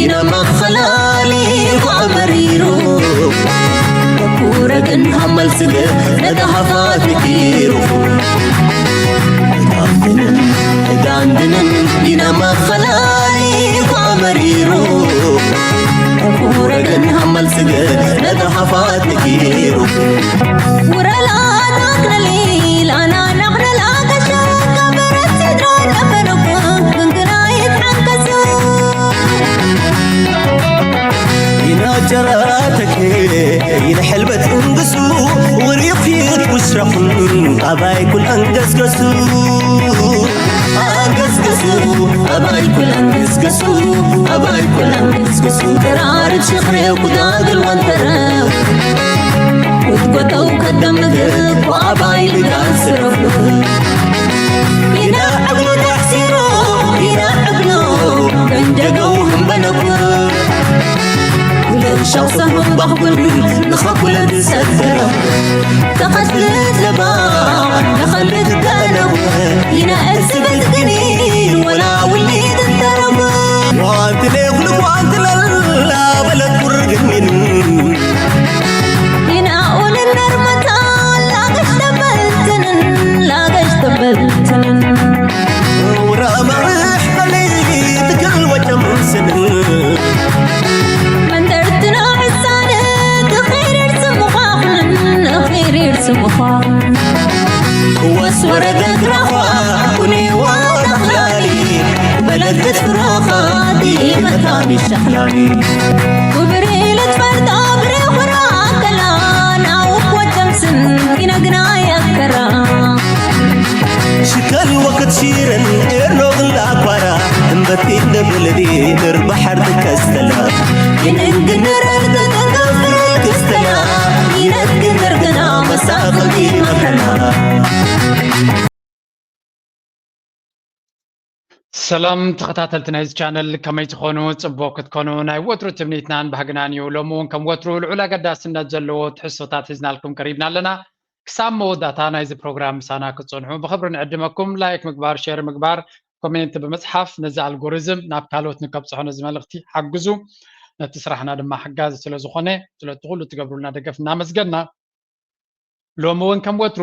ኢና መኸላሊ ጓመሪሩ ኩረግን ሃመልስገ ነታ ሃፋት ንኪሩ ጋንድንን ኢና መኸላሊ ጓመሪሩ ኩረግን ሃመልስገ ነታ ሃፋት ንኪሩ ውረላ ናግነሊ ላና ናግነላ ከሸካ በረት ሲድራ ነበረኩ ግንግና ይትሓንከሱ ይናጀራተክ ይንሕልበት እንግሱ ውሪኺት ውስረኹን ኣባይ ኩል ኣንገስገሱ ኣንገስገሱ ኣባይ ኩል ኣንገስገሱ ኣባይ ኩል ኣንገስገሱ ተራርድ ሽኽሬው ኩዳግል ወንተረው ውትጎተው ከደምግብ ወኣባይ ልጋል ስረፉ ኢና ዕብሉ ተሕሲሩ ኢና ዕብሉ ደንደገው ህንበነኩ ለሻው ሰሙን ባኽጉል ንኸኩለን ዝሰገረ ተኸትልት ለባ ንኸልት ገነው ኢና እርስበት ግኒ ወላ ውሊድ እንተረቡ ጓንትለ ኩሉ ጓንትለላ በለት ቁርግሚን ይናኡልን ነርመታ ላገሽ ተበልትንን ላገሽ ተበልትንን ውራ መርሕ በሊ ትክል ወጨምስንን መንደርትና ሕሳነ ትኺሪር ስምዃኽንን ኺሪር ስምዃኽን ወስ ወረገ ግራኻ ኩኒ ዋላ ኽላሊ በለገት ፍራኻ ዲመታኒ ሸኽላኒ ክብሪ ልትፈርዶ ብሬኹራ ከላ ናውክ ወደምስን ይነግና ያከራ ሽከል ወክት ሲርን ኤርኖግን ላኳራ እምበቲ ንብልዲ ንርባሕር ትከስተላ ይንግንረር ተተንገፍር ክስተላ ይነግንር ግና መሳቕል ይመኸላ ሰላም ተኸታተልቲ ናይዚ ቻነል ከመይ ትኾኑ? ጽቡቕ ክትኮኑ ናይ ወትሩ ትምኒትናን ባህግናን እዩ። ሎሚ እውን ከም ወትሩ ልዑል ኣገዳስነት ዘለዎ ትሕዝቶታት ሒዝናልኩም ቀሪብና ኣለና። ክሳብ መወዳእታ ናይዚ ፕሮግራም ምሳና ክትጸንሑ ብኽብሪ ንዕድመኩም። ላይክ ምግባር፣ ሼር ምግባር፣ ኮሜንት ብምጽሓፍ ነዚ ኣልጎሪዝም ናብ ካልኦት ንከብጽሖ ነዚ መልእኽቲ ሓግዙ። ነቲ ስራሕና ድማ ሓጋዚ ስለ ዝኾነ ስለቲ ኩሉ ትገብሩልና ደገፍ እናመስገንና ሎሚ እውን ከም ወትሩ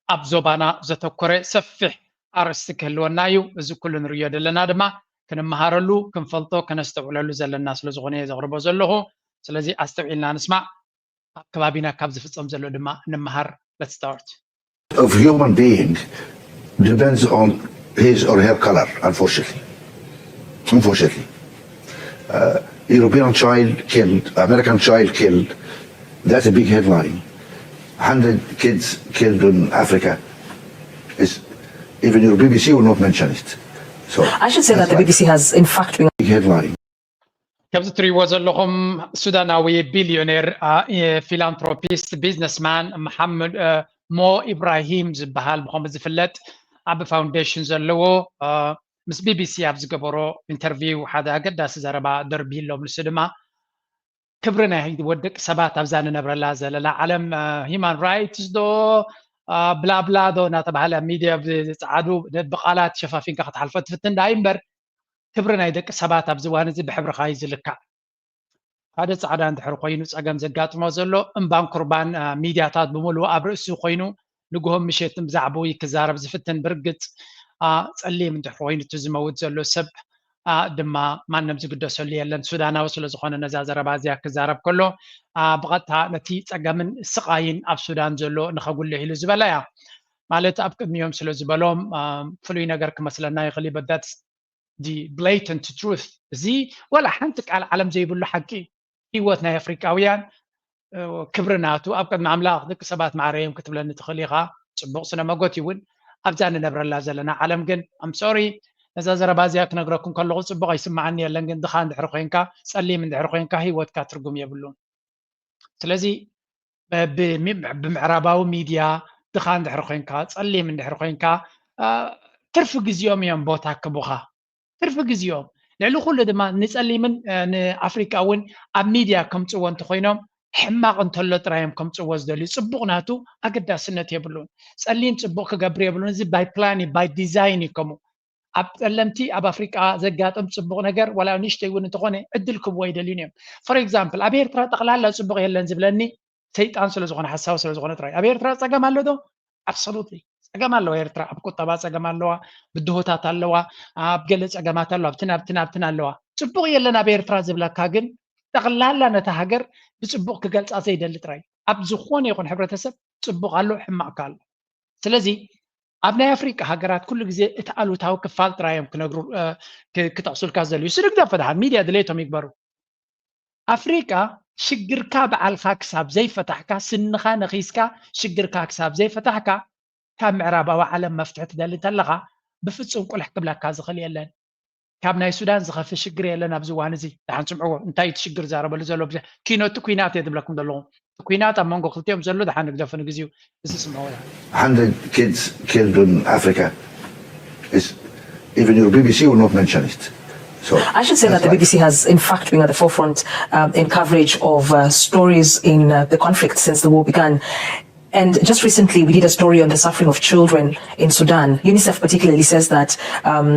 ኣብ ዞባና ዘተኮረ ሰፊሕ ኣርእስቲ ክህልወና እዩ። እዚ ኩሉ ንርእዮ ዘለና ድማ ክንመሃረሉ፣ ክንፈልጦ፣ ከነስተውዕለሉ ዘለና ስለ ዝኾነ እየ ዘቕርቦ ዘለኹ። ስለዚ ኣስተውዒልና ንስማዕ። ኣብ ከባቢና ካብ ዝፍጸም ዘሎ ድማ ንምሃር። Let's start. of human being depends on his or her color, unfortunately. Unfortunately. Uh, European child killed, American child killed, that's a big headline. Hundred kids killed in Africa. Is even your B B C will not mention it. So I should say that the B B C has in fact been big headline. ከምዚ ትሪእዎ ዘለኹም ሱዳናዊ ቢልዮኔር ፊላንትሮፒስት ቢዝነስማን መሓመድ ሞ ኢብራሂም ዝበሃል ብኸምኡ ዝፍለጥ ዓቢ ፋውንዴሽን ዘለዎ ምስ ቢቢሲ ኣብ ዝገበሮ ኢንተርቪው ሓደ ኣገዳሲ ዘረባ ደርቢሎ ንሱ ድማ ክብሪ ናይ ወደቂ ሰባት ኣብዛ ንነብረላ ዘለና ዓለም ሂማን ራይትስ ዶ ብላብላ ዶ እናተባሃለ ሚድያ ብፀዓዱ ብቃላት ሸፋፊንካ ክትሓልፎ ትፍትን ዳኣ እምበር ክብሪ ናይ ደቂ ሰባት ኣብዚ እዋን እዚ ብሕብርኻ እዩ ዝልካዕ። ሓደ ጻዕዳ እንድሕር ኮይኑ ጸገም ዘጋጥሞ ዘሎ እምባን ኩርባን ሚድያታት ብምሉኡ ኣብ ርእሱ ኮይኑ ንግሆን ምሸትን ብዛዕባኡ እዩ ክዛረብ ዝፍትን። ብርግጽ ጸሊም እንድሕር ኮይኑ እቲ ዝመውት ዘሎ ሰብ ድማ ማንም ዝግደሰሉ የለን። ሱዳናዊ ስለ ዝኾነ ነዛ ዘረባ እዚኣ ክዛረብ ከሎ ብቐጥታ ነቲ ጸገምን ስቓይን ኣብ ሱዳን ዘሎ ንኸጉልሕ ኢሉ ዝበላ እያ። ማለት ኣብ ቅድሚኦም ስለ ዝበሎም ፍሉይ ነገር ክመስለና ይኽእል እዩ። But that's the blatant truth። እዚ ዋላ ሓንቲ ቃል ዓለም ዘይብሉ ሓቂ እዩ። ህይወት ናይ ኣፍሪቃውያን ክብሪ ናቱ ኣብ ቅድሚ ኣምላኽ ደቂ ሰባት ማዕረ እዮም ክትብለኒ ትኽእል ኢኻ። ጽቡቕ ስነ መጎት እዩ እውን ኣብዛ ንነብረላ ዘለና ዓለም ግን I'm sorry ነዛ ዘረባ እዚኣ ክነግረኩም ከለኹ ጽቡቕ ኣይስምዓኒ የለን ግን ድኻ እንድሕር ኮይንካ ጸሊም እንድሕር ኮይንካ ህይወትካ ትርጉም የብሉን። ስለዚ ብምዕራባዊ ሚድያ ድኻ እንድሕር ኮይንካ ጸሊም እንድሕር ኮይንካ ትርፊ ግዜኦም እዮም ቦታ ክቡኻ ትርፊ ግዜኦም ልዕሊ ኩሉ ድማ ንጸሊምን ንኣፍሪቃ እውን ኣብ ሚድያ ከምጽዎ እንተኮይኖም ሕማቕ እንተሎ ጥራዮም ከምጽዎ ዝደልዩ ጽቡቕ ናቱ ኣገዳስነት የብሉን ጸሊም ጽቡቕ ክገብር የብሉን እዚ by plan እዩ by design እዩ ከምኡ ኣብ ጠለምቲ ኣብ ኣፍሪቃ ዘጋጥም ጽቡቕ ነገር ዋላ ንእሽተይ እውን እንተኾነ ዕድል ክብዎ ኣይደልዩን እዮም። For example ኣብ ኤርትራ ጠቕላላ ጽቡቕ የለን ዝብለኒ ሰይጣን ስለ ዝኾነ ሓሳዊ ስለ ዝኾነ ጥራይ። ኣብ ኤርትራ ጸገም ኣሎ ዶ? Absolutely ጸገም ኣለዋ ኤርትራ። ኣብ ቁጠባ ጸገም ኣለዋ፣ ብድሆታት ኣለዋ፣ ኣብ ገለ ጸገማት ኣለዋ፣ ኣብትን ኣብትን ኣብትን ኣለዋ። ጽቡቕ የለን ኣብ ኤርትራ ዝብለካ ግን ጠቕላላ ነታ ሃገር ብጽቡቕ ክገልጻ ዘይደሊ ጥራይ። ኣብ ዝኾነ ይኹን ሕብረተሰብ ጽቡቕ ኣሎ፣ ሕማቕ ኣሎ። ስለዚ ኣብ ናይ ኣፍሪቃ ሃገራት ኩሉ ግዜ እቲ ኣሉታዊ ክፋል ጥራይ እዮም ክነግሩ እ፣ ክ- ክጠቕሱልካ ዘልዩ። ስንግደፎ ደሓን ሚድያ ድሌቶም ይግበሩ። ኣፍሪቃ ሽግርካ በዓልካ ክሳብ ዘይፈታሕካ፣ ስንኻ ነኺስካ ሽግርካ ክሳብ ዘይፈታሕካ፣ ካብ ምዕራባዊ ዓለም መፍትሒ ትደሊ እንተለኻ ብፍጹም ቁልሕ ክብለካ ዝኽእል የለን። ካብ ናይ ሱዳን ዝኸፍእ ሽግር የለን ኣብዚ እዋን እዚ። ደሓን ስምዕዎ፣ እንታይ እቲ ሽግር ዛረበሉ ዘሎ? ብዘ- ኪኖ እቲ ኩናት እየ ዝብለኩም ዘለኹ። እቲ ኩናት ኣብ መንጎ ክልቲኦም ዘሎ ደሓን ንግደፎ ንግዚኡ። እዚ ስምዕዎ ደሓን። Hundred kids killed in Africa. Is even your B B C will not mention it. So I should say that the B B C has, in fact, been at the forefront um, in coverage of uh, stories in uh, the conflict since the war began. And just recently, we did a story on the suffering of children in Sudan. UNICEF particularly says that um,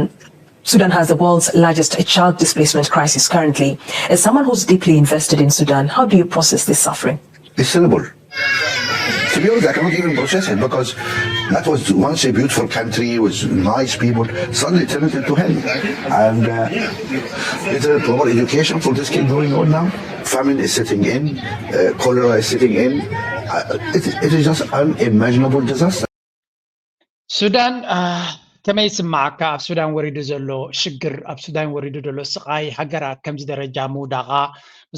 Sudan has the world's largest child displacement crisis currently. As someone who's deeply invested in Sudan, how do you process this suffering? It's terrible. To be honest, I cannot even process it because that was once a beautiful country with nice people, suddenly turned into hell. And uh, is there a proper education for this kid going on now? Famine is setting in, uh, cholera is setting in. Uh, it, it is just unimaginable disaster. ሱዳን ከመይ ይስማዓካ? ኣብ ሱዳን ወሪዱ ዘሎ ሽግር፣ ኣብ ሱዳን ወሪዱ ዘሎ ስቓይ፣ ሃገራት ከምዚ ደረጃ ምውዳቓ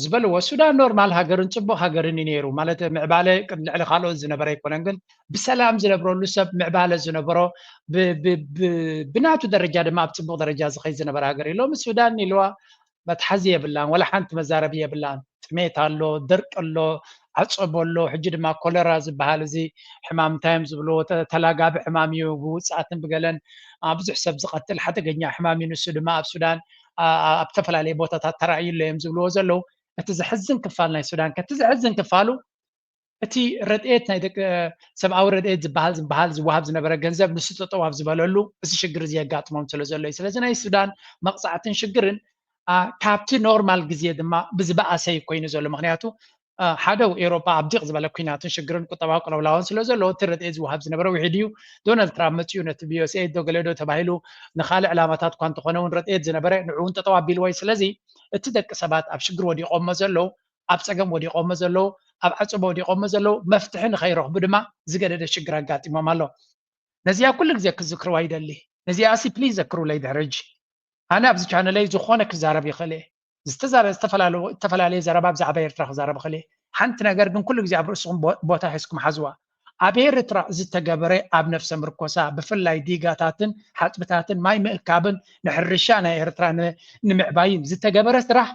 ዝበልዎ፣ ሱዳን ኖርማል ሃገርን ጽቡቕ ሃገርን እዩ ነይሩ። ማለት ምዕባለ ልዕሊ ካልኦት ዝነበረ ኣይኮነን፣ ግን ብሰላም ዝነብረሉ ሰብ ምዕባለ ዝነበሮ ብናቱ ደረጃ ድማ ኣብ ጽቡቕ ደረጃ ዝኸይ ዝነበረ ሃገር እዩ። ሎሚ ሱዳን ኢልዋ መትሓዚ የብላን፣ ወላ ሓንቲ መዛረቢ የብላን። ጥሜት ኣሎ፣ ድርቂ ኣሎ፣ ዓጸቦ ኣሎ፣ ሕጂ ድማ ኮለራ ዝበሃል እዚ ሕማም እንታይ እዮም ዝብልዎ፣ ተ- ተላጋቢ ሕማም እዩ፣ ብውጽኣትን ብገለን አ፣ ብዙሕ ሰብ ዝቐትል ሓደገኛ ሕማም እዩ። ንሱ ድማ ኣብ ሱዳን አ፣ አ፣ ኣብ ዝተፈላለየ ቦታታት ተራእዩ ኣሎ እዮም ዝብልዎ ዘለዉ። እቲ ዘሕዝን ክፋል ናይ ሱዳን ከ፣ እቲ ዘሕዝን ክፋሉ እቲ ረድኤት ናይ ደቂ ሰብኣዊ ረድኤት ዝበሃል ዝበሃል ዝወሃብ ዝነበረ ገንዘብ ንሱ ጠጠው ኣብ ዝበለሉ እዚ ሽግር እዚ የጋጥሞም ስለ ዘሎ እዩ። ስለዚ ናይ ሱዳን መቕፃዕትን ሽግርን አ፣ ካብቲ ኖርማል ግዜ ድማ ብዝበኣሰ እዩ ኮይኑ ዘሎ። ምክንያቱ አ፣ ሓደ ኤውሮጳ ኣብ ዲቕ ዝበለ ኩናትን ሽግርን ቁጠባዊ ቅልውላውን ስለ ዘሎ እቲ ረድኤት ዝወሃብ ዝነበረ ውሒድ እዩ። ዶናልድ ትራምፕ መፅኡ ነቲ ብዩኤስኤድ ዶ ገለ ዶ ተባሂሉ ንካልእ ዕላማታት እኳ እንተኾነ እውን ረድኤት ዝነበረ ንዑ እውን ጠጠው ኣቢልዎ እዩ። ስለዚ እቲ ደቂ ሰባት ኣብ ሽግር ወዲቖሞ ዘለዉ ኣብ ፀገም ወዲቖሞ ዘለዉ ኣብ ዓፅቦ ወዲቖሞ ዘለዉ መፍትሒ ንኸይረኽቡ ድማ ዝገደደ ሽግር ኣጋጢሞም ኣሎ። ነዚኣ ኩሉ ግዜ ክዝክርዋ ይደሊ። ነዚኣ ሲ ፕሊዝ ዘክሩለይ ድሕሪ ሕጂ። ኣነ ኣብዚ ቻነለይ ዝኾነ ክዛረብ ይኽእል እየ። ዝተዛረ- ዝተፈላለዩ እተፈላለየ ዘረባ ብዛዕባ ኤርትራ ክዛረብ ይኽእል እየ። ሓንቲ ነገር ግን ኩሉ ግዜ ኣብ ርእስኹም ቦ- ቦታ ሒዝኩም ሓዝዋ። ኣብ ኤርትራ ዝተገበረ ኣብ ነፍሰ ምርኮሳ ብፍላይ ዲጋታትን ሓፅብታትን ማይ ምእካብን ንሕርሻ ናይ ኤርትራ ን- ንምዕባይን ዝተገበረ ስራሕ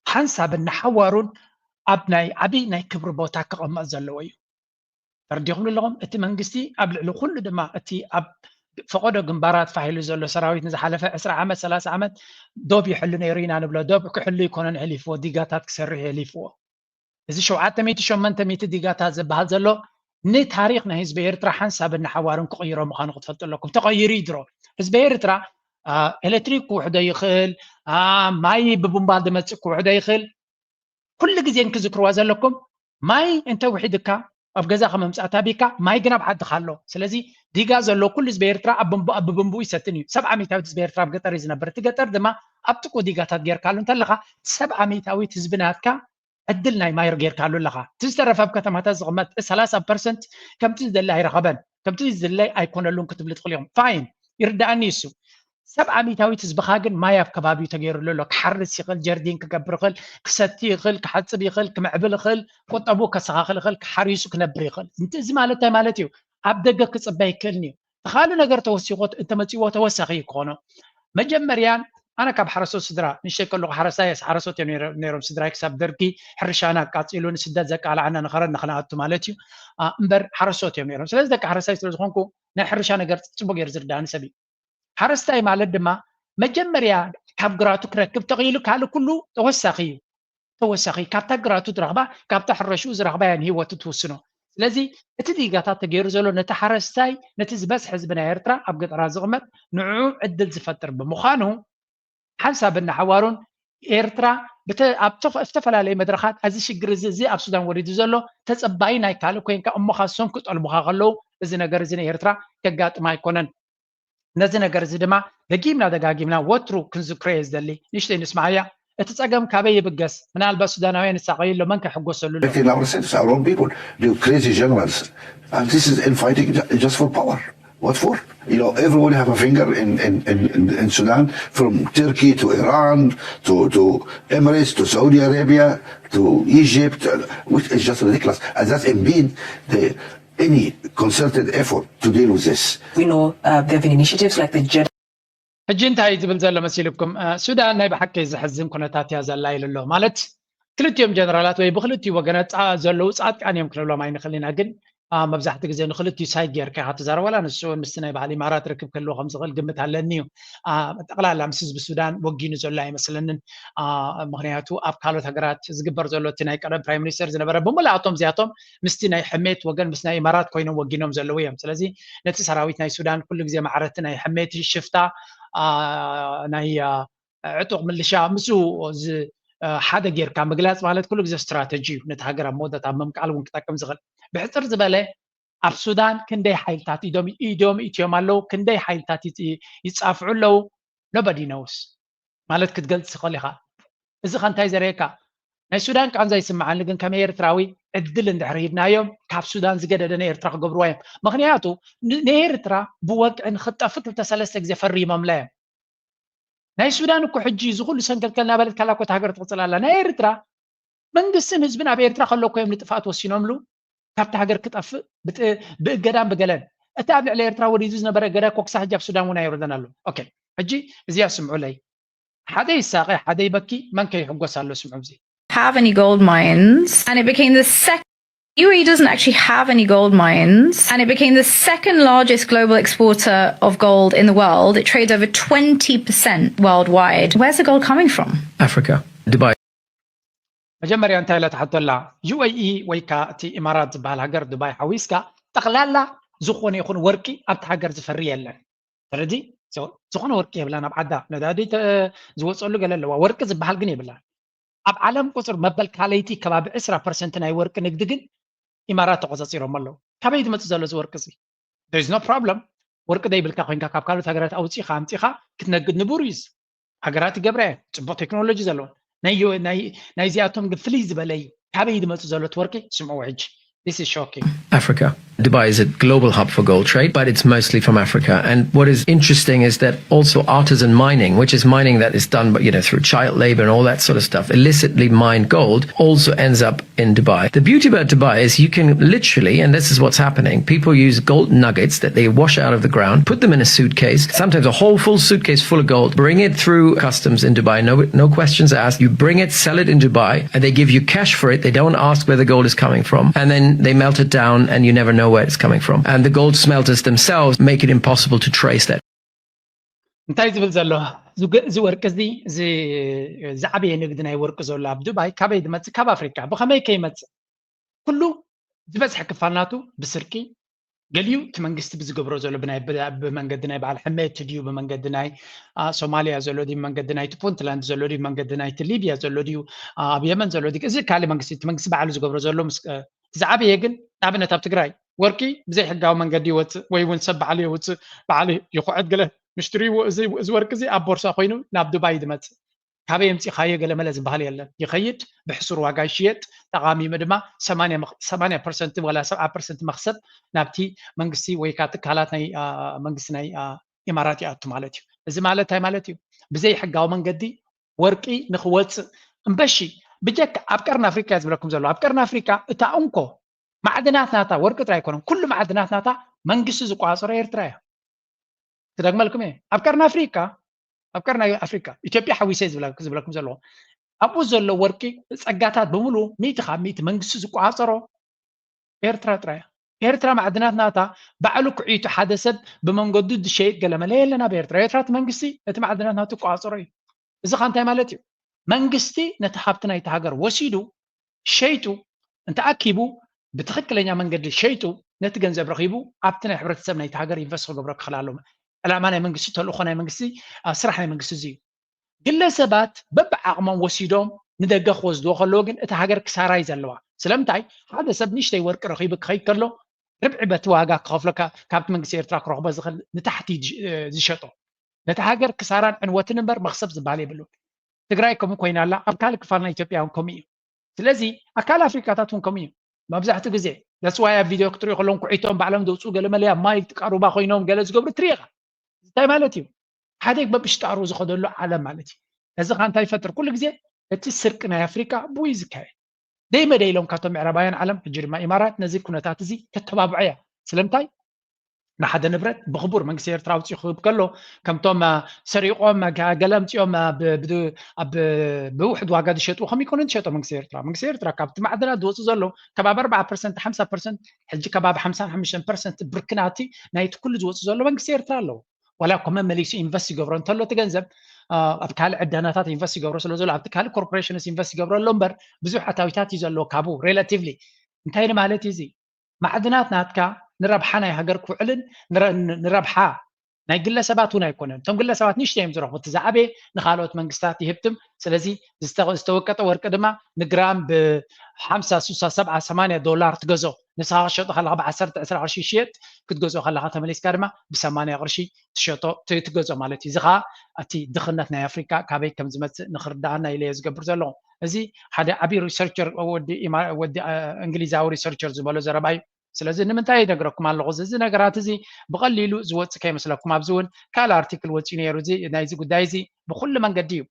ሓንሳብን ንሓዋሩን ኣብ ናይ ዓብይ ናይ ክብሪ ቦታ ክቐመጥ ዘለዎ እዩ። ተረዲኹም ኣለኹም? እቲ መንግስቲ ኣብ ልዕሊ ኩሉ ድማ እቲ ኣብ ፈቐዶ ግንባራት ፋሂሉ ዘሎ ሰራዊት ንዝሓለፈ ዕስራ ዓመት ሰላሳ ዓመት ዶብ ይሕሉ ነይሩ ኢና ንብሎ። ዶብ ክሕሉ ይኮነን ሕሊፍዎ፣ ዲጋታት ክሰርሕ የሊፍዎ። እዚ ሸውዓተ ሚእቲ ሸሞንተ ሚእቲ ዲጋታት ዝበሃል ዘሎ ንታሪኽ ናይ ህዝቢ ኤርትራ ሓንሳብን ንሓዋሩን ክቕይሮ ምዃኑ ክትፈልጡ ኣለኩም። ተቐይሩ እዩ ድሮ። ህዝቢ ኤርትራ አ፣ ኤሌክትሪክ ክውሕዶ ይኽእል፣ አ፣ ማይ ብቡምባ ዝመፅእ ክውሕዶ ይኽእል። ኩሉ ግዜ እንክዝክርዋ ዘለኩም ማይ እንተ ውሒድካ ኣብ ገዛኻ መምፃእታ ቢካ ማይ ግን ኣብ ዓድኻ ኣሎ። ስለዚ ዲጋ ዘሎ ኩሉ ህዝቢ ኤርትራ ኣብ ብንቡ- ኣብ ብብንቡኡ ይሰትን እዩ። ሰብዓ ሚእታዊት ህዝቢ ኤርትራ ኣብ ገጠር እዩ ዝነብር። እቲ ገጠር ድማ ኣብ ጥቁ ዲጋታት ጌርካሉ እንተለኻ ሰብዓ ሚእታዊት ህዝቢ ናትካ ዕድል ናይ ማይ ጌርካሉ ኣለኻ። እቲ ዝተረፈ ኣብ ከተማታት ዝቕመጥ ሰላሳ ፐርሰንት ከምቲ ዝደሊ ኣይረኸበን፣ ከምቲ ዝድለይ ኣይኮነሉን ክትብሉ ትኽእሉ ኢኹም። ፋይን፣ ይርዳኣኒ እሱ። ሰብ ዓሚታዊት ህዝብኻ ግን ማይ ኣብ ከባቢኡ ተገይሩሉ ኣሎ። ክሓርስ ይኽእል፣ ጀርዲን ክገብር ይኽእል፣ ክሰቲ ይኽእል፣ ክሓፅብ ይኽእል፣ ክምዕብል ይኽእል፣ ቁጠቡ ከስተኻኽል ይኽእል፣ ሓሪሱ ክነብር ይኽእል። እንት- እዚ ማለት እንታይ ማለት እዩ? ኣብ ደገ ክፅበ ኣይክእልን እዩ። ተኻሉ ነገር ተወሲኾ እንተመፂዎ ተወሳኺ እዩ ክኾኖ። መጀመርያ ኣነ ካብ ሓረስቶት ስድራ ንእሽተይ ከለኹ ሓረስታይ እየ። ሓረስቶት እዮም ነይረ- ነይሮም ስድራይ ክሳብ ደርጊ ሕርሻና ኣቃፂሉ ንስደት ዘቃላዓና ንኸረድ ንኽንኣቱ ማለት እዩ። ኣ፣ እምበር ሓረስቶት እዮም ነይሮም። ስለዚ ደቂ ሓረስታይ ስለ ዝኾንኩ ናይ ሕርሻ ነገር ፅቡቅ ገይሩ ዝርዳእኒ ሰብ እዩ። ሓረስታይ ማለት ድማ መጀመርያ ካብ ግራቱ ክረክብ ተኽኢሉ ካልእ ኩሉ ተወሳኺ እዩ። ተወሳኺ ካብታ ግራቱ ዝረኽባ ካብታ ሕረሽኡ ዝረኽባ እያ ንህይወቱ ትውስኖ። ስለዚ እቲ ዲጋታት ተገይሩ ዘሎ ነቲ ሓረስታይ፣ ነቲ ዝበዝሐ ህዝቢ ናይ ኤርትራ ኣብ ገጠራት ዝቕመጥ ንዕኡ ዕድል ዝፈጥር ብምዃኑ ሓንሳብ እናሓዋሩን ኤርትራ ብተ- ኣብ ተፈ- ዝተፈላለዩ መድረኻት እዚ ሽግር እዚ እዚ ኣብ ሱዳን ወሪዱ ዘሎ ተጸባይ ናይ ካልእ ኮይንካ እሞ ካሶም ክጠልሙኻ ከለዉ እዚ ነገር እዚ ንኤርትራ ከጋጥማ ኣይኮነን። ነዚ ነገር እዚ ድማ ደጊምና ደጋጊምና ወትሩ ክንዝክሮ እየ ዝደሊ። ንእሽተይ ንስማዓያ። እቲ ጸገም ካበይ ይብገስ? ምናልባት ሱዳናውያን ይሳቐዩ ኣሎ፣ መን ከይሕጎሰሉ ኣሎ? Affecting our citizens, our own people. The crazy generals. And this is infighting ju- just for power. What for? You know, everybody have a finger in, in, in, in- in Sudan, from Turkey to Iran to, to Emirates to Saudi Arabia to Egypt, uh, which is just ridiculous. And that's impede the any concerted effort to deal with this. We know uh, there have been initiatives like the Jeddah. ሕጂ እንታይ ዝብል ዘሎ መሲልኩም? ሱዳን ናይ ብሓቂ ዘሕዝን ኩነታት እያ ዘላ ኢሉ ኣሎ። ማለት ክልቲኦም ጀነራላት ወይ ብክልቲኡ ወገናት ፃ- ዘለዉ ፃድቃን እዮም ክንብሎም ኣይንኽእል ኢና፣ ግን መብዛሕትኡ ግዜ ንክልቲኡ ሳይድ ጌርካ ኢኻ ትዛረብ። ዋላ ንሱ ምስቲ ናይ በዓል ኢማራት ርክብ ክህልዎ ከም ዝኽእል ግምት ኣለኒ እዩ። ጠቕላላ ምስ ህዝቢ ሱዳን ወጊኑ ዘሎ ኣይመስለንን። ምክንያቱ ኣብ ካልኦት ሃገራት ዝግበር ዘሎ እቲ ናይ ቀደም ፕራይም ሚኒስተር ዝነበረ ብምልኣቶም እዚኣቶም ምስቲ ናይ ሕሜት ወገን ምስ ናይ ኢማራት ኮይኖም ወጊኖም ዘለዉ እዮም። ስለዚ ነቲ ሰራዊት ናይ ሱዳን ኩሉ ግዜ ማዕረቲ ናይ ሕሜት ሽፍታ ናይ ዕጡቕ ምልሻ ምስ ሓደ ጌርካ ምግላፅ ማለት ኩሉ ግዜ ስትራተጂ እዩ። ነቲ ሃገር ኣብ መወዳእታ ኣብ ምምቃል እውን ክጠቅም ዝኽእል። ብሕፅር ዝበለ ኣብ ሱዳን ክንደይ ሓይልታት ኢዶም ኢዶም ኢትዮም ኣለዉ፣ ክንደይ ሓይልታት ይፃፍዑ ኣለዉ፣ nobody knows ማለት ክትገልፅ ትኽእል ኢኻ። እዚ ከ እንታይ ዘርእየካ? ናይ ሱዳን ቃንዛ ይስምዓኒ፣ ግን ከም ኤርትራዊ ዕድል እንድሕር ሂብናዮም ካብ ሱዳን ዝገደደ ንኤርትራ ክገብርዋ እዮም። ምክንያቱ ንኤርትራ ብወግዒ ንክትጠፍእ ክልተ ሰለስተ ግዜ ፈሪሞምላ እዮም። ናይ ሱዳን እኮ ሕጂ እዚ ኩሉ ሰንከልከል እናበለት ካላ እኮ እታ ሃገር ትቕፅል ኣላ። ናይ ኤርትራ መንግስትን ህዝብን ኣብ ኤርትራ ከሎ እኮ እዮም ንጥፍኣት ወሲኖምሉ። ካብቲ ሃገር ክጠፍእ ብእገዳን ብገለን እቲ ኣብ ልዕሊ ኤርትራ ወሪዱ ዝነበረ እገዳ እኮ ክሳብ ሕጂ ኣብ ሱዳን እውን ኣይወረደን ኣሎ። ኦኬ፣ ሕጂ እዚኣ ስምዑለይ። ሓደ ይሳቐ፣ ሓደ ይበኪ፣ መን ከ ይሕጎስ ኣሎ? ስምዑ እዚ። have any gold mines, and it became the second. U A E doesn't actually have any gold mines, and it became the second largest global exporter of gold in the world. It trades over twenty percent worldwide. Where's the gold coming from? Africa, Dubai. መጀመርያ እንታይ ኢላ ትሓቶ ኣላ? ዩ ኤ ኢ ወይ ከዓ እቲ ኢማራት ዝበሃል ሃገር ዱባይ ሓዊስካ ጠቕላላ ዝኾነ ይኹን ወርቂ ኣብቲ ሃገር ዝፈሪ የለን። ስለዚ ዝኾነ ወርቂ የብላን ኣብ ዓዳ። ነዳዲ ዝወፀሉ ገለ ኣለዋ፣ ወርቂ ዝበሃል ግን የብላን። ኣብ ዓለም ቁፅር መበል ካልኣይቲ ከባቢ ዕስራ ፐርሰንት ናይ ወርቂ ንግዲ ግን ኢማራት ተቆፃፂሮም ኣለዉ። ካበይ ዝመፅእ ዘሎ እዚ ወርቂ እዚ? There is no problem። ወርቂ ዘይብልካ ኮይንካ ካብ ካልኦት ሃገራት ኣውፂኻ ኣምፂኻ ክትነግድ ንቡር እዩ። ሃገራት ይገብራ እየን፣ ፅቡቅ ቴክኖሎጂ ዘለወን። ናይዚኣቶም ግን ፍልይ ዝበለ እዩ። ካበይ ዝመፅእ ዘሎ እቲ ወርቂ? ስምዕዎ ሕጂ። This is shocking. Africa. Dubai is a global hub for gold trade, but it's mostly from Africa. And what is interesting is that also artisan mining, which is mining that is done, you know, through child labor and all that sort of stuff, illicitly mined gold also ends up in Dubai. The beauty about Dubai is you can literally, and this is what's happening, people use gold nuggets that they wash out of the ground, put them in a suitcase, sometimes a whole full suitcase full of gold, bring it through customs in Dubai, no, no questions asked. You bring it, sell it in Dubai, and they give you cash for it. They don't ask where the gold is coming from. And then they melt it down, and you never know where it's coming from. And the gold smelters themselves make it impossible to trace that. እንታይ ዝብል ዘሎ እዚ ወርቂ እዚ ዝዓበየ ንግዲ ናይ ወርቂ ዘሎ ኣብ ዱባይ ካበይ ዝመፅእ? ካብ ኣፍሪካ። ብኸመይ ከይመፅእ? ኩሉ ዝበዝሐ ክፋል ናቱ ብስርቂ፣ ገሊኡ እቲ መንግስቲ ብዝገብሮ ዘሎ ብመንገዲ ናይ በዓል ሕሜቲ ድዩ፣ ብመንገዲ ናይ ሶማሊያ ዘሎ ድዩ፣ ብመንገዲ ናይቲ ፑንትላንድ ዘሎ ድዩ፣ ብመንገዲ ናይቲ ሊብያ ዘሎ ድዩ፣ ኣብ የመን ዘሎ ድዩ፣ እዚ ካልእ መንግስቲ፣ እቲ መንግስቲ ባዕሉ ዝገብሮ ዘሎ ምስ ዝዓበየ ግን ንኣብነት ኣብ ትግራይ ወርቂ ብዘይ ሕጋዊ መንገዲ ይወፅእ ወይ እውን ሰብ ባዕሉ የውፅእ፣ ባዕሉ ይኹዕት፣ ገለ ምሽ ትሪእዎ እዚ ወርቂ እዚ ኣብ ቦርሳ ኮይኑ ናብ ዱባይ ዝመፅእ፣ ካበይ ኣምፂኻዮ ገለ መለ ዝበሃል የለን። ይኸይድ፣ ብሕሱር ዋጋ ይሽየጥ፣ ጠቓሚሙ ድማ ሰማንያ ፐርሰንት ዋላ ሰብዓ ፐርሰንት መኽሰብ ናብቲ መንግስቲ ወይ ከዓ ትካላት ናይ መንግስቲ ናይ ኢማራት ይኣቱ ማለት እዩ። እዚ ማለት እንታይ ማለት እዩ? ብዘይ ሕጋዊ መንገዲ ወርቂ ንክወፅእ እምበሺ ብጀካ ኣብ ቀርኒ ኣፍሪካ እየ ዝብለኩም ዘሎ። ኣብ ቀርኒ ኣፍሪካ እታ እንኮ ማዕድናት ናታ ወርቂ ጥራይ ኣይኮነን፣ ኩሉ ማዕድናት ናታ መንግስቲ ዝቆፃፀሮ ኤርትራ እያ። ክደግመልኩም እየ፣ ኣብ ቀርኒ ኣፍሪካ ኣብ ቀርኒ ኣፍሪካ ኢትዮጵያ ሓዊሰ ዝብለኩም ዘለኹ ኣብኡ ዘሎ ወርቂ ጸጋታት ብምሉ ሚእቲ ካብ ሚእቲ መንግስቲ ዝቆፃፀሮ ኤርትራ ጥራይ እያ። ኤርትራ ማዕድናት ናታ ባዕሉ ክዒቱ ሓደ ሰብ ብመንገዱ ዝሸይጥ ገለመለ የለን ኣብ ኤርትራ። ኤርትራ እቲ መንግስቲ ነቲ ማዕድናት ናቱ ይቆፃፀሮ እዩ። እዚ ኸ እንታይ ማለት እዩ? መንግስቲ ነቲ ሃብቲ ናይቲ ሃገር ወሲዱ ሸይጡ እንተኣኪቡ ብትኽክለኛ መንገዲ ሸይጡ ነቲ ገንዘብ ረኺቡ ኣብቲ ናይ ሕብረተሰብ ናይቲ ሃገር ኢንቨስት ክገብሮ ክኽእል ኣለዎ። ዕላማ ናይ መንግስቲ፣ ተልእኾ ናይ መንግስቲ፣ ስራሕ ናይ መንግስቲ እዚ እዩ። ግለሰባት በብዓቕሞም ወሲዶም ንደገ ክወስድዎ ከለዎ ግን እቲ ሃገር ክሳራ እዩ ዘለዋ። ስለምንታይ? ሓደ ሰብ ንእሽተይ ወርቂ ረኺቡ ክኸይድ ከሎ ርብዒ በቲ ዋጋ ክኸፍሎ ካብቲ መንግስቲ ኤርትራ ክረኽቦ ዝኽእል ንታሕቲ ዝሸጦ። ነቲ ሃገር ክሳራን ዕንወትን እምበር መኽሰብ ዝበሃል የብሉን። ትግራይ ከምኡ ኮይና ኣላ። ኣብ ካልእ ክፋል ናይ ኢትዮጵያ እውን ከምኡ እዩ። ስለዚ ኣካል ኣፍሪካታት እውን ከምኡ እዩ። መብዛሕትኡ ግዜ that's why ኣብ ቪድዮ ክትሪኦ ከለዎም ኩዒቶም ባዕሎም ዘውፅኡ ገለ መለያ ማይ ቃሩባ ኮይኖም ገለ ዝገብሩ ትሪኢኻ። እንታይ ማለት እዩ? ሓደ በብሽጣሩ ዝኸደሉ ዓለም ማለት እዩ። እዚ ኸ እንታይ ይፈጥር? ኩሉ ግዜ እቲ ስርቂ ናይ ኣፍሪካ ብኡ እዩ ዝካየድ። ደይ መደይ ኢሎም ካብቶም ምዕራባውያን ዓለም፣ ሕጂ ድማ ኢማራት ነዚ ኩነታት እዚ ተተባብዖ እያ። ስለምንታይ? ንሓደ ንብረት ብኽቡር መንግስቲ ኤርትራ ኣውፂኡ ክህብ ከሎ ከምቶም ሰሪቆም ገለ ኣምፂኦም ብውሕድ ዋጋ ዝሸጡ ከም ይኮኑ ዝሸጦ መንግስቲ ኤርትራ። መንግስቲ ኤርትራ ካብቲ ማዕድናት ዝወፁ ዘሎ ከባቢ ኣርባዓ ፐርሰንት ሓምሳ ፐርሰንት ሕጂ ከባቢ ሓምሳን ሓሙሽተን ፐርሰንት ብርክናቲ ናይቲ ኩሉ ዝወፁ ዘሎ መንግስቲ ኤርትራ ኣለዎ። ዋላ እኮ መመሊሱ ኢንቨስት ይገብሮ እንተሎ እቲ ገንዘብ ኣብ ካልእ ዕዳናታት ኢንቨስት ይገብሮ ስለ ዘሎ ኣብቲ ካልእ ኮርፖሬሽንስ ኢንቨስት ይገብሮ ኣሎ እምበር ብዙሕ ኣታዊታት እዩ ዘለዎ ካብኡ ሬላቲቭሊ። እንታይ ንማለት እዩ እዚ? ማዕድናት ናትካ ንረብሓ ናይ ሃገር ክውዕልን ንረብሓ ናይ ግለሰባት እውን ኣይኮነን። እቶም ግለሰባት ንእሽተይ እዮም ዝረኽቡ፣ እቲ ዝዓበየ ንካልኦት መንግስታት ይህብትም። ስለዚ ዝተወቀጠ ወርቂ ድማ ንግራም ብሓምሳ፣ ሱሳ፣ ሰብዓ፣ ሰማንያ ዶላር ትገዞ። ንስኻ ክሸጦ ከለኻ ብዓሰርተ ዕስራ ቅርሺ ይሽየጥ፣ ክትገዝኦ ከለኻ ተመሊስካ ድማ ብሰማንያ ቅርሺ ትሸጦ ትገዞ ማለት እዩ። እዚ ከዓ እቲ ድኽነት ናይ ኣፍሪካ ካበይ ከም ዝመፅእ ንክርዳኣና ኢለ እየ ዝገብር ዘለኹ። እዚ ሓደ ዓብዪ ሪሰርቸር ወዲ እንግሊዛዊ ሪሰርቸር ዝበሎ ዘረባ እዩ። ስለዚ ንምንታይ ይነግረኩም ኣለኹ? እዚ ነገራት እዚ ብቐሊሉ ዝወፅእ ከይመስለኩም። ኣብዚ እውን ካልእ ኣርቲክል ወፂኡ ነይሩ። እዚ ናይዚ ጉዳይ እዚ ብኩሉ መንገዲ እዩ።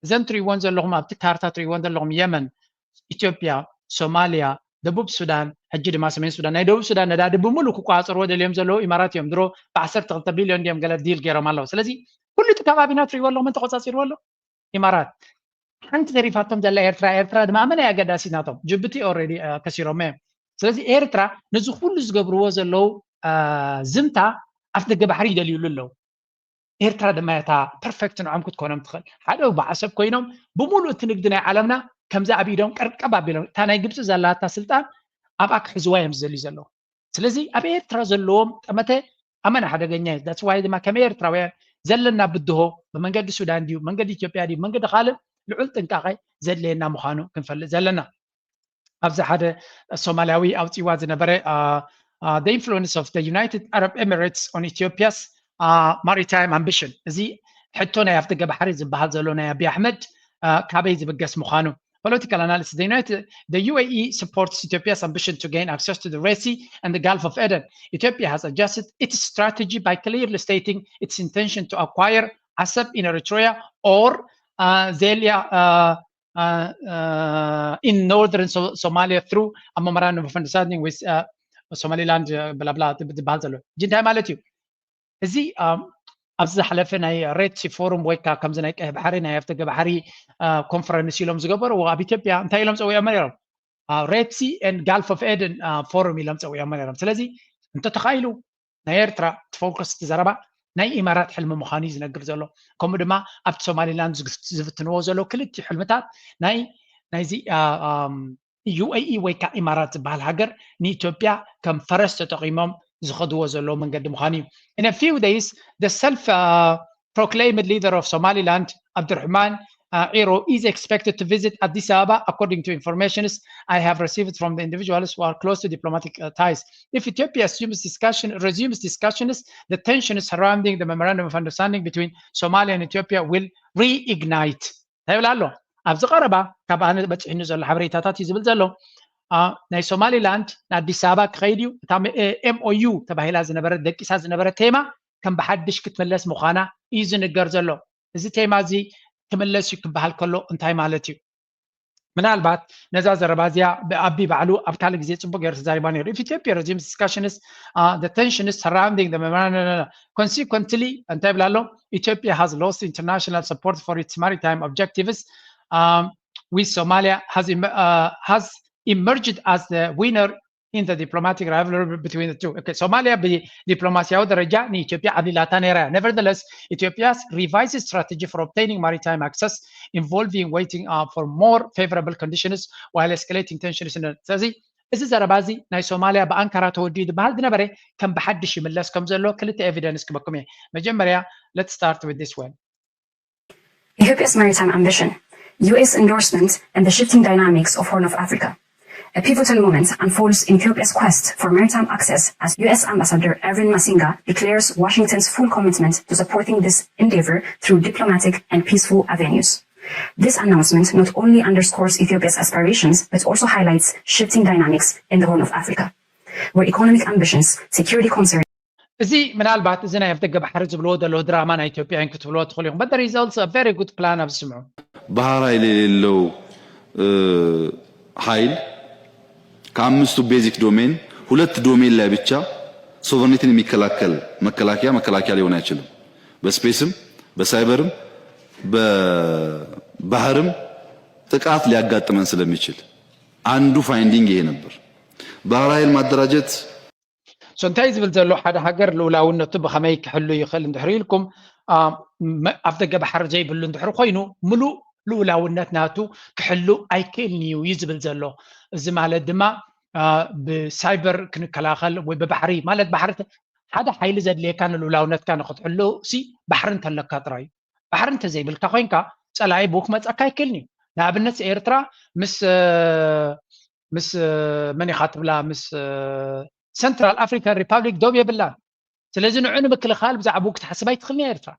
እዘን ትሪእዎን ዘለኹም ኣብቲ ካርታ ትሪእዎን ዘለኹም የመን፣ ኢትዮጵያ፣ ሶማሊያ፣ ደቡብ ሱዳን፣ ሕጂ ድማ ሰሜን ሱዳን። ናይ ደቡብ ሱዳን ነዳዲ ብምሉእ ክቆፃፀርዎ ደልዮም ዘለዉ ኢማራት እዮም። ድሮ ብዓሰርተ ክልተ ቢልዮን ድዮም ገለ ዲል ገይሮም ኣለዉ። ስለዚ ኩሉ እቲ ከባቢና ትሪእዎ ኣለኹም፣ መን ተቆፃፂርዎ ኣሎ? ኢማራት። ሓንቲ ተሪፋቶም ዘላ ኤርትራ። ኤርትራ ድማ ኣመናይ ኣገዳሲ ናቶም ጅቡቲ ኦልሬዲ ከሲሮም እዮም። ስለዚ ኤርትራ ነዚ ኩሉ ዝገብርዎ ዘለዉ ዝምታ ኣፍ ደገ ባሕሪ ይደልዩሉ ኣለዉ። ኤርትራ ድማ እታ ፐርፌክት ንዖም ክትኮኖም ትኽእል። ሓደ ብዓሰብ ኮይኖም ብምሉእ እቲ ንግዲ ናይ ዓለምና ከምዚ ኣብ ኢዶም ቀርቀብ ኣቢሎም እታ ናይ ግብፂ ዘላታ ስልጣን ኣብኣ ክሕዝዋ እዮም ዝደልዩ ዘለዉ። ስለዚ ኣብ ኤርትራ ዘለዎም ጠመተ ኣመና ሓደገኛ እዩ። ዳትስ ዋይ ድማ ከም ኤርትራውያን ዘለና ብድሆ ብመንገዲ ሱዳን ድዩ መንገዲ ኢትዮጵያ ድዩ መንገዲ ካልእ ልዑል ጥንቃቐ ዘድለየና ምዃኑ ክንፈልጥ ዘለና። ኣብዚ ሓደ ሶማልያዊ ኣውፂዋ ዝነበረ the influence of the United Arab Emirates on Ethiopia's maritime ambition። እዚ ሕቶ ናይ ኣፍደገ ባሕሪ ዝበሃል ዘሎ ናይ ኣቢ ኣሕመድ ካበይ ዝብገስ ምዃኑ። Political analysis. The, United, the U A E supports Ethiopia's ambition to gain access to the Red Sea and the Gulf of Aden. Ethiopia has adjusted its strategy by clearly stating its intention to acquire Assab in Eritrea or uh, Zelia uh, uh, uh, in northern so Somalia through a memorandum of understanding with uh, Somaliland, uh, blah, blah, ዝበሃል ዘሎ። እዚ እንታይ ማለት እዩ? እዚ ኣብዚ ዝሓለፈ ናይ ሬድ ሲ ፎሩም ወይ ከዓ ከምዚ ናይ ቀይሕ ባሕሪ ናይ ኣፍደገ ባሕሪ ኮንፈረንስ ኢሎም ዝገበርዎ ኣብ ኢትዮጵያ እንታይ ኢሎም ፀዊዖም ነይሮም? ሬድ ሲ ኤንድ ጋልፍ ኦፍ ኤደን ፎሩም ኢሎም ፀዊዖም ነይሮም። ስለዚ እንተተኻኢሉ ናይ ኤርትራ እቲ ፎከስ እቲ ዘረባ ናይ ኢማራት ሕልሚ ምዃኑ እዩ ዝነግር ዘሎ። ከምኡ ድማ ኣብቲ ሶማሊላንድ ዝፍትንዎ ዘለዉ ክልቲኡ ሕልምታት ናይ ናይዚ ዩ ኤ ኢ ወይ ከዓ ኢማራት ዝበሃል ሃገር ንኢትዮጵያ ከም ፈረስ ተጠቒሞም ዝኸድዎ ዘለዉ መንገዲ ምዃኑ እዩ። In a few days, the self uh, proclaimed leader of Somaliland, Abdurrahman uh, Iro, is expected to visit Addis Ababa, according to informations I have received from the individuals who are close to diplomatic uh, ties. If Ethiopia assumes discussion, resumes discussions, the tensions surrounding the memorandum of understanding between Somalia and Ethiopia will reignite. እንታይ ይብል ኣሎ? ኣብዚ ቀረባ ካብ ኣነ በፂሕኒ ዘሎ ሓበሬታታት እዩ ዝብል ዘሎ። ናይ ሶማሊላንድ ንኣዲስ ኣበባ ክኸይድ እዩ። እታ ኤም ኦ ዩ ተባሂላ ዝነበረት ደቂሳ ዝነበረ ቴማ ከም ብሓድሽ ክትምለስ ምዃና እዩ ዝንገር ዘሎ። እዚ ቴማ እዚ ክምለስ እዩ ክበሃል ከሎ እንታይ ማለት እዩ? ምናልባት ነዛ ዘረባ እዚኣ ብኣቢ ባዕሉ ኣብ ካልእ ግዜ ፅቡቅ ገይሩ ተዛሪባ ነይሩ። If Ethiopia resumes discussions, uh, the tensions surrounding the memorandum, consequently እንታይ ይብል ኣሎ? Ethiopia has lost international support for its maritime objectives um, with Somalia has, uh, has emerged as the winner in the diplomatic rivalry between the two. Okay, ሶማሊያ ብዲፕሎማሲያዊ ደረጃ ንኢትዮጵያ ዓብሊላታ ነይራ እያ። Nevertheless, Ethiopia's revised strategy for obtaining maritime access involving waiting uh, for more favorable conditions while escalating tensions. ስለዚ እዚ ዘረባ እዚ ናይ ሶማልያ ብኣንካራ ተወዲኡ ዝበሃል ዝነበረ ከም ብሓድሽ ይምለስ ከም ዘሎ ክልተ evidence ክበኩም እየ። መጀመርያ let's start with this one. Ethiopia's maritime ambition, U S endorsement, and the shifting dynamics of Horn of Africa. A pivotal moment unfolds in Ethiopia's quest for maritime access as U S Ambassador Ervin Masinga declares Washington's full commitment to supporting this endeavor through diplomatic and peaceful avenues. This announcement not only underscores Ethiopia's aspirations, but also highlights shifting dynamics in the Horn of Africa, where economic ambitions, security concerns, እዚ ምናልባት እዚ ናይ ኣፍደገ ባሕሪ ዝብልዎ ዘለዉ ድራማ ናይ ኢትዮጵያውያን ክትብልዎ ትኽእሉ ኢኹም። But there is also a very good plan ኣብዚ ስምዑ። ባህር ኃይል የሌለው እ፣ ኃይል ከአምስቱ basic domain ሁለት domain ላይ ብቻ sovereignty ን የሚከላከል መከላከያ መከላከያ ሊሆን አይችልም። በ space ም በ cyber ም በባህርም ጥቃት ሊያጋጥመን ስለሚችል አንዱ finding ይሄ ነበር። ባህር ኃይል ማደራጀት So እንታይ ዝብል ዘሎ ሓደ ሃገር ልኡላውነቱ ብኸመይ ክሕሉ ይኽእል እንድሕር ኢልኩም አ፣ መ- ኣፍደገ ባሕሪ ዘይብሉ እንድሕር ኮይኑ ምሉእ ልኡላውነት ናቱ ክሕሉ ኣይክእልን እዩ እዩ ዝብል ዘሎ። እዚ ማለት ድማ አ፣ ብሳይበር ክንከላኸል ወይ ብባሕሪ ማለት ባሕሪ ተ- ሓደ ሓይሊ ዘድልየካ ንልኡላውነትካ ንክትሕሉ ሲ ባሕሪ እንተለካ ጥራይ እዩ። ባሕሪ እንተዘይብልካ ኮይንካ ፀላኢ ብኡ ክመፀካ ኣይክእልን እዩ። ንኣብነት ኤርትራ ምስ አ፣ ምስ አ፣ መን ኢኻ ትብላ ምስ አ፣ Central African Republic ዶብ የብላን። ስለዚ ንዑ ንምክልኻል ብዛዕባኡ ክትሓስብ ኣይትኽእልን እያ ኤርትራ።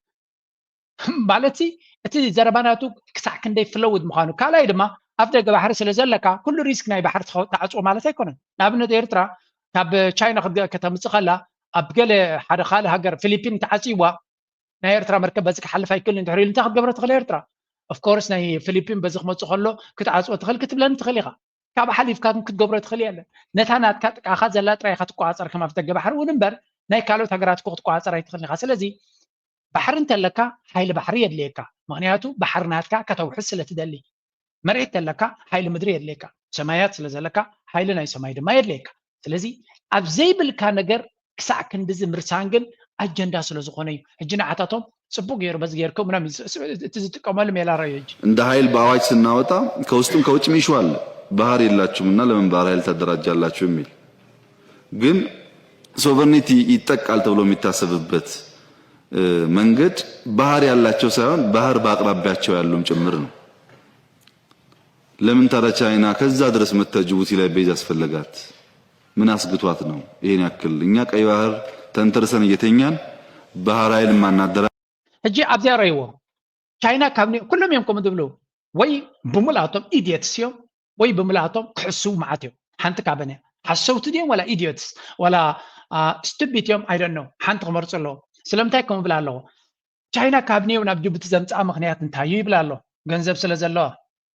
ማለት እቲ ዘረባ ናቱ ክሳዕ ክንደይ ፍለውድ ምዃኑ። ካልኣይ ድማ ኣፍ ደገ ባሕሪ ስለ ዘለካ ኩሉ ሪስክ ናይ ባሕሪ ትኸ- ትዓጽዎ ማለት ኣይኮነን። ንኣብነት ኤርትራ ካብ ቻይና ክትገ- ከተምጽእ ከላ ኣብ ገለ ሓደ ካልእ ሃገር ፊሊፒን ተዓጽይዋ ናይ ኤርትራ መርከብ በዚ ክሓልፍ ኣይክእልን እንድሕር ኢሉ እንታይ ክትገብሮ ትኽእል ኤርትራ? Of course ናይ ፊሊፒን በዚ ክመጽእ ከሎ ክትዓጽዎ ትኽእል ክትብለኒ ትኽእል ኢኻ። ካብ ሓሊፍካ ግን ክትገብሮ ትኽእል የለን። ነታ ናትካ ጥቃኻ ዘላ ጥራይ ኢኻ ትቆጻጸር ከም ኣፍ ደገ ባሕሪ እውን እምበር ናይ ካልኦት ሃገራት እኮ ክትቆጻጸር ኣይትኽእልን ኢኻ። ስለዚ ባሕሪ እንተለካ ሓይሊ ባሕሪ የድልየካ። ምኽንያቱ ባሕሪ ናትካ ከተውሕስ ስለ ትደሊ። መሬት ተለካ ሓይሊ ምድሪ የድልየካ። ሰማያት ስለ ዘለካ ሓይሊ ናይ ሰማይ ድማ የድልየካ። ስለዚ ኣብ ዘይብልካ ነገር ክሳዕ ክንድዚ ምርሳን ግን ኣጀንዳ ስለ ዝኾነ እዩ። ሕጂ ንዓታቶም ጽቡቅ ገይሩ በዚ ገይርኩም ምናምን ስ- ስ- እቲ ዝጥቀመሉ ሜላ ረዩ ሕጂ እንደ ኃይል በአዋጅ ስናወጣ ከውስጥም ከውጭም issue አለ። ባህር የላችሁምና ለምን ባህር ኃይል ታደራጃላችሁ የሚል ግን sovereignty ይጠቃል ተብሎ የሚታሰብበት እ፣ መንገድ ባህር ያላቸው ሳይሆን ባህር በአቅራቢያቸው ያሉም ጭምር ነው። ለምን ታዲያ ቻይና ከዛ ድረስ መታ ጅቡቲ ላይ base አስፈለጋት? ምን አስግቷት ነው ይሄን ያክል? እኛ ቀይ ባህር ተንተርሰን እየተኛን ባህር ኃይል ማናደራ ሕጂ ኣብዚኣ ረእይዎ። ቻይና ካብ ኒ- ኩሎም እዮም ከምኡ ዝብሉ። ወይ ብምልኣቶም ኢድየትስ እዮም ወይ ብምልኣቶም ክሕስቡ መዓት እዮም። ሓንቲ ካበን እያ። ሓሰውቲ ድዮም ዋላ ኢድየትስ ዋላ ስቱፒድ እዮም? I don't know። ሓንቲ ክመርፁ ኣለዎ። ስለምንታይ ከምኡ ይብል ኣለዎ? ቻይና ካብ ኒው ናብ ጅቡቲ ዘምፅኣ ምኽንያት እንታይ እዩ ይብል ኣሎ። ገንዘብ ስለ ዘለዋ፣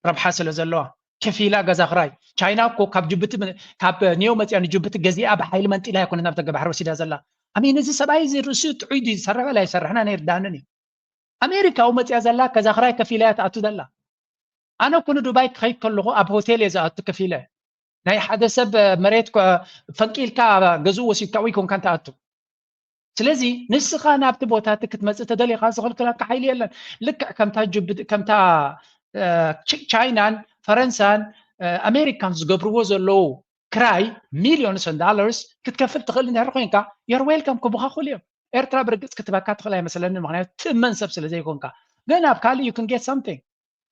ረብሓ ስለ ዘለዋ፣ ከፊላ ገዛ ክራይ። ቻይና እኮ ካብ ጅቡቲ ም- ካብ ኒው መፅያ ንጅቡቲ ገዚኣ ብሓይሊ መንጢላ ኣይኮነት ናብ ደገ ባሕሪ ወሲዳ ዘላ። ኣሜን እዚ ሰብኣይ እዚ ርእሱ ጥዑይ ድዩ ዝሰርሕ ወላ ይሰርሕና ነይርዳንን እዩ። ኣሜሪካዊ መፅያ ዘላ ገዛ ክራይ ከፊላ እያ ትኣቱ ዘላ። ኣነ እኮ ንዱባይ ክኸይድ ከለኹ ኣብ ሆቴል እየ ዝኣቱ ከፊለ። ናይ ሓደ ሰብ መሬት ኮ- ፈንቂልካ ገዝኡ ወሲድካ ወይ ኮንካ እንትኣቱ። ስለዚ ንስኻ ናብቲ ቦታ እቲ ክትመፅእ ተደሊኻ ዝኽልክለካ ሓይሊ የለን። ልክዕ ከምታ ጅብ ከምታ እ፣ ች- ቻይናን ፈረንሳን እ፣ ኣሜሪካን ዝገብርዎ ዘለዉ ክራይ ሚሊዮንስ ን ዶላርስ ክትከፍል ትኽእል እንድሕር ኮይንካ you're welcome ክቡኻኹል እዮም። ኤርትራ ብርግፅ ክትበካ ትኽእል ኣይመስለንን፣ ምክንያቱ ትእመን ሰብ ስለ ዘይኮንካ። ግን ኣብ ካልእ you can get something።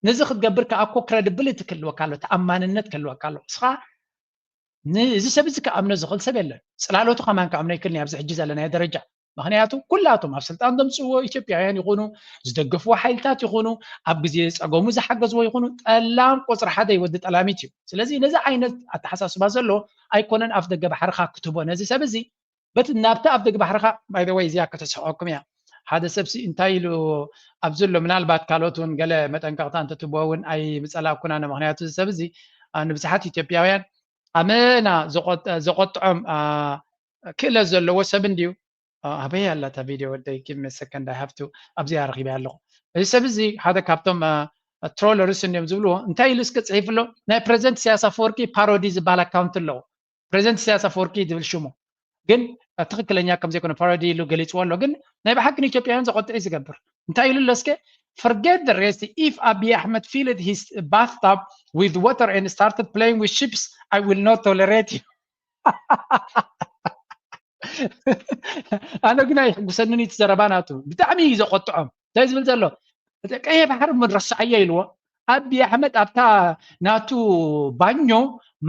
ነዚ ክትገብር ከዓ እኮ credibility ክህልወካ ኣሎ፣ ተኣማንነት ክህልወካ ኣሎ። ንስኻ ንዚ ሰብ እዚ ክኣምኖ ዝኽእል ሰብ የለን። ፅላሎቱ ከማን ክኣምኖ ይክእል ኣብዚ ሕጂ ዘለናዮ ደረጃ። ምክንያቱ ኩላቶም ኣብ ስልጣን ዘምፅእዎ ኢትዮጵያውያን ይኹኑ ዝደገፍዎ ሓይልታት ይኹኑ ኣብ ግዜ ፀገሙ ዝሓገዝዎ ይኹኑ ጠላም ቁፅሪ ሓደ ይወዲ ጠላሚት እዩ። ስለዚ ነዚ ዓይነት ኣተሓሳስባ ዘሎ ኣይኮነን ኣፍ ደገ ባሕርኻ ክትቦ ነዚ ሰብ እዚ በቲ ናብቲ ኣፍ ደገ ባሕርኻ by the way እዚኣ ከተስሕቀኩም እያ። ሓደ ሰብሲ እንታይ ኢሉ ኣብዚ ኣሎ ምናልባት ካልኦት እውን ገለ መጠንቀቕታ እንተትቦ እውን ኣይምፀላእኩን ኣነ። ምክንያቱ እዚ ሰብ እዚ ንብዙሓት ኢትዮጵያውያን ኣመና ዘቆጥዖም ክእለት ዘለዎ ሰብ እንድዩ። ኣበይ ኣላ እታ ቪድዮ ወደይ? Give me a second, I have to ኣብዚኣ ረኺበያ ኣለኹ። እዚ ሰብ እዚ ሓደ ካብቶም ትሮለርስ እንድዮም ዝብልዎ እንታይ ኢሉ እስከ ፅሒፉ ኣሎ? ናይ ፕረዚደንት ኢሳያስ ኣፈወርቂ ፓሮዲ ዝበሃል ኣካውንት ኣለዎ። ፕረዚደንት ኢሳያስ ኣፈወርቂ ዝብል ሽሙ ግን ትክክለኛ ከም ዘይኮነ ፓሮዲ ኢሉ ገሊፅዎ ኣሎ። ግን ናይ ብሓቂ ንኢትዮጵያውያን ዘቆጥዕ እዩ ዝገብር። እንታይ ኢሉ ኣሎ እስከ? Forget the rest, if Abiy Ahmed filled his bathtub with water and started playing with ships, I will not tolerate you. ኣነ ግን ኣይሕጉሰንን እዩ እቲ ዘረባ ናቱ። ብጣዕሚ እዩ ዘቆጥዖም። እንታይ ዝብል ዘሎ? ቀይሕ ባሕሪ መድረስዓዮ ኢልዎ። ኣቢ ኣሕመድ ኣብታ ናቱ ባኞ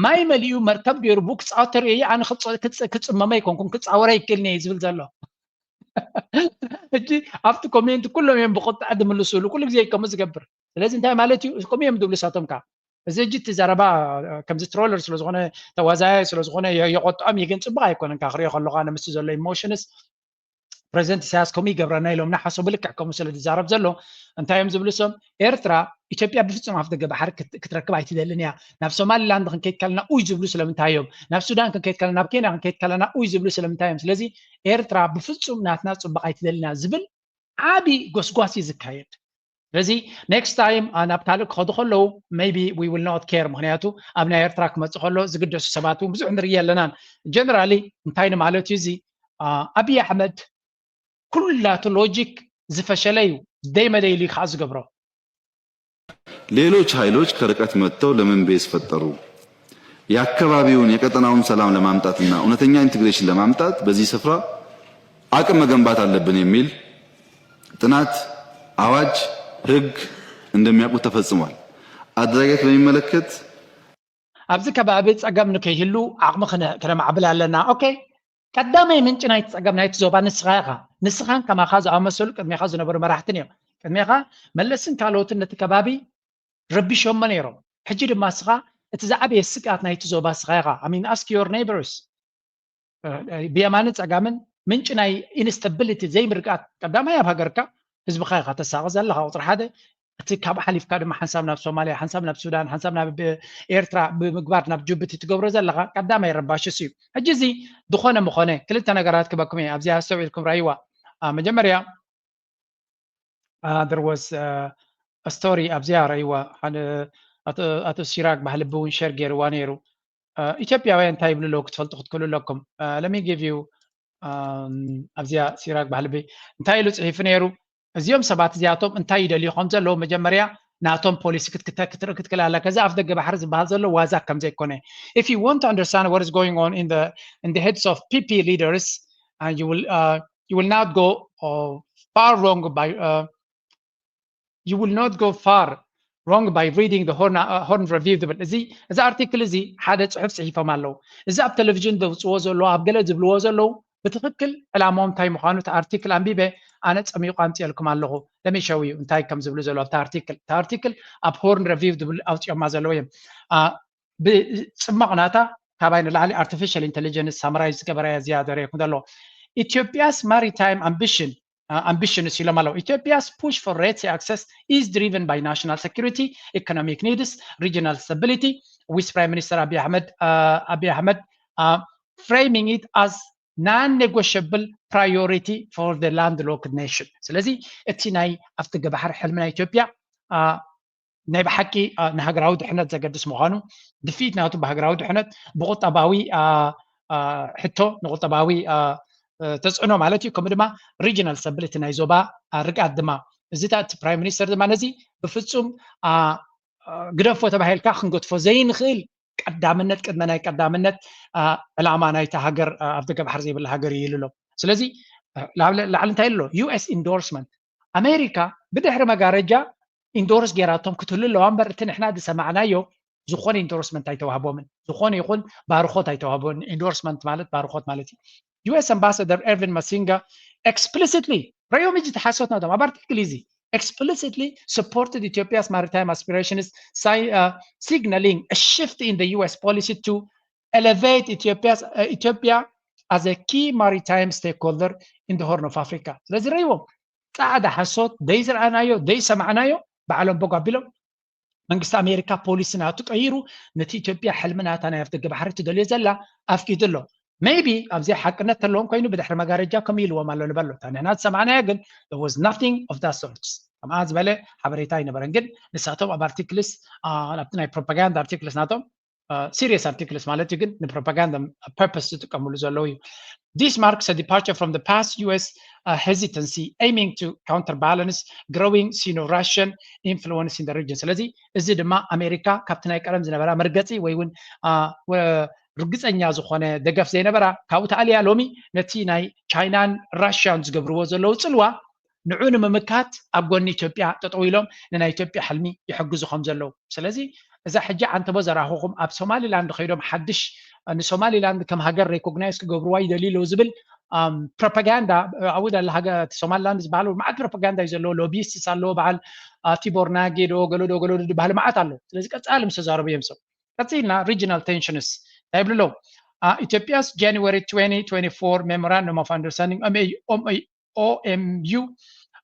ማይ መሊኡ መርከብ ገይሩ ብኡ ክፃወት ተርእየ። ኣነ ክፅመመ ኣይኮንኩን፣ ክፃወረ ይክእልኒ እዩ ዝብል ዘሎ። ሕጂ ኣብቲ ኮሜንት ኩሎም እዮም ብቁጣዕ ዝምልስሉ። ኩሉ ግዜ እዩ ከምኡ ዝገብር። ስለዚ እንታይ ማለት እዩ? ከምኡ እዮም ዝብሉ ሳቶም ከዓ። እዚ ሕጂ እቲ ዘረባ ከምዚ ትሮለር ስለዝኾነ፣ ተዋዛያይ ስለዝኾነ የቆጥዖም እዩ። ግን ፅቡቅ ኣይኮነን። ክሪኦ ከለካ ንምስቲ ዘሎ ኢሞሽንስ ፕሬዚደንት ኢሳያስ ከምኡ ይገብረና ኢሎም እናሓሰቡ ልክዕ ከምኡ ስለ ዝዛረብ ዘሎ እንታይ እዮም ዝብሉ? እሶም ኤርትራ ኢትዮጵያ ብፍጹም ኣፍ ደገ ባሕሪ ክትረክብ ኣይትደልን እያ። ናብ ሶማሊላንድ ክንከይድ ከለና ኡይ ዝብሉ ስለምንታይ እዮም? ናብ ሱዳን ክንከይድ ከለና፣ ናብ ኬንያ ክንከይድ ከለና ኡይ ዝብሉ ስለምንታይ እዮም? ስለዚ ኤርትራ ብፍጹም ናትና ጽቡቕ ኣይትደልን እያ ዝብል ዓቢ ጎስጓስ እዩ ዝካየድ። ስለዚ ኔክስት ታይም ናብ ካልእ ክኸዱ ከለዉ maybe we will not care፣ ምክንያቱ ኣብ ናይ ኤርትራ ክመጽእ ከሎ ዝግደሱ ሰባት እውን ብዙሕ ንርኢ ኣለናን። ጀነራሊ እንታይ ንማለት እዩ እዚ? ኣብይ ኣሕመድ ኩላቱ ሎጂክ ዝፈሸለ እዩ፣ ደይመደይ ኢሉ ከዓ ዝገብሮ። ሌሎች ኃይሎች ከርቀት መጥተው ለምን ቤዝ ፈጠሩ? የአካባቢውን የቀጠናውን ሰላም ለማምጣትና እውነተኛ ኢንቴግሬሽን ለማምጣት በዚህ ስፍራ አቅም መገንባት አለብን የሚል ጥናት፣ አዋጅ፣ ህግ እንደሚያውቁት ተፈጽሟል። አደረጃጀት በሚመለከት ኣብዚ ከባቢ ፀገም ንከይህሉ ዓቕሚ ክነ- ክነማዕብል ኣለና። ኦኬ፣ ቀዳማይ ምንጪ ናይቲ ፀገም ናይቲ ዞባ ንስኻ ኢኻ። ንስኻን ከማኻ ዝኣመሰሉ ቅድሜኻ ዝነበሩ መራሕትን እዮም። ቅድሜኻ መለስን ካልኦትን ነቲ ከባቢ ረቢሾሞ ነይሮም። ሕጂ ድማ ንስኻ እቲ ዝዓበየ ስግኣት ናይቲ ዞባ ንስኻ ኢኻ። I mean, ask your neighbors። ብየማንን ፀጋምን ምንጪ ናይ ኢንስታቢሊቲ ዘይምርግኣት ቀዳማይ ኣብ ሃገርካ ህዝብኻ ኢኻ ተሳቒ ዘለኻ ቁፅሪ ሓደ። እቲ ካብ ሓሊፍካ ድማ ሓንሳብ ናብ ሶማልያ፣ ሓንሳብ ናብ ሱዳን፣ ሓንሳብ ናብ ኤርትራ ብምግባር ናብ ጅቡቲ ትገብሮ ዘለኻ ቀዳማይ ረባሽስ እዩ። ሕጂ እዚ ዝኾነ ምኾነ ክልተ ነገራት ክበኩም እየ። ኣብዚኣ ኣስተውዒልኩም ራእይዋ። መጀመርያ there was a story ኣብዚኣ ራእይዋ ሓደ ኣቶ ሲራክ ባህልቢ እውን ሸር ገይርዋ ነይሩ። ኢትዮጵያውያን እንታይ ይብሉ ኣለዉ ክትፈልጡ ክትክእሉ ኣለኩም። Let me give you ኣብዚኣ ሲራክ ባህልቢ እንታይ ኢሉ ፅሒፉ ነይሩ? እዚኦም ሰባት እዚኣቶም እንታይ ይደልዩ ከም ዘለዉ መጀመርያ ናቶም ፖሊሲ ክትርኢ ክትክእል ኣለካ። እዚ ኣፍ ደገ ባሕሪ ዝበሃል ዘሎ ዋዛ ከም ዘይኮነ if you want to understand what is going on in the in the heads of P P leaders, uh, you will uh, you will not go uh, far wrong by uh, you will not go far wrong by reading the Horn, uh, Horn Review ዝብል እዚ እዚ ኣርቲክል እዚ ሓደ ፅሑፍ ፅሒፎም ኣለዉ። እዚ ኣብ ቴሌቪዥን ዘውፅዎ ዘለዉ ኣብ ገለ ዝብልዎ ዘለዉ ብትኽክል ዕላማኦም እንታይ ምዃኑ እቲ ኣርቲክል ኣንቢበ ኣነ ፀሚቑ ኣምፅኤልኩም ኣለኹ። ለሚሸውዩ እንታይ ከም ዝብሉ ዘለዉ ኣብቲ ኣርቲክል እቲ ኣርቲክል ኣብ ሆርን ረቪው ዝብል ኣውፅኦማ ዘለዉ እዮም። ብፅማቕ ናታ ካባይ ንላዕሊ ኣርቲፊሻል ኢንቴሊጀንስ ሳምራይ ዝገበረያ ዝያደረየኩም ዘሎ ኢትዮጵያስ ማሪታይም ኣምቢሽን ኣምቢሽንስ ኢሎም ኣለዉ። Ethiopia's push for Red Sea access is driven by national security, economic needs, regional stability, with Prime Minister Abiy Ahmed, uh, Abiy Ahmed uh, framing it as non-negotiable priority for the landlocked nation. ስለዚ እቲ ናይ ኣፍደገ ባሕሪ ሕልሚ ናይ ኢትዮጵያ ናይ ብሓቂ ንሃገራዊ ድሕነት ዘገድስ ምዃኑ፣ ድፍኢት ናቱ ብሃገራዊ ድሕነት፣ ብቁጠባዊ ሕቶ ንቁጠባዊ ተፅዕኖ ማለት እዩ፣ ከምኡ ድማ ሪጅናል ስታቢሊቲ ናይ ዞባ ርግኣት ድማ እዚ እቲ ፕራይም ሚኒስተር ድማ ነዚ ብፍፁም ግደፎ ተባሂልካ ክንገድፎ ዘይንኽእል ቀዳምነት ቅድመ ናይ ቀዳምነት ዕላማ ናይታ ሃገር ኣብ ደገ ባሕሪ ዘይብላ ሃገር እዩ ኢሉ ኣሎ። ስለዚ ላዕሊ እንታይ ኣሎ? ዩ ኤስ ኢንዶርስመንት ኣሜሪካ ብድሕሪ መጋረጃ ኢንዶርስ ጌራቶም ክትህሉ ኣለዋ እምበር እቲ ንሕና ዝሰማዕናዮ ዝኾነ ኢንዶርስመንት ኣይተዋህቦምን። ዝኾነ ይኹን ባርኾት ኣይተዋህቦምን። ኢንዶርስመንት ማለት ባርኾት ማለት እዩ። ዩ ኤስ ኣምባሳደር ኤርቪን ማሲንጋ ኤክስፕሊሲትሊ ረዮም እዚ ተሓሶት ናቶም ኣብ ኣርቲክል እዚ explicitly supported Ethiopia's maritime aspirations, si- uh, signaling a shift in the U S policy to elevate Ethiopia's, uh, Ethiopia as a key maritime stakeholder in the Horn of Africa. ስለዚ ረይዎም ፃዕዳ ሓሶት ደይ ዝረኣናዮ ደይ ሰማዕናዮ ባዕሎም ቦግ ኣቢሎም መንግስቲ ኣሜሪካ ፖሊሲ ናቱ ቀይሩ ነቲ ኢትዮጵያ ሕልሚ ናታ ናይ ኣፍደገ ባሕሪ ትደልዮ ዘላ ኣፍቂዱ ኣሎ። ሜይቢ ኣብዚ ሓቅነት ተለዎም ኮይኑ ብድሕሪ መጋረጃ ከምኡ ኢልዎም ኣሎ ንበሎ። እታ ንሕና ዝሰማዕናያ ግን there was nothing of that sort። ከምኣ ዝበለ ሓበሬታ ኣይነበረን። ግን ንሳቶም ኣብ ኣርቲክልስ ኣብቲ ናይ ፕሮፓጋንዳ ኣርቲክልስ ናቶም serious articles ማለት እዩ፣ ግን ንፕሮፓጋንዳ purpose ዝጥቀምሉ ዘለዉ እዩ። This marks a departure from the past U S uh, hesitancy aiming to counterbalance growing Sino-Russian influence in the region። ስለዚ እዚ ድማ ኣሜሪካ ካብቲ ናይ ቀደም ዝነበራ መርገፂ ወይ እውን ርግፀኛ ዝኾነ ደገፍ ዘይነበራ ካብኡ ተኣልያ ሎሚ ነቲ ናይ ቻይናን ራሽያን ዝገብርዎ ዘለዉ ፅልዋ ንዑ ንምምካት ኣብ ጎኒ ኢትዮጵያ ጠጠው ኢሎም ንናይ ኢትዮጵያ ሕልሚ ይሕግዙ ከም ዘለዉ። ስለዚ እዛ ሕጂ ዓንተቦ ዘራኹኹም ኣብ ሶማሊላንድ ከይዶም ሓድሽ ንሶማሊላንድ ከም ሃገር recognize ክገብርዋ ይደልዩ ኣለዉ ዝብል ፕሮፓጋንዳ ኣብኡ ደለ ሃገር ሶማሊላንድ ዝበሃል መዓት ፕሮፓጋንዳ እዩ ዘለዎ። ሎቢስትስ ኣለዎ፣ በዓል ቲቦር ናጌ ዶ ገሎ ዶ ገሎ ዶ ዝበሃል መዓት ኣሎ። ስለዚ ቀፃሊ ምስ ተዛረቡ እዮም ሰብ ቀፂልና regional tensions እንታይ ይብሉ ኣለዉ? Ethiopia's January twenty twenty-four memorandum of understanding, O M U,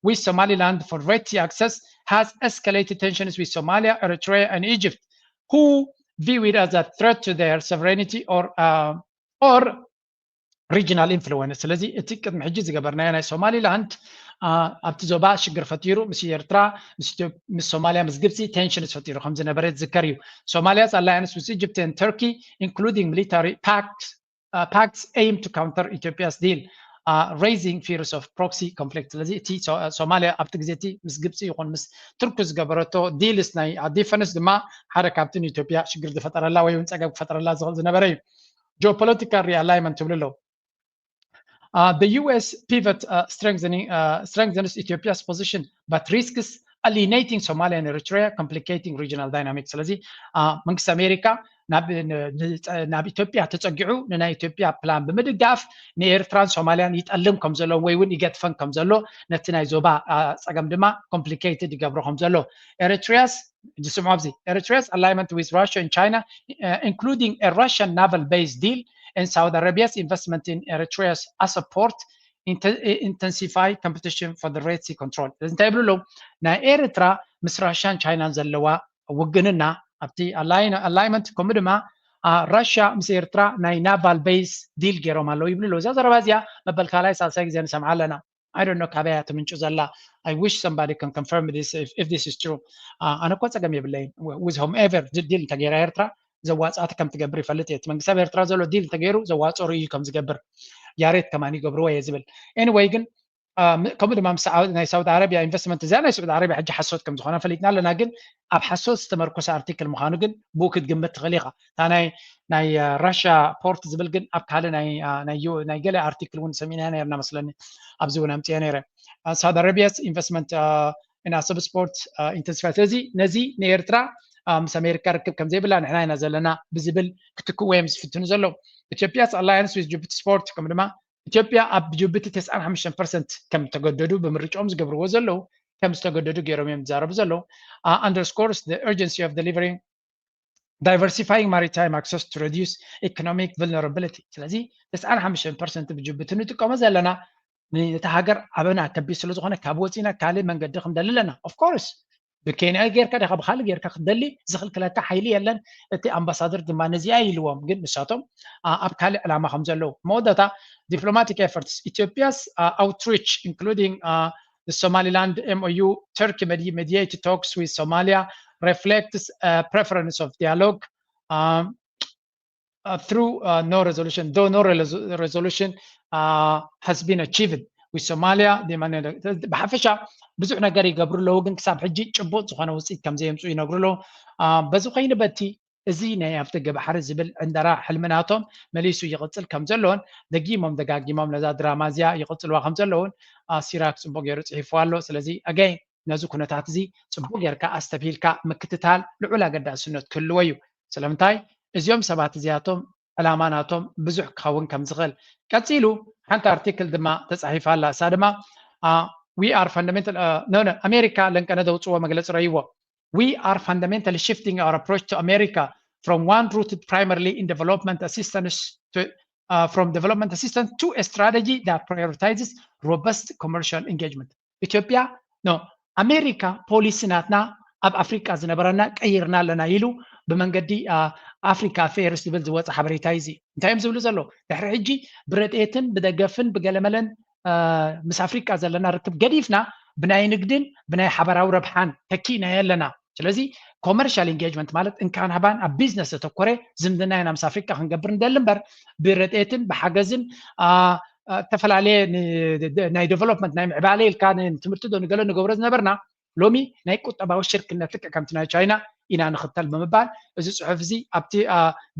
with Somaliland for Red Sea access has escalated tensions with Somalia, Eritrea, and Egypt, who view it as a threat to their sovereignty or uh, or regional influence። ስለዚ እቲ ቅድሚ ሕጂ ዝገበርናዮ ናይ ሶማሊላንድ ኣብቲ ዞባ ሽግር ፈጢሩ ምስ ኤርትራ ምስ ሶማልያ ምስ ግብፂ tensions ፈጢሩ ከም ዝነበረ ዝዝከር እዩ። Somalia's alliance with Egypt and Turkey including military pacts uh, pacts aim to counter Ethiopia's deal uh, raising fears of proxy conflict። ስለዚ እቲ ሶማልያ ኣብቲ ግዜ እቲ ምስ ግብፂ ይኹን ምስ ቱርኪ ዝገበረቶ deals ናይ defense ድማ ሓደ ካብቲ ንኢትዮጵያ ሽግር ዝፈጠረላ ወይ እውን ፀገም ክፈጠረላ ዝኽእል ዝነበረ እዩ። Geopolitical realignment ትብሉ ኣለዉ። Uh, the U S pivot uh, strengthening, uh, strengthens Ethiopia's position, but risks alienating Somalia and Eritrea, complicating regional dynamics. ስለዚ መንግስቲ ኣሜሪካ ናብ ኢትዮጵያ ተፀጊዑ ንናይ ኢትዮጵያ ፕላን ብምድጋፍ ንኤርትራን ሶማልያን ይጠልም ከም ዘሎ ወይ እውን ይገድፈን ከም ዘሎ ነቲ ናይ ዞባ ፀገም ድማ complicated ይገብሮ ከም ዘሎ። Eritrea's ስምዑ ኣብዚ Eritrea's alignment with Russia and China uh, including a Russian naval base deal and Saudi Arabia's investment in Eritrea's as a port intensify competition for the Red Sea control። እዚ እንታይ ይብሉ ኣለዉ? ናይ ኤርትራ ምስ ራሽያን ቻይናን ዘለዋ ውግንና ኣብቲ alignment ከምኡ ድማ ራሽያ ምስ ኤርትራ ናይ naval base deal ገይሮም ኣለዉ ይብሉ ኣለዉ። እዛ ዘረባ እዚኣ መበል ካልኣይ ሳልሳይ ግዜ ንሰምዓ ኣለና። I don't know ካበያ ትምንጩ ዘላ። I wish somebody can confirm this if, if this is true። ኣነ እኮ ፀገም የብለይን with whomever deal እንተገይራ ኤርትራ ዘዋፅኣት ከም ትገብር ይፈልጥ እየ። እቲ መንግስቲ ኣብ ኤርትራ ዘሎ deal እንተገይሩ ዘዋፅኦ ርእዩ ከም ዝገብር ያሬት ከማን ይገብርዎ እየ ዝብል። Anyway ግን ከምኡ ድማ ናይ ሳውዲ ዓረቢያ ኢንቨስትመንት እዚኣ ናይ ሳውዲ ዓረቢያ ሕጂ ሓሶት ከም ዝኾነ ፈሊጥና ኣለና። ግን ኣብ ሓሶት ዝተመርኮሰ ኣርቲክል ምዃኑ ግን ብኡ ክትግምት ትኽእል ኢኻ። እታ ናይ ናይ ራሽያ ፖርት ዝብል ግን ኣብ ካልእ ናይ ገለ ኣርቲክል እውን ሰሚዕና ነርና መስለኒ። ኣብዚ እውን ኣምፅኦ ነይረ። ሳውዲ ዓረቢያስ ኢንቨስትመንት ኢን ኣሰብ ስፖርት ኢንተንሲፋይ። ስለዚ ነዚ ንኤርትራ ምስ ኣሜሪካ ርክብ ከም ዘይብላ ንሕና ኢና ዘለና ብዝብል ክትክእዎ እዮም ዝፍትኑ ዘለዉ። ኢትዮጵያስ ኣላያንስ ዊዝ ጅቡቲ ስፖርት ከም ድማ ኢትዮጵያ ኣብ ጅቡቲ ተስዓን ሓሙሽተን ፐርሰንት ከም ዝተገደዱ ብምርጫኦም ዝገብርዎ ዘለዉ ከም ዝተገደዱ ገይሮም እዮም ዝዛረቡ ዘለዉ። Underscores the urgency of delivering diversifying maritime access to reduce economic vulnerability። ስለዚ ተስዓን ሓሙሽተን ፐርሰንት ብጅቡቲ ንጥቀሞ ዘለና ነቲ ሃገር ኣበና ከቢድ ስለ ዝኾነ ካብ ወፂና ካልእ መንገዲ ክንደሊ ኣለና። Of course ብኬንያ ጌርካ ዲኻ ብካልእ ጌርካ ክትደሊ ዝኽልክለካ ሓይሊ የለን። እቲ ኣምባሳደር ድማ ነዚኣ ኢልዎም፣ ግን ንሳቶም ኣብ ካልእ ዕላማ ከም ዘለዉ መወዳእታ diplomatic efforts Ethiopia's outreach including the Somaliland M O U Turkey mediated talks with Somalia reflects a preference of dialogue um, uh, through uh, no resolution, though no resolution uh, has been achieved with Somalia. ብሓፈሻ ብዙሕ ነገር ይገብሩ ኣለዉ፣ ግን ክሳብ ሕጂ ጭቡጥ ዝኾነ ውፅኢት ከም ዘየምፁ ይነግሩ ኣለዉ። በዚ ኮይኑ በቲ እዚ ናይ ኣፍደገ ባሕሪ ዝብል ዕንደራ ሕልምናቶም መሊሱ ይቕፅል ከም ዘለዎን ደጊሞም ደጋጊሞም ነዛ ድራማ እዚኣ ይቕፅልዋ ከም ዘለውን ሲራክ ፅቡቅ ገይሩ ፅሒፍዋ ኣሎ። ስለዚ ኣገይ ነዚ ኩነታት እዚ ፅቡቅ ጌርካ ኣስተብሂልካ ምክትታል ልዑል ኣገዳስነት ክህልዎ እዩ። ስለምንታይ እዚኦም ሰባት እዚኣቶም ዕላማ ናቶም ብዙሕ ክኸውን ከም ዝኽእል። ቀፂሉ ሓንቲ ኣርቲክል ድማ ተፃሒፋ ኣላ። እሳ ድማ we are fundamental no no ኣሜሪካ ለንቀነ ዘውፅዎ መግለፂ ረይዎ We are fundamentally shifting our approach to America from one rooted primarily in development assistance to uh, from development assistance to a strategy that prioritizes robust commercial engagement. ኢትዮጵያ no ኣሜሪካ ፖሊሲ ናትና ኣብ ኣፍሪቃ ዝነበረና ቀይርና ኣለና ኢሉ ብመንገዲ ኣፍሪካ ኣፌርስ ዝብል ዝወፀ ሓበሬታ እዩ። እዚ እንታይ እዮም ዝብሉ ዘለዉ? ድሕሪ ሕጂ ብረድኤትን ብደገፍን ብገለመለን ምስ ኣፍሪቃ ዘለና ርክብ ገዲፍና ብናይ ንግድን ብናይ ሓበራዊ ረብሓን ተኪእናዮ ኣለና። ስለዚ commercial engagement ማለት እንካን ሃባን ኣብ ቢዝነስ ዘተኮረ ዝምድና ኢና ምስ ኣፍሪካ ክንገብር ንደሊ እምበር ብረድኤትን ብሓገዝን ዝተፈላለየ ናይ development ናይ ምዕባለ ኢልካ ትምህርቲ ዶ ንገለ ንገብሮ ዝነበርና ሎሚ ናይ ቁጠባዊ ሽርክነት ልክዕ ከምቲ ናይ ቻይና ኢና ንኽተል ብምባል እዚ ፅሑፍ እዚ ኣብቲ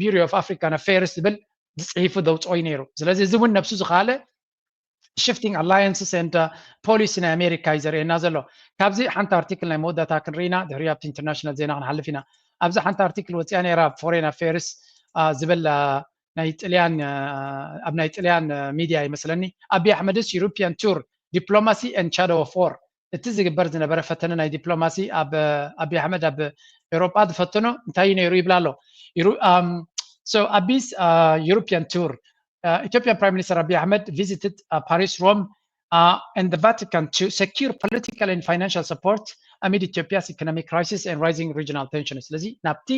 Bureau of African Affairs ዝብል ዝፅሒፉ ዘውፅኦ እዩ ነይሩ። ስለዚ እዚ እውን ነብሱ ዝኸኣለ shifting alliances and policy ናይ ኣሜሪካ እዩ ዘርእየና ዘሎ። ካብዚ ሓንቲ ኣርቲክል ናይ መወዳእታ ክንርኢና ድሕሪ ኣብቲ ኢንተርናሽናል ዜና ክንሓልፍ ኢና። ኣብዚ ሓንቲ ኣርቲክል ወፂኣ ነይራ፣ Foreign Affairs ዝብል ናይ ጥልያን ኣብ ናይ ጥልያን ሚድያ ይመስለኒ። ኣቢ ኣሕመድስ European tour, diplomacy and shadow of war፣ እቲ ዝግበር ዝነበረ ፈተነ ናይ ዲፕሎማሲ ኣብ ኣቢ ኣሕመድ ኣብ ኤውሮጳ ዝፈተኖ እንታይ እዩ ነይሩ ይብላ ኣሎ። ኣቢስ European tour, Ethiopian Prime Minister Abiy Ahmed visited Paris, Rome and the Vatican to secure political and financial support amid Ethiopia's economic crisis and rising regional tension። ስለዚ ናብቲ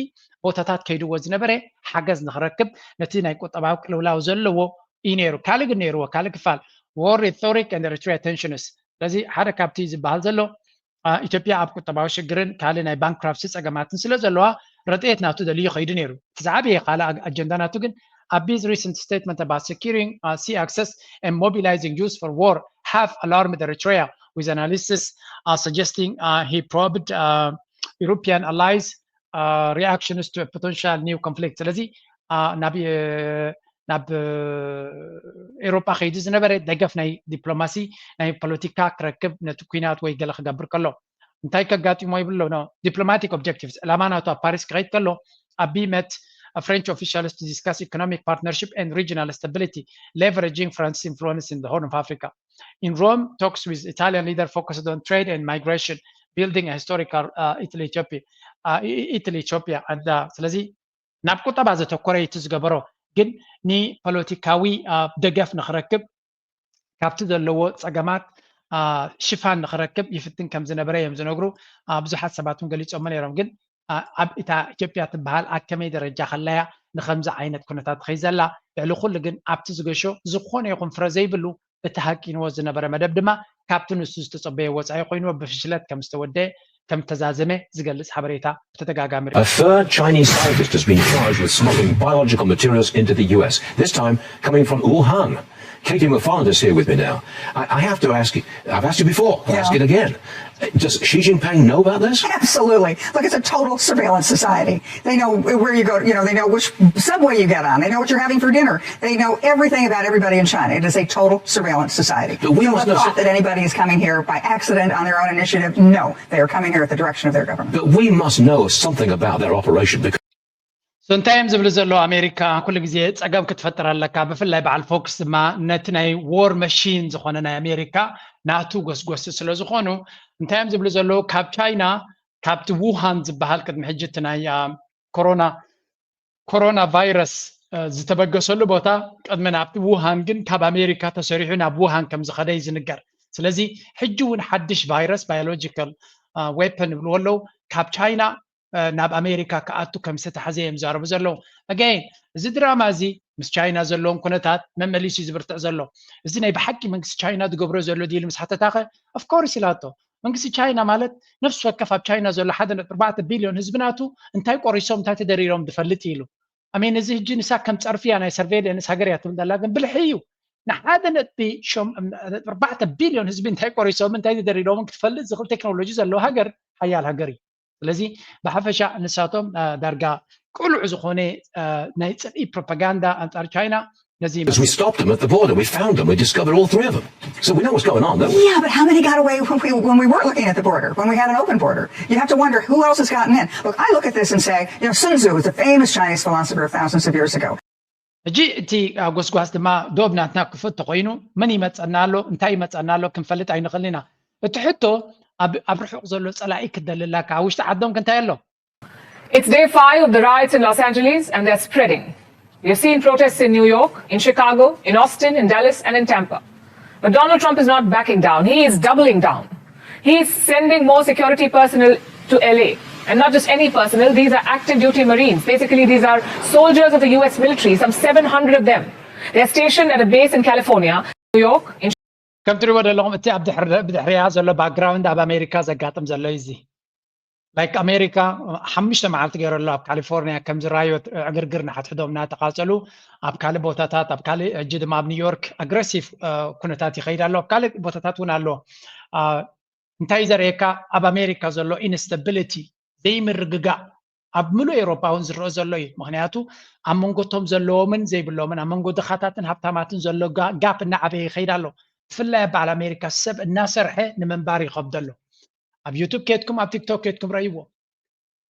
ቦታታት ከይድዎ ዝነበረ ሓገዝ ንክረክብ ነቲ ናይ ቁጠባዊ ቅልውላው ዘለዎ እዩ ነይሩ። ካልእ ግን ነይርዎ፣ ካልእ ክፋል war rhetoric and Eritrea tensions። ስለዚ ሓደ ካብቲ ዝበሃል ዘሎ ኢትዮጵያ ኣብ ቁጠባዊ ሽግርን ካልእ ናይ ባንክራፕሲ ጸገማትን ስለ ዘለዋ ረድኤት ናቱ ደልዩ ከይዱ ነይሩ። እቲ ዝዓበየ ካልእ ኣጀንዳ ናቱ ግን Abiy's recent statement about securing sea access and mobilizing youth for war have alarmed Eritrea, with analysis suggesting he probed European allies reactions to a potential new conflict። ስለዚ ናብ ናብ ኤውሮጳ ከይዱ ዝነበረ ደገፍ ናይ ዲፕሎማሲ ናይ ፖለቲካ ክረክብ ነቲ ኩናት ወይ ገለ ክገብር ከሎ እንታይ ከጋጢሞ ይብሎ ነው። Diplomatic objectives ዕላማ ናቱ ኣብ ፓሪስ ክኸይድ ከሎ ኣቢ met French officials to discuss economic partnership and regional stability, leveraging France's influence in the Horn of Africa. In Rome, talks with Italian leader focused on trade and migration, building a historical uh, Italy Ethiopia. Uh, Italy Ethiopia. And uh, ስለዚ ናብ ቁጠባ ዘተኮረ እዩ እቲ ዝገበሮ፣ ግን ንፖለቲካዊ ደገፍ ንክረክብ ካብቲ ዘለዎ ፀገማት ሽፋን ንክረክብ ይፍትን ከም ዝነበረ እዮም ዝነግሩ። ብዙሓት ሰባት እውን ገሊፆሞ ነይሮም። ግን ኣብ እታ ኢትዮጵያ ትበሃል ኣብ ከመይ ደረጃ ከላያ ንከምዚ ዓይነት ኩነታት ትኸይ ዘላ? ልዕሊ ኩሉ ግን ኣብቲ ዝገሾ ዝኾነ ይኹን ፍረ ዘይብሉ እቲ ሃቂንዎ ዝነበረ መደብ ድማ ካብቲ ንሱ ዝተጸበዮ ወጻኢ ኮይንዎ ብፍሽለት ከም ዝተወደአ ከም ተዛዘመ ዝገልጽ ሓበሬታ ብተደጋጋሚ A third Chinese scientist has been charged with smuggling biological materials into the U S, this time coming from Wuhan. Katie McFarland is here with me now. I, I have to ask you, I've asked you before, I'll ask it again. Does Xi Jinping know about this? Absolutely. Look, it's a total surveillance society. They know where you go, you know, they know which subway you get on, they know what you're having for dinner, they know everything about everybody in China. It is a total surveillance society. But we must know thought that anybody is coming here by accident on their own initiative. No, they are coming here at the direction of their government. But we must know something about their operation because So እንታይ እዮም ዝብሉ ዘለዉ? ኣሜሪካ ኩሉ ግዜ ጸገም ክትፈጥር ኣለካ። ብፍላይ በዓል ፎክስ ድማ ነቲ ናይ ዎር መሺን ዝኾነ ናይ ኣሜሪካ ናቱ ጎስጎሲ ስለ ዝኾኑ እንታይ እዮም ዝብሉ ዘለዉ? ካብ ቻይና ካብቲ ውሃን ዝበሃል ቅድሚ ሕጂ እቲ ናይ ኮሮና ኮሮና ቫይረስ ዝተበገሰሉ ቦታ ቅድሚ ናብቲ ውሃን ግን ካብ ኣሜሪካ ተሰሪሑ ናብ ውሃን ከም ዝኸደ እዩ ዝንገር። ስለዚ ሕጂ እውን ሓድሽ ቫይረስ ባዮሎጂካል ዌፐን ይብልዎ ኣለዉ ካብ ቻይና ናብ ኣሜሪካ ክኣቱ ከም ዝተታሕዘ እዮም ዝዛረቡ ዘለዉ። ኣገይን እዚ ድራማ እዚ ምስ ቻይና ዘለዎም ኩነታት መመሊሱ እዩ ዝብርትዕ ዘሎ። እዚ ናይ ብሓቂ መንግስቲ ቻይና ዝገብሮ ዘሎ ድዩ ኢሉ ምስ ሓተታኸ ኦፍኮርስ ኢላቶ። መንግስቲ ቻይና ማለት ነፍሲ ወከፍ ኣብ ቻይና ዘሎ ሓደ ነጥቢ ኣርባዕተ ቢልዮን ህዝቢ ናቱ እንታይ ቆሪሶም እንታይ ተደሪሮም ዝፈልጥ እዩ ኢሉ። ኣሜን እዚ ሕጂ ንሳ ከም ጸርፊ እያ ናይ ሰርቬይለንስ ሃገር እያ ትብል ዘላ ግን ብልሒ እዩ። ንሓደ ነጥቢ ኣርባዕተ ቢልዮን ህዝቢ እንታይ ቆሪሶም እንታይ ተደሪሮምን ክትፈልጥ ዝኽእል ቴክኖሎጂ ዘለዎ ሃገር ሓያል ሃገር እዩ። ስለዚ ብሓፈሻ ንሳቶም ዳርጋ ቅሉዕ ዝኾነ ናይ ጽልኢ ፕሮፓጋንዳ ኣንጻር ቻይና ነዚ As we stopped them at the border, we found them, we discovered all three of them. So we know what's going on, don't we? Yeah, but how many got away when we, when we weren't looking at the border, when we had an open border? You have to wonder who else has gotten in. Look, I look at this and say, you know, Sun Tzu was a famous Chinese philosopher thousands of years ago. ሕጂ እቲ ጎስጓስ ድማ ዶብ ናትና ክፉት ተኮይኑ መን ይመፀና ኣሎ እንታይ ይመፀና ኣሎ ክንፈልጥ ኣይንኽእል ኢና። እቲ ሕቶ ኣብ ርሑቕ ዘሎ ፀላኢ ክደልላካ ኣብ ውሽጢ ዓዶም ክንታይ ኣሎ? It's day five of the riots in Los Angeles and they're spreading. We've seen protests in New York, in Chicago, in Austin, in Dallas, and in Tampa. But Donald Trump is not backing down. He is doubling down. He is sending more security personnel to L A. And not just any personnel, these are active duty Marines. Basically, these are soldiers of the U S military, some seven hundred of them. They're stationed at a base in California, New York, in ከም ትሪእዎ ዘለኹም እቲ ኣብ ብድሕሪያ ዘሎ ባክግራውንድ ኣብ ኣሜሪካ ዘጋጥም ዘሎ እዩ እዚ ላይክ ኣሜሪካ ሓሙሽተ መዓልቲ ገይሩ ኣሎ ኣብ ካሊፎርኒያ ከም ዝረኣዮ ዕግርግር ንሓድሕዶም እናተቃፀሉ ኣብ ካልእ ቦታታት ኣብ ካልእ ሕጂ ድማ ኣብ ኒውዮርክ ኣግረሲቭ ኩነታት ይኸይድ ኣሎ ኣብ ካልእ ቦታታት እውን ኣሎ እንታይ ዘርእየካ ኣብ ኣሜሪካ ዘሎ ኢንስታቢሊቲ ዘይምርግጋእ ኣብ ምሉእ ኤውሮፓ እውን ዝረአ ዘሎ እዩ ምክንያቱ ኣብ መንጎቶም ዘለዎምን ዘይብሎምን ኣብ መንጎ ድኻታትን ሃብታማትን ዘሎ ጋፕ እናዓበየ ይኸይድ ኣሎ ብፍላይ ኣብ በዓል ኣሜሪካ ሰብ እናሰርሐ ንምንባር ይኸብዶ ኣሎ ኣብ ዩቱብ ኬድኩም ኣብ ቲክቶክ ኬድኩም ረእይዎ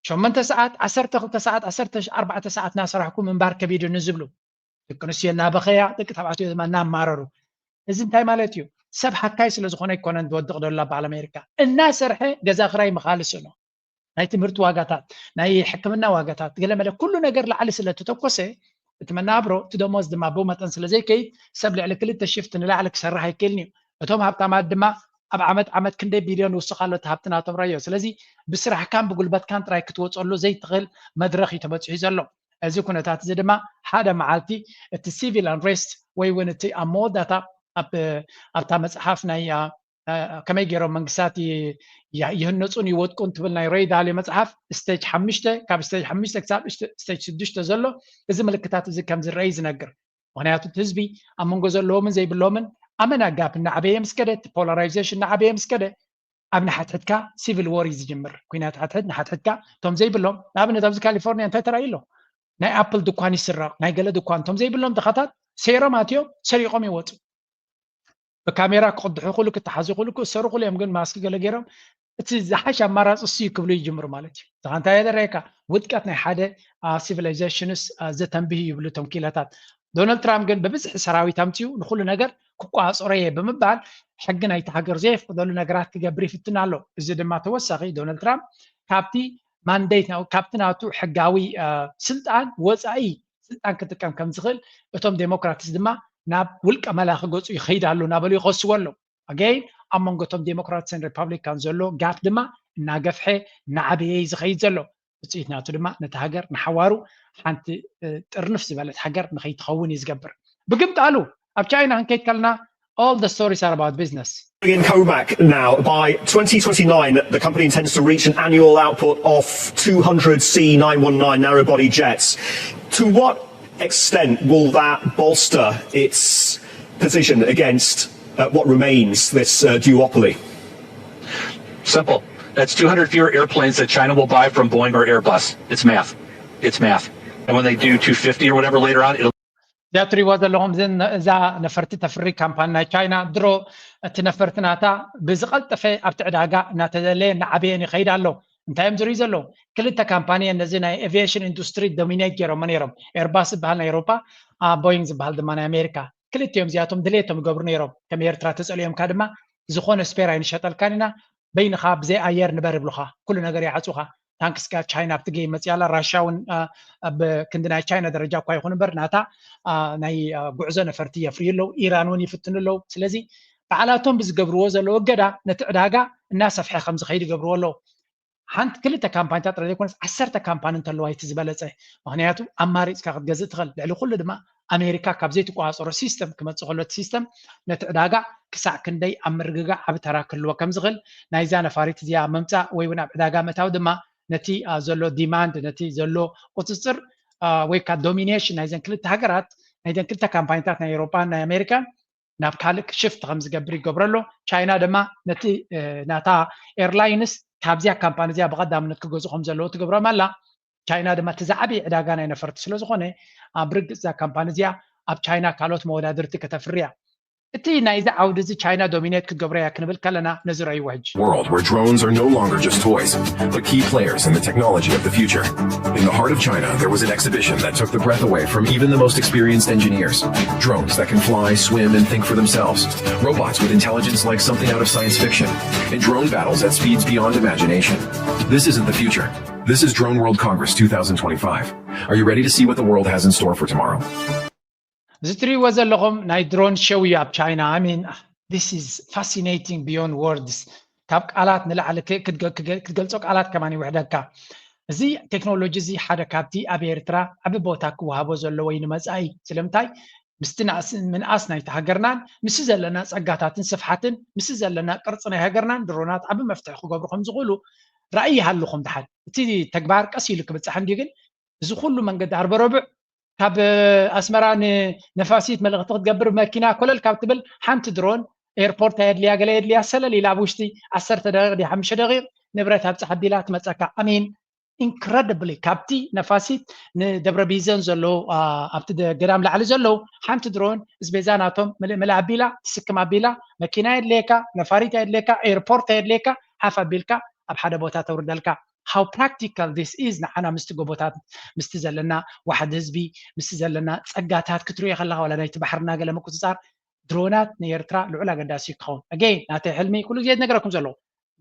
ሸመንተ ሰዓት ዓሰርተ ክልተ ሰዓት ዓሰርተ ኣርባዕተ ሰዓት እናሰራሕኩም ምንባር ከቢድኒ ዝብሉ ደቂ ኣንስትዮ እናበኸያ ደቂ ተባዕትዮ ድማ እናማረሩ እዚ እንታይ ማለት እዩ ሰብ ሃካይ ስለ ዝኾነ ኣይኮነን ዝወድቕ ዘሎ በዓል ኣሜሪካ እናሰርሐ ገዛ ክራይ ምኻል ስእኖ ናይ ትምህርቲ ዋጋታት ናይ ሕክምና ዋጋታት ገለመለ ኩሉ ነገር ላዕሊ ስለ ተተኮሰ እቲ መናብሮ እቲ ደሞዝ ድማ ብኡ መጠን ስለ ዘይከይድ ሰብ ልዕሊ ክልተ ሽፍት ንላዕሊ ክሰርሕ ኣይክእልን እዩ እቶም ሃብታማት ድማ ኣብ ዓመት ዓመት ክንደይ ቢልዮን ይውስኽ ኣሎ እቲ ሃብቲ ናቶም ረዮ ስለዚ ብስራሕካን ብጉልበትካን ጥራይ ክትወፀሉ ዘይትኽእል መድረኽ እዩ ተበፂሑ ዘሎ እዚ ኩነታት እዚ ድማ ሓደ መዓልቲ እቲ ሲቪል ኣንሬስት ወይ እውን እቲ ኣብ መወዳእታ ኣብታ መፅሓፍ ናይ ከመይ ገይሮም መንግስታት ይህነፁን ይወድቁን ትብል ናይ ሬይ ዳልዮ መፅሓፍ ስቴጅ ሓሙሽተ ካብ ስቴጅ ሓሙሽተ ክሳብ ስቴጅ ሽዱሽተ ዘሎ እዚ ምልክታት እዚ ከም ዝረአ እዩ ዝነግር ምክንያቱ እቲ ህዝቢ ኣብ መንጎ ዘለዎምን ዘይብሎምን ኣመና ጋፕ እናዓበየ ምስ ከደ እቲ ፖላራይዜሽን እናዓበየ ምስ ከደ ኣብ ንሓትሕትካ ሲቪል ዎር እዩ ዝጅምር ኩናት ሓትሕት ንሓትሕትካ እቶም ዘይብሎም ንኣብነት ኣብዚ ካሊፎርኒያ እንታይ ተራእዩ ኣሎ ናይ ኣፕል ድኳን ይስረቕ ናይ ገለ ድኳን እቶም ዘይብሎም ድኻታት ሰይሮም ኣትዮም ሰሪቖም ይወፁ ብካሜራ ክቕድሑ ኩሉ ክተሓዙ ኩሉ ክእሰሩ ኩሉ እዮም ግን ማስክ ገለ ገይሮም እቲ ዝሓሽ ኣማራፂ እሱ ክብሉ ይጅምሩ ማለት እዩ እዚኻ እንታይ የደረየካ ውድቀት ናይ ሓደ ሲቪላይዜሽንስ ዘተንብህ ይብሉ እቶም ኪለታት ዶናልድ ትራምፕ ግን ብብዝሒ ሰራዊት ኣምፅኡ ንኩሉ ነገር ክቋፀሮ እየ ብምባል ሕጊ ናይቲ ሃገር ዘየፍቅደሉ ነገራት ክገብር ይፍትን ኣሎ እዚ ድማ ተወሳኺ ዶናልድ ትራምፕ ካብቲ ማንዴት ካብቲ ናቱ ሕጋዊ ስልጣን ወፃኢ ስልጣን ክጥቀም ከም ዝኽእል እቶም ዴሞክራትስ ድማ ናብ ውልቀ መላኺ ገፁ ይኸይድ ኣሎ እናበሉ ይኸስዎ ኣለዉ ኣገይን ኣብ መንጎ እቶም ዴሞክራትስን ሪፓብሊካን ዘሎ ጋፕ ድማ እናገፍሐ እናዓበየ እዩ ዝኸይድ ዘሎ ውፅኢት ናቱ ድማ ነቲ ሃገር ንሓዋሩ ሓንቲ ጥርንፍ ዝበለት ሃገር ንኸይትኸውን እዩ ዝገብር ብግምጣሉ ኣብ ቻይና ክንከይድ ከለና all the stories are about business In Komac now, by twenty twenty-nine, the company intends to reach an annual output of two hundred C nine one nine narrow body jets. To what extent will that bolster its position against uh, what remains this uh, duopoly? Simple. That's two hundred fewer airplanes that China will buy from Boeing or Airbus. It's math. It's math. And when they do two fifty or whatever later on, it'll እዚኣ ትሪእዋ ዘለኹም እዛ ነፈርቲ ተፍሪ ካምፓኒ ናይ ቻይና ድሮ እቲ ነፈርቲ ናታ ብዝቐልጠፈ ኣብቲ ዕዳጋ እናተደለየ እናዓበየን ይኸይድ ኣሎ እንታይ እዮም ዝርእዩ ዘለዉ ክልተ ካምፓኒ ነዚ ናይ ኤቪዬሽን ኢንዱስትሪ ዶሚኔት ገይሮሞ ነይሮም ኤርባስ ዝበሃል ናይ ኤሮፓ ቦይንግ ዝበሃል ድማ ናይ ኣሜሪካ ክልቲኦም እዚኣቶም ድሌቶም ይገብሩ ነይሮም ከም ኤርትራ ተፀሊኦምካ ድማ ዝኾነ ስፔር ኣይንሸጠልካን ኢና በይንኻ ብዘይ ኣየር ንበር ይብሉኻ ኩሉ ነገር ይዓፁኻ ታንክስ ጋር ቻይና ኣብቲ ጌም መፅያ ኣላ ራሽያ እውን ኣብ ክንዲ ናይ ቻይና ደረጃ እኳ ይኹን እምበር ናታ ናይ ጉዕዞ ነፈርቲ የፍርዩ ኣለዉ ኢራን እውን ይፍትኑ ኣለዉ ስለዚ ባዕላቶም ብዝገብርዎ ዘለዉ እገዳ ነቲ ዕዳጋ እናሰፍሐ ከም ዝኸይድ ይገብርዎ ኣለዉ ሓንቲ ክልተ ካምፓኒታት ጥራይ ዘይኮነስ ዓሰርተ ካምፓኒ እንተለዋ እቲ ዝበለፀ ምክንያቱ ኣማሪፅካ ክትገዝእ ትኽእል ልዕሊ ኩሉ ድማ ኣሜሪካ ካብ ዘይትቆፃፀሮ ሲስተም ክመፅእ ከሎ እቲ ሲስተም ነቲ ዕዳጋ ክሳዕ ክንደይ ኣብ ምርግጋእ ዓቢ ተራ ክህልዎ ከም ዝኽእል ናይዛ ነፋሪት እዚኣ ምምፃእ ወይ እውን ኣብ ዕዳጋ ምእታው ድማ ነቲ ዘሎ ዲማንድ ነቲ ዘሎ ቁፅፅር ወይ ከዓ ዶሚኔሽን ናይዘን ክልተ ሃገራት ናይዘን ክልተ ካምፓኒታት ናይ ኤውሮጳን ናይ ኣሜሪካን ናብ ካልእ ሽፍት ከም ዝገብር ይገብሮ ኣሎ ቻይና ድማ ነቲ ናታ ኤርላይንስ ካብዚያ ካምፓኒ እዚኣ ብቐዳምነት ክገዝኡ ከም ዘለዉ ትገብሮም ኣላ ቻይና ድማ እቲ ዝዓበየ ዕዳጋ ናይ ነፈርቲ ስለ ዝኾነ ኣብ ርግፅ እዛ ካምፓኒ እዚኣ ኣብ ቻይና ካልኦት መወዳድርቲ ከተፍርያ እቲ ናይዚ ዓውዲ እዚ ቻይና ዶሚኔት ክገብሮ እያ ክንብል ከለና ነዚ ረእይዎ ሕጂ world where drones are no longer just toys, but key players in the technology of the future. In the heart of China, there was an exhibition that took the breath away from even the most experienced engineers. Drones that can fly, swim, and think for themselves. Robots with intelligence like something out of science fiction. And drone battles at speeds beyond imagination. This isn't the future. This is Drone World Congress two thousand twenty-five. Are you ready to see what the world has in store for tomorrow? እዚ ትሪእዎ ዘለኹም ናይ ድሮን ሸው እዩ ኣብ ቻይና I mean this is fascinating beyond words ካብ ቃላት ንላዕሊ ክትገልፆ ቃላት ከማን ይውሕደካ እዚ ቴክኖሎጂ እዚ ሓደ ካብቲ ኣብ ኤርትራ ዓቢ ቦታ ክወሃቦ ዘለዎ እዩ ንመፃኢ ስለምንታይ ምስቲ ምንኣስ ናይቲ ሃገርናን ምስ ዘለና ፀጋታትን ስፍሓትን ምስ ዘለና ቅርፂ ናይ ሃገርናን ድሮናት ዓቢ መፍትሒ ክገብሩ ከም ዝኽእሉ ራእይ ይሃልኹም ድሓን። እቲ ተግባር ቀስ ኢሉ ክብጻሕ እንድዩ፣ ግን እዚ ኩሉ መንገዲ ዓርበ ረቡዕ ካብ ኣስመራ ንነፋሲት መልእኽቲ ክትገብር መኪና ኮለል ካብ ትብል ሓንቲ ድሮን ኤርፖርት ኣየድልያ ገለ የድልያ ሰለል ኢላ ኣብ ውሽጢ ዓሰርተ ደቂቕ ድያ ሓሙሽተ ደቂቕ ንብረት ኣብጽሕ ኣቢላ ትመጸካ። I mean incredibly ካብቲ ነፋሲት ንደብረ ቢዘን ዘለዉ ኣብቲ ገዳም ላዕሊ ዘለዉ ሓንቲ ድሮን እስቤዛ ናቶም ምልእ ምልእ ኣቢላ ትስክም ኣቢላ መኪና የድልየካ ነፋሪት ኣየድልየካ ኤርፖርት ኣየድልየካ ሓፍ ኣቢልካ ኣብ ሓደ ቦታ ተውርደልካ። How practical this is ንዓና ምስቲ ጎቦታት ምስቲ ዘለና ዋሕዲ ህዝቢ ምስቲ ዘለና ጸጋታት ክትሪኦ ከለካ ዋላ ናይቲ ባሕርና ገለ ምቁጽጻር ድሮናት ንኤርትራ ልዑል ኣገዳሲ ክኸውን። Again ናተይ ሕልሚ ኩሉ ግዜ ዝነገረኩም ዘለኹ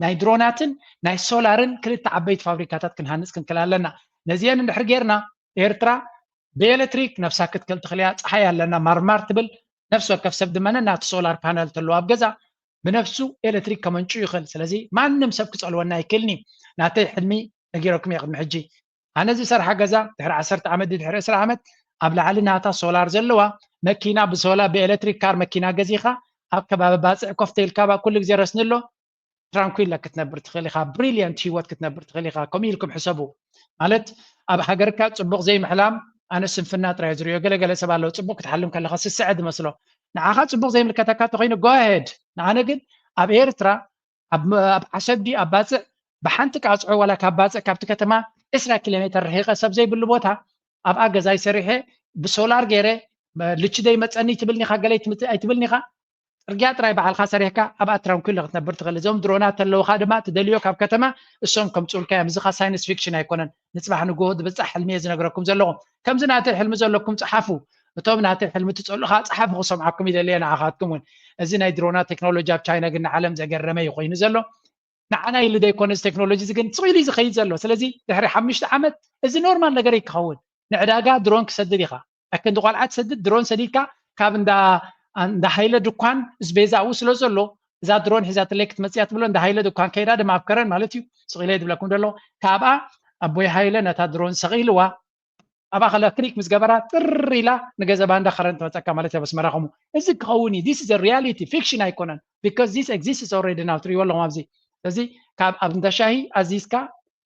ናይ ድሮናትን ናይ ሶላርን ክልተ ዓበይቲ ፋብሪካታት ክንሃንጽ ክንክእል ኣለና። ነዚአን እንድሕር ጌርና ኤርትራ ብኤሌክትሪክ ነፍሳ ክትክል ትኽእል እያ። ጸሓይ ኣለና ማርማር ትብል ነፍሲ ወከፍ ሰብ ድማ ነናቱ ሶላር ፓነል ተለዎ ኣብ ገዛ ብነፍሱ ኤሌክትሪክ ከመንጩ ይኽእል። ስለዚ ማንም ሰብ ክጸልወና ኣይክእልን እዩ። ናተይ ሕልሚ ነጊረኩም እየ ቅድሚ ሕጂ። ኣነ ዝሰርሓ ገዛ ድሕሪ ዓሰርተ ዓመት ድሕሪ ዕስራ ዓመት ኣብ ላዕሊ ናታ ሶላር ዘለዋ መኪና ብሶላ ብኤሌክትሪክ ካር መኪና ገዚኻ ኣብ ከባቢ ባፅዕ ኮፍ ተይልካ ባ ኩሉ ግዜ ረስኒ ኣሎ ትራንኩላ ክትነብር ትኽእል ኢኻ። ብሪሊየንት ህይወት ክትነብር ትኽእል ኢኻ። ከምኡ ኢልኩም ሕሰቡ። ማለት ኣብ ሃገርካ ፅቡቕ ዘይምሕላም ኣነ ስንፍና ጥራይ ዝሪኦ። ገለገለ ሰብ ኣለዉ ፅቡቕ ክትሓልም ከለኻ ስስዐ ዝመስሎ። ንዓኻ ፅቡቕ ዘይምልከተካ እንተኾይኑ go ahead። ንኣነ ግን ኣብ ኤርትራ ኣብ ዓሰብ ድዩ ኣብ ባፅዕ ብሓንቲ ቃፅዖ ዋላ ካብ ባፅዕ ካብቲ ከተማ ዕስራ ኪሎ ሜተር ርሒቐ ሰብ ዘይብሉ ቦታ ኣብኣ ገዛይ ሰሪሐ ብሶላር ገይረ ልችደይ መፀኒ ትብልኒኻ ገለይ ኣይትብልኒኻ ፅርግያ ጥራይ ባዕልካ ሰሪሕካ ኣብኣ ትራንኩሎ ክትነብር ትኽእል። እዞም ድሮናት ተለውካ ድማ ትደልዮ ካብ ከተማ እሶም ከምፅኡልካ እዮም። እዚኻ ሳይንስ ፊክሽን ኣይኮነን። ንፅባሕ ንግሆ ዝብፃሕ ሕልሚ እየ ዝነግረኩም ዘለኹ። ከምዚ ናተይ ሕልሚ ዘለኩም ፀሓፉ። እቶም ናተይ ሕልሚ ትፀልኡ ከዓ ፀሓፉ ክሰምዓኩም ይደሊ እየ ንዓኻትኩም እውን። እዚ ናይ ድሮናት ቴክኖሎጂ ኣብ ቻይና ግን ንዓለም ዘገረመ እዩ ኮይኑ ዘሎ። ንዓና ኢሉ ዘይኮነ እዚ ቴክኖሎጂ እዚ ግን ስቕ ኢሉ እዩ ዝኸይድ ዘሎ። ስለዚ ድሕሪ ሓሙሽተ ዓመት እዚ ኖርማል ነገር እዩ ክኸውን። ንዕዳጋ ድሮን ክሰድድ ኢኻ። ኣከንዲ ቆልዓ ትሰድድ ድሮን ሰዲድካ ካብ እንዳ እንዳ ሃይለ ድኳን ዝቤዛ ኣብኡ ስለ ዘሎ እዛ ድሮን ሒዛትለይ ክትመፅያ ትብሎ እንዳ ሃይለ ድኳን ከይዳ ድማ ኣብ ከረን ማለት እዩ ስቕ ኢለ ዝብለኩም ዘሎ ካብኣ ኣቦይ ሃይለ ነታ ድሮን ሰቒልዋ ኣብኣ ክለክሊክ ምስ ገበራ ጥር ኢላ ንገዘባ እንዳ ከረን ትመፀካ ማለት ኣብ ኣስመራ ከምኡ እዚ ክኸውን እዩ this is reality fiction ኣይኮነን because this exists already now ትሪእዎ ኣለኹም ኣብዚ ስለዚ ካብ ኣብ እንዳ ሻሂ ኣዚዝካ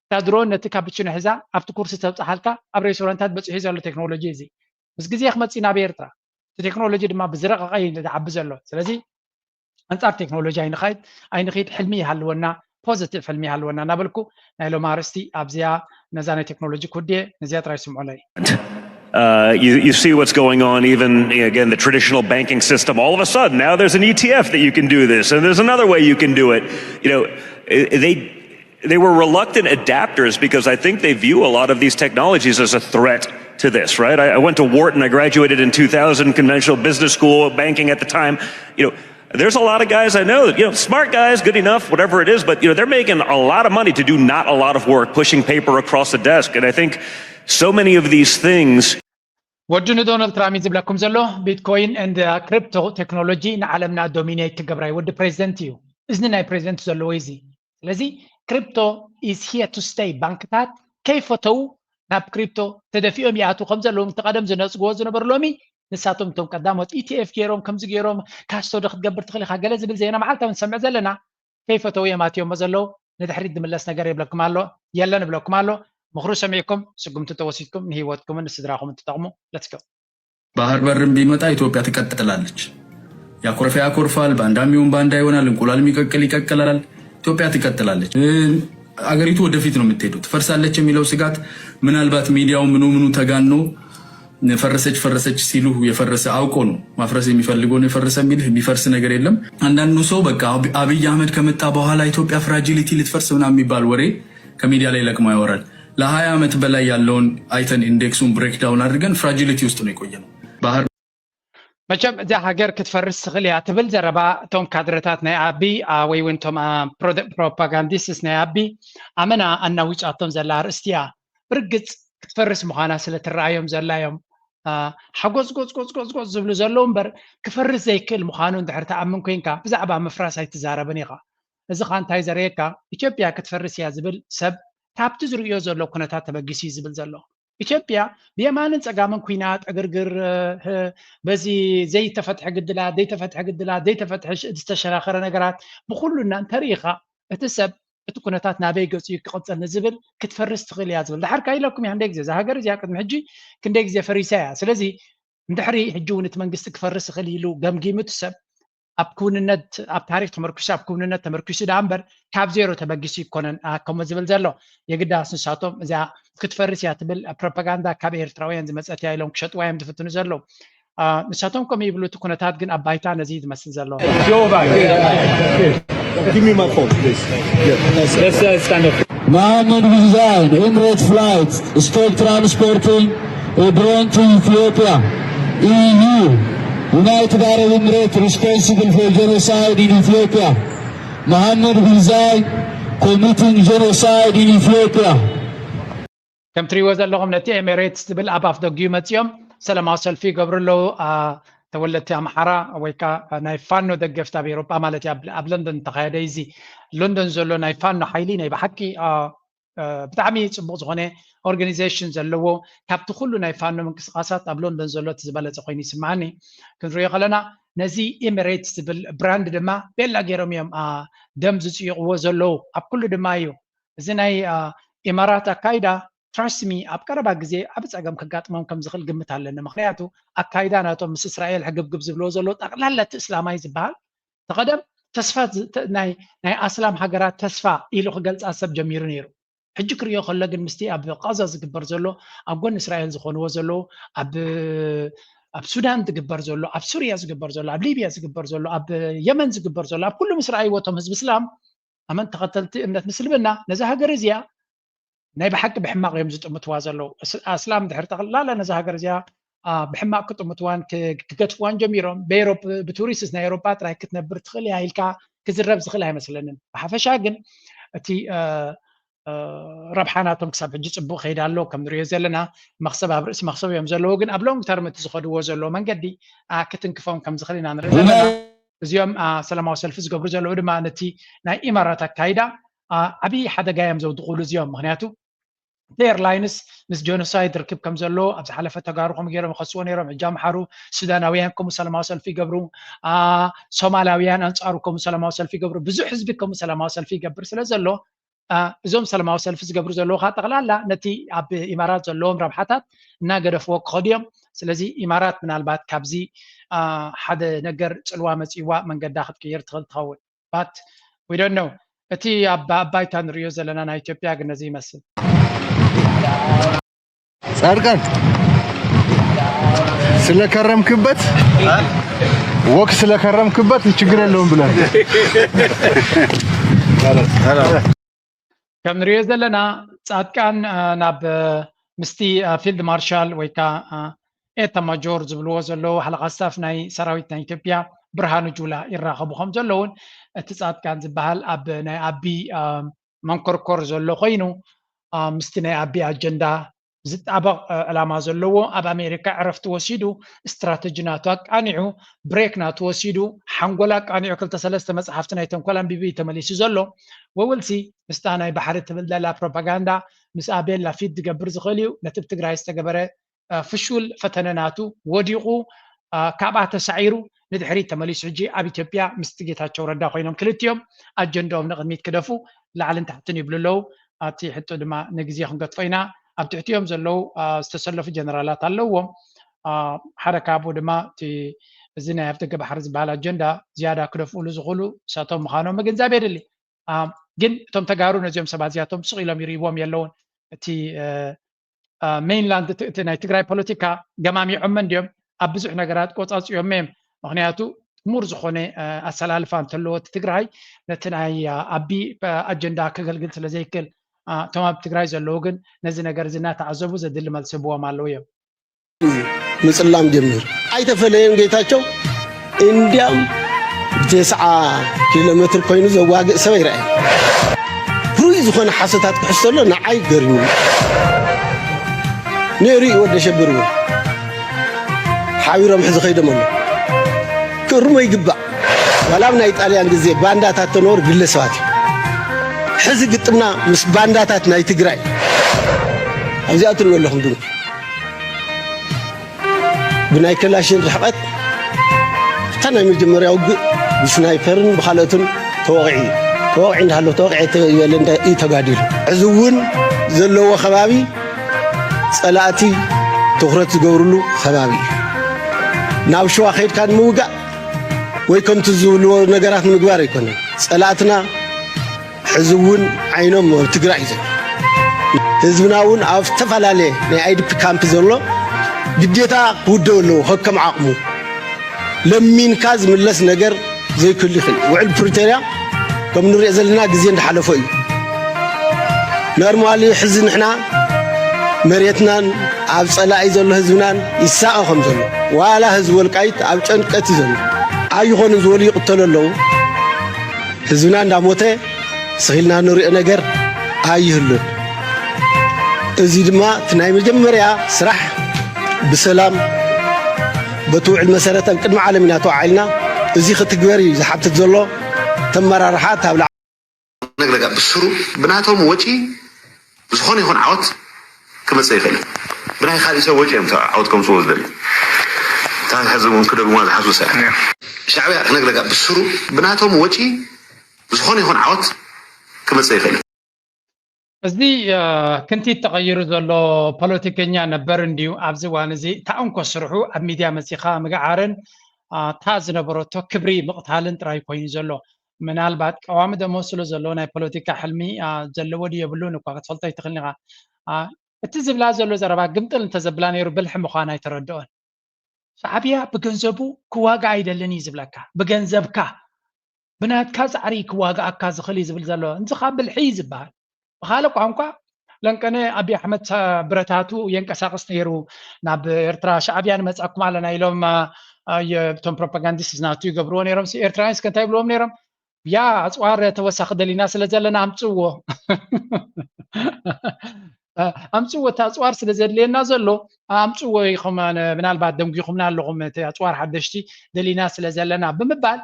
እታ ድሮን ነቲ ካፕችኖ ሒዛ ኣብቲ ኩርሲ ተብፅሓልካ ኣብ ሬስቶራንታት በፂሑ ዘሎ ቴክኖሎጂ እዚ ምስ ግዜ ክመፅእ ናብ ኤርትራ እቲ ቴክኖሎጂ ድማ ብዝረቐቐ እዩ ዝዓቢ ዘሎ ስለዚ ኣንፃር ቴክኖሎጂ ኣይንኸይድ ኣይንኸይድ ሕልሚ ይሃልወና ፖዚቲቭ ሕልሚ ይሃልወና እናበልኩ ናይ ሎም ኣርእስቲ ኣብዚኣ ነዛ ናይ ቴክኖሎጂ ክውድየ ነዚኣ ጥራይ ስምዑለይ Uh, you, you see what's going on, even again, the traditional banking system. All of a sudden, now there's an E T F that you can do this, and there's another way you can do it. You know, they they were reluctant adapters because I think they view a lot of these technologies as a threat to this, right? I, I went to Wharton, I graduated in two thousand, conventional business school, banking at the time. You know, there's a lot of guys I know, you know, smart guys, good enough, whatever it is, but you know, they're making a lot of money to do not a lot of work, pushing paper across the desk. And I think so many of these things ወዲ ንዶናልድ ትራምፕ ዝብለኩም ዘሎ ቢትኮይን and ክሪፕቶ ቴክኖሎጂ ንዓለምና ዶሚኔት ክገብራ ወዲ ፕሬዚደንት እዩ እዝኒ ናይ ፕሬዚደንት ዘለዎ እዚ ስለዚ crypto is here to stay ባንክታት ከይፈተው ናብ ክሪፕቶ ተደፊኦም ይኣትዉ ከም ዘለዎም ተቐደም ዝነፅግዎ ዝነበሩ ሎሚ ንሳቶም እቶም ቀዳሞት ኢቲኤፍ ገይሮም ከምዚ ገይሮም ካስቶዲ ክትገብር ትኽእል ኢኻ ገለ ዝብል ዜና መዓልታዊ ንሰምዕ ዘለና ከይፈተው እዮም ኣትዮሞ ዘለዉ ንድሕሪት ዝምለስ ነገር የብለኩም ኣሎ የለን እብለኩም ኣሎ ምኽሩ ሰሚዕኩም ስጉምቲ ተወሲድኩም ንህይወትኩምን ንስድራኹምን ትጠቕሙ let's go ባህር በርም ቢመጣ ኢትዮጵያ ትቀጥላለች። ያኮረፈ ያኮርፋል፣ ባንዳ ሚሆን ባንዳ ይሆናል፣ እንቁላል ሚቀቅል ይቀቅላል። ኢትዮጵያ ትቀጥላለች። አገሪቱ ወደፊት ነው የምትሄደው። ትፈርሳለች የሚለው ስጋት ምናልባት ሚዲያው ምኑ ምኑ ተጋኖ ፈረሰች ፈረሰች ሲሉ የፈረሰ አውቆ ነው ማፍረስ የሚፈልገውን የፈረሰ የሚል የሚፈርስ ነገር የለም። አንዳንዱ ሰው በቃ አብይ አህመድ ከመጣ በኋላ ኢትዮጵያ ፍራጂሊቲ ልትፈርስ ምናምን የሚባል ወሬ ከሚዲያ ላይ ለቅሞ ያወራል። ለ20 ዓመት በላይ ያለውን አይተን ኢንዴክሱን ብሬክዳውን አድርገን ፍራጂሊቲ ውስጥ ነው የቆየ ነው። ባህር መቸም እዚኣ ሃገር ክትፈርስ ትኽእል እያ ትብል ዘረባ እቶም ካድረታት ናይ ኣቢ ወይ እውን እቶም ፕሮፓጋንዲስትስ ናይ ኣቢ ኣመና ኣናዊፃቶም ዘላ ኣርእስቲ እያ ብርግፅ ክትፈርስ ምዃና ስለ ትረኣዮም ዘላ እዮም ሓጎስ ጎፅ ጎፅ ጎፅ ጎፅ ዝብሉ ዘለዉ እምበር ክፈርስ ዘይክእል ምዃኑ እንድሕር ተኣምን ኮንካ ብዛዕባ ምፍራስ ኣይትዛረብን ኢኻ እዚ ኻ እንታይ ዘርእየካ ኢትዮጵያ ክትፈርስ እያ ዝብል ሰብ ካብቲ ዝርእዮ ዘሎ ኩነታት ተበጊሱ እዩ ዝብል ዘሎ ኢትዮጵያ ብየማንን ፀጋምን ኩናት ዕግርግር በዚ ዘይተፈትሐ ግድላት ዘይተፈትሐ ግድላት ዘይተፈትሐ ዝተሸራኸረ ነገራት ብኩሉ እና እንተርኢኻ እቲ ሰብ እቲ ኩነታት ናበይ ገጹ እዩ ክቕጽል ንዝብል ክትፈርስ ትኽእል እያ ዝብል። ድሓር ካይለኩም እያ ክንደይ ግዜ እዛ ሃገር እዚኣ ቅድሚ ሕጂ ክንደይ ግዜ ፈሪሳ እያ። ስለዚ እንድሕሪ ሕጂ እውን እቲ መንግስቲ ክፈርስ ይኽእል ኢሉ ገምጊሙ እቲ ሰብ ኣብ ክውንነት ኣብ ታሪክ ተመርኩሱ ኣብ ክውንነት ተመርኩሱ ደኣ እምበር ካብ ዜሮ ተበጊሱ ይኮነን ከምኡ ዝብል ዘሎ። የግዳስ ንሳቶም እዚኣ ክትፈርስ እያ ትብል ፕሮፓጋንዳ ካብ ኤርትራውያን ዝመፀት እያ ኢሎም ክሸጥዋ እዮም ዝፍትኑ ዘለዉ። ንሳቶም ከምኡ ይብሉ፣ እቲ ኩነታት ግን ኣብ ባይታ ነዚ እዩ ዝመስል ዘሎ። መሃመድ ቢዛይ፣ ኤምሬት ፍላይት ስቶፕ ትራንስፖርቲንግ ድሮን ቱ ኢትዮጵያ። ኢዩ፣ ዩናይትድ ዓረብ ኤምሬት ሪስፖንስብል ፎር ጀኖሳይድ ኢን ኢትዮጵያ። መሃመድ ቢዛይ ኮሚቲንግ ጀኖሳይድ ኢን ኢትዮጵያ። ከም ትሪእዎ ዘለኹም ነቲ ኤሜሬትስ ዝብል ኣብ ኣፍ ደጊኡ መፂኦም ሰላማዊ ሰልፊ ይገብሩ ኣለዉ። ተወለድቲ ኣምሓራ ወይ ከዓ ናይ ፋኖ ደገፍቲ ኣብ ኤሮጳ ማለት እዩ። ኣብ ለንደን ዝተኻየደ እዚ ለንደን ዘሎ ናይ ፋኖ ሓይሊ ናይ ብሓቂ ብጣዕሚ ፅቡቅ ዝኾነ ኦርጋኒዜሽን ዘለዎ ካብቲ ኩሉ ናይ ፋኖ ምንቅስቃሳት ኣብ ሎንደን ዘሎ እቲ ዝበለፀ ኮይኑ ይስምዓኒ። ክንሪኦ ከለና ነዚ ኤሜሬትስ ዝብል ብራንድ ድማ ቤላ ገይሮም እዮም ደም ዝፅይቕዎ ዘለዉ ኣብ ኩሉ ድማ እዩ። እዚ ናይ ኢማራት ኣካይዳ trust me ኣብ ቀረባ ግዜ ዓቢ ጸገም ከጋጥሞም ከም ዝኽእል ግምት ኣለኒ። ምኽንያቱ ኣካይዳ ናቶም ምስ እስራኤል ሕግብግብ ዝብልዎ ዘለዉ ጠቕላላ እቲ እስላማይ ዝበሃል ተቐደም ተስፋ ናይ ኣስላም ሃገራት ተስፋ ኢሉ ክገልጻ ሰብ ጀሚሩ ነይሩ። ሕጂ ክሪኦ ከሎ ግን ምስቲ ኣብ ቃዛ ዝግበር ዘሎ ኣብ ጎኒ እስራኤል ዝኾንዎ ዘለዉ ኣብ ኣብ ሱዳን ዝግበር ዘሎ ኣብ ሱርያ ዝግበር ዘሎ ኣብ ሊብያ ዝግበር ዘሎ ኣብ የመን ዝግበር ዘሎ ኣብ ኩሉ ምስ ረኣይዎ እቶም ህዝቢ እስላም ኣመን ተኸተልቲ እምነት ምስልምና ነዛ ሃገር እዚኣ ናይ ብሓቂ ብሕማቕ እዮም ዝጥምትዋ ዘለዉ። ኣስላም ድሕሪ ጠቕላላ ነዛ ሃገር እዚኣ ብሕማቕ ክጥምትዋን ክገድፍዋን ጀሚሮም። ብኤሮፕ ብቱሪስትስ ናይ ኤሮፓ ጥራይ ክትነብር ትኽእል እያ ኢልካ ክዝረብ ዝኽእል ኣይመስለንን። ብሓፈሻ ግን እቲ ረብሓ ናቶም ክሳብ ሕጂ ፅቡቅ ከይድ ኣሎ ከም ንሪኦ ዘለና መክሰብ ኣብ ርእሲ መክሰብ እዮም ዘለዉ ግን ኣብ ሎንግ ተርም እቲ ዝኸድዎ ዘለዎ መንገዲ ክትንክፎም ከም ዝኽእል ኢና ንርኢ ዘለና። እዚኦም ሰላማዊ ሰልፊ ዝገብሩ ዘለዉ ድማ ነቲ ናይ ኢማራት ኣካይዳ ዓብዪ ሓደጋ እዮም ዘውድቑሉ እዚኦም። ምክንያቱ እቲ ኤርላይንስ ምስ ጀኖሳይድ ርክብ ከም ዘለዎ ኣብ ዝሓለፈ ተጋሩ ከም ገይሮም ይኸስዎ ነይሮም። ሕጂ ኣምሓሩ፣ ሱዳናውያን ከምኡ ሰላማዊ ሰልፊ ይገብሩ፣ ሶማላውያን ኣንፃሩ ከምኡ ሰላማዊ ሰልፊ ይገብሩ። ብዙሕ ህዝቢ ከምኡ ሰላማዊ ሰልፊ ይገብር ስለ ዘሎ እዞም ሰላማዊ ሰልፊ ዝገብሩ ዘለዉ ከዓ ጠቕላላ ነቲ ኣብ ኢማራት ዘለዎም ረብሓታት እናገደፍዎ ክኸዱ እዮም። ስለዚ ኢማራት ምናልባት ካብዚ ሓደ ነገር ፅልዋ መፂዋ መንገዳ ክትቅይር ትኽእል ትኸውን። But we don't know። እቲ ኣብ ባይታ ንሪኦ ዘለና ናይ ኢትዮጵያ ግን ነዚ ይመስል። ጻድቃን ስለከረምክበት ወክ ስለከረምክበት ችግር የለውም ብለን ከም ንሪኦ ዘለና ጻድቃን ናብ ምስቲ ፊልድ ማርሻል ወይ ከዓ ኤታ ማጆር ዝብልዎ ዘለዉ ሓለቓ ስታፍ ናይ ሰራዊት ናይ ኢትዮጵያ ብርሃኑ ጁላ ይራኸቡ ከም ዘለውን እቲ ጻድቃን ዝበሃል ኣብ ናይ ኣቢ መንኮርኮር ዘሎ ኮይኑ ምስቲ ናይ ኣቢ ኣጀንዳ ዝጣበቕ ዕላማ ዘለዎ ኣብ ኣሜሪካ ዕረፍቲ ወሲዱ ስትራተጂ ናቱ ኣቃኒዑ ብሬክ ናቱ ወሲዱ ሓንጎል ኣቃኒዑ ክልተ ሰለስተ መፅሓፍቲ ናይ ተንኮል ኣንቢቡ እዩ ተመሊሱ ዘሎ። ወውልሲ ምስታ ናይ ባሕሪ ትብል ዘላ ፕሮፓጋንዳ ምስ ኣቤላ ፊት ዝገብር ዝኽእል እዩ። ነቲ ብትግራይ ዝተገበረ ፍሹል ፈተነ ናቱ ወዲቑ ካብኣ ተሳዒሩ ንድሕሪት ተመሊሱ ሕጂ ኣብ ኢትዮጵያ ምስቲ ጌታቸው ረዳ ኮይኖም ክልቲኦም ኣጀንድኦም ንቕድሚት ክደፉ ላዕልን ታሕትን ይብሉ ኣለዉ። ኣብቲ ሕቶ ድማ ንግዜ ክንገድፎ ኢና። ኣብ ትሕቲኦም ዘለዉ ዝተሰለፉ ጀነራላት ኣለውዎም። ሓደ ካብኡ ድማ እቲ እዚ ናይ ኣፍደገ ባሕሪ ዝበሃል ኣጀንዳ ዝያዳ ክደፍእሉ ዝኽእሉ እሳቶም ምዃኖም ምግንዛብ የድሊ። ግን እቶም ተጋሩ ነዚኦም ሰባት እዚኣቶም ስቕ ኢሎም ይርእይዎም የለውን። እቲ ሜይንላንድ እቲ ናይ ትግራይ ፖለቲካ ገማሚዖም እንዲዮም ኣብ ብዙሕ ነገራት ቆፃፂዮም እዮም። ምክንያቱ ጥሙር ዝኾነ ኣሰላልፋ እንተለዎ እቲ ትግራይ ነቲ ናይ ኣቢ ኣጀንዳ ከገልግል ስለ ዘይክእል እቶም ኣብ ትግራይ ዘለዉ ግን ነዚ ነገር እዚ እናተዓዘቡ ዘድሊ መልሲ ህብዎም ኣለዉ እዮም። ምጽላም ጀሚሩ። ኣይተፈለየን ጌታቸው እንዲያም ተስዓ ኪሎ ሜትር ኮይኑ ዘዋግእ ሰብ ኣይረኣየን። ፍሩይ ዝኾነ ሓሶታት ክሕዝ ተሎ ንዓይ ገሪሙ። ነይሩ እዩ ወዲ ኣሸብር እውን ሓቢሮም ሕዚ ከይዶም ኣሎ ክእርሞ ይግባእ። ዋላ ኣብ ናይ ጣልያን ግዜ ባንዳታት ተነበሩ ግለሰባት እዩ። ሕዚ ግጥምና ምስ ባንዳታት ናይ ትግራይ ኣብዚኣ ትሪኡ ኣለኹም ድንኩ ብናይ ከላሽን ርሕቐት እታ ናይ መጀመርያ ውግእ ብስናይፐርን ብኻልኦትን ተወቒዑ እዩ። ተወቂዑ እንዳሃሎ ተወቂዐ ይበለ እንዳ እዩ ተጋዲሉ። ሕዚ እውን ዘለዎ ከባቢ ጸላእቲ ትኹረት ዝገብርሉ ከባቢ እዩ። ናብ ሸዋ ከይድካ ንምውጋእ ወይ ከምቲ ዝብልዎ ነገራት ንምግባር ኣይኮነን። ጸላእትና ሕዚ እውን ዓይኖም ኣብ ትግራይ እዩ ዘሎ። ህዝብና እውን ኣብ ዝተፈላለየ ናይ ኣይዲፒ ካምፕ ዘሎ ግዴታ ክውደብ ኣለዎ ከከም ዓቕሙ። ለሚንካ ዝምለስ ነገር ዘይክህሉ ይኽእል። ውዕል ፕሪቶርያ ከም ንሪኦ ዘለና ግዜ እንዳሓለፎ እዩ። ኖርማሊ ሕዚ ንሕና መሬትናን ኣብ ጸላኢ ዘሎ ህዝብናን ይሳቐ ከም ዘሎ ዋላ ህዝቢ ወልቃይት ኣብ ጨንቀት እዩ ዘሎ። ኣይኾንን ዝበሉ ይቕተሉ ኣለዉ። ህዝብና እንዳሞተ ስኺልና ንሪኦ ነገር ኣይህሉን። እዚ ድማ እቲ ናይ መጀመርያ ስራሕ ብሰላም በቲ ውዕል መሰረት ኣብ ቅድሚ ዓለም ኢና ተዋዒልና። እዚ ክትግበር እዩ ዝሓትት ዘሎ። ተመራርሓ ታብላ ነግለጋ ብስሩ ብናቶም ወጪ ዝኾነ ይኹን ዓወት ክመጽእ ይኽእል እዩ። ብናይ ካልእ ሰብ ወጪ እዮም ዓወት ከምጽዎ ዝደልዩ። እታ ሕዚ እውን ክደግሙዋ ዝሓስቡ ሰብ ሻዕብያ ክነግለጋ ብስሩ ብናቶም ወጪ ዝኾነ ይኹን ዓወት ክመጽእ ይኽእል እዩ። እዚ ክንቲት ተቐይሩ ዘሎ ፖለቲከኛ ነበር እንድዩ ኣብዚ እዋን እዚ እታ እንኮ ስርሑ ኣብ ሚድያ መፂኻ ምግዓርን እታ ዝነበረቶ ክብሪ ምቕታልን ጥራይ ኮይኑ ዘሎ። ምናልባት ቀዋሚ ደሞ ስለ ዘለዎ ናይ ፖለቲካ ሕልሚ ዘለዎ ድዩ የብሉን እኳ ክትፈልጦ ኣይትኽእልን ኢኻ። እቲ ዝብላ ዘሎ ዘረባ ግምጥል እንተዘብላ ነይሩ ብልሒ ምዃን ኣይተረድኦን። ሻዕብያ ብገንዘቡ ክዋጋእ ኣይደልን እዩ ዝብለካ። ብገንዘብካ ብናትካ ፃዕሪ ክዋጋኣካ ዝኽእል እዩ ዝብል ዘሎ። እንዚ ካብ ብልሒ እዩ ዝበሃል። ብኻልእ ቋንቋ ለንቀነ ኣብይ ኣሕመድ ብረታቱ የንቀሳቕስ ነይሩ ናብ ኤርትራ ሻዕብያ ንመፃኩም ኣለና ኢሎም እቶም ፕሮፓጋንዲስት ናቱ ይገብርዎ ነይሮም። ኤርትራውያን እስከ እንታይ ይብልዎም ነይሮም? ያ ኣፅዋር ተወሳኺ ደሊና ስለ ዘለና ኣምፅዎ ኣምፅዎ እቲ ኣፅዋር ስለ ዘድልየና ዘሎ ኣምፅዎ ኢኹም ምናልባት ደንጒኹምና ኣለኹም እቲ ኣፅዋር ሓደሽቲ ደሊና ስለ ዘለና ብምባል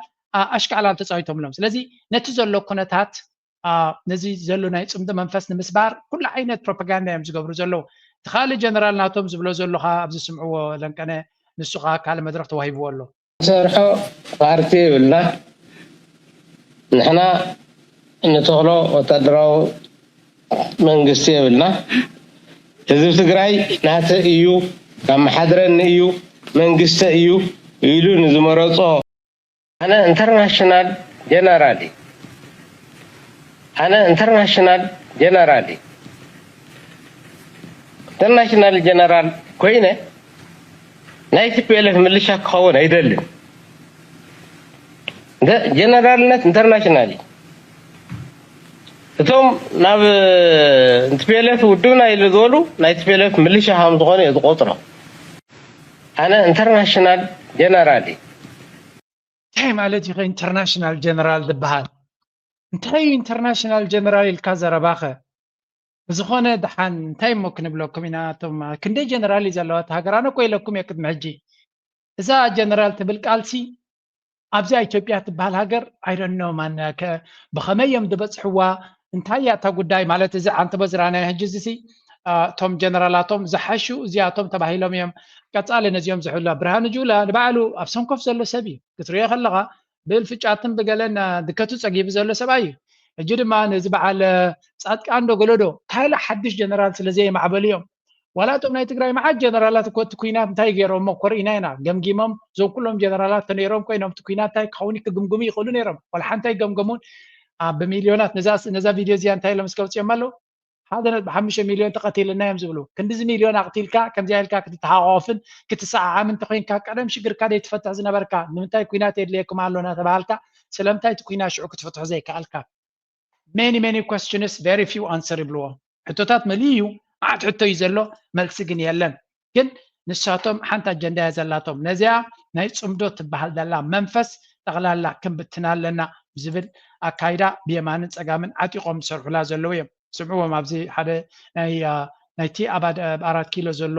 ኣሽካዕላል ተፃዊቶምሎም። ስለዚ ነቲ ዘሎ ኩነታት ነዚ ዘሎ ናይ ፅምዶ መንፈስ ንምስባር ኩሉ ዓይነት ፕሮፓጋንዳ እዮም ዝገብሩ ዘለዉ። እቲ ካልእ ጀነራል ናቶም ዝብሎ ዘሎ ከዓ ኣብዚ ስምዕዎ ለንቀነ ንሱ ከዓ ካልእ መድረክ ተዋሂብዎ ኣሎ። ንሰርሖ ፓርቲ የብልና። ንሕና እንተኽሎ ወታደራዊ መንግስቲ የብልና። ህዝቢ ትግራይ ናተ እዩ፣ ከመሓድረኒ እዩ፣ መንግስተ እዩ ኢሉ ንዝመረፆ ኣነ ኢንተርናሽናል ጀነራል እየ። ኣነ ኢንተርናሽናል ጀነራል እየ። ኢንተርናሽናል ጀነራል ኮይነ ናይ ቲ ፒ ኤል ኤፍ ምልሻ ክኸውን ኣይደልን። ጀነራልነት ኢንተርናሽናል እዩ። እቶም ናብ ቲ ፒ ኤል ኤፍ ውድብና ኢሉ ዝበሉ ናይ ቲ ፒ ኤል ኤፍ ምልሻ ከም ዝኾኑ እየ ዝቆፅሮ። ኣነ ኢንተርናሽናል ጀነራል እየ። እንታይ ማለት እዩ ኢንተርናሽናል ጀነራል ዝበሃል? እንታይ እዩ ኢንተርናሽናል ጀነራል ኢልካ ዘረባኸ? ብዝኾነ ደሓን እንታይ እሞ ክንብለኩም ኢና? እቶም ክንደይ ጀነራል እዩ ዘለዋ እታ ሃገር? ኣነ እኮ ኢለኩም እየ ቅድሚ ሕጂ። እዛ ጀነራል ትብል ቃልሲ ኣብዛ ኢትዮጵያ ትበሃል ሃገር I don't know ማን ብኸመይ እዮም ዝበፅሕዋ እንታይ እያ እታ ጉዳይ ማለት እዚ ዓንተቦ ዝረኣናዮ ሕጂ እዚሲ እቶም ጀነራላቶም ዝሓሹ እዚኣቶም ተባሂሎም እዮም ቀፃሊ ነዚኦም ዝሕብሉ ብርሃኑ ጁላ ንባዕሉ ኣብ ሰንኮፍ ዘሎ ሰብ እዩ ክትሪኦ ከለኻ ብእልፊ ጫትን ብገለን ድከቱ ፀጊቡ ዘሎ ሰብኣይ እዩ ሕጂ ድማ ነዚ በዓል ፃድቃን ዶ ገለዶ ካይላ ሓድሽ ጀነራል ስለ ዘየማዕበሉ እዮም ዋላ እቶም ናይ ትግራይ መዓት ጀነራላት እኮ እቲ ኩናት እንታይ ገይሮሞ እኮ ርኢና ኢና ገምጊሞም እዞም ኩሎም ጀነራላት ተነይሮም ኮይኖም እቲ ኩናት እንታይ ክኸውን ክግምግሙ ይኽእሉ ነይሮም ዋላ ሓንቲ ኣይገምገሙን ብሚልዮናት ነዛ ቪድዮ እዚኣ እንታይ ኢሎም እስከ ኣውፅኦም ኣለዉ ሓደ ነጥቢ ሓሙሽተ ሚልዮን ተቐቲልና እዮም ዝብሉ ክንድዚ ሚልዮን ኣቕቲልካ ከምዚኣ ኢልካ ክትተሓቋቆፍን ክትሰዓዓምን እንተኮይንካ ቀደም ሽግርካ ዘይትፈትሕ ዝነበርካ ንምንታይ ኩናት የድልየኩም ኣሎ እናተባሃልካ ስለምንታይ እቲ ኩናት ሽዑ ክትፍትሖ ዘይከኣልካ many many questions very few answer ይብልዎ ሕቶታት መሊኡ እዩ መዓት ሕቶ እዩ ዘሎ መልሲ ግን የለን ግን ንሳቶም ሓንቲ ኣጀንዳ እያ ዘላቶም ነዚኣ ናይ ፅምዶ ትበሃል ዘላ መንፈስ ጠቕላላ ክንብትና ኣለና ዝብል ኣካይዳ ብየማንን ፀጋምን ዓጢቆም ዝሰርሑላ ዘለዉ እዮም ስምዕዎም ኣብዚ ሓደ ናይ ናይቲ ኣብ ኣራት ኪሎ ዘሎ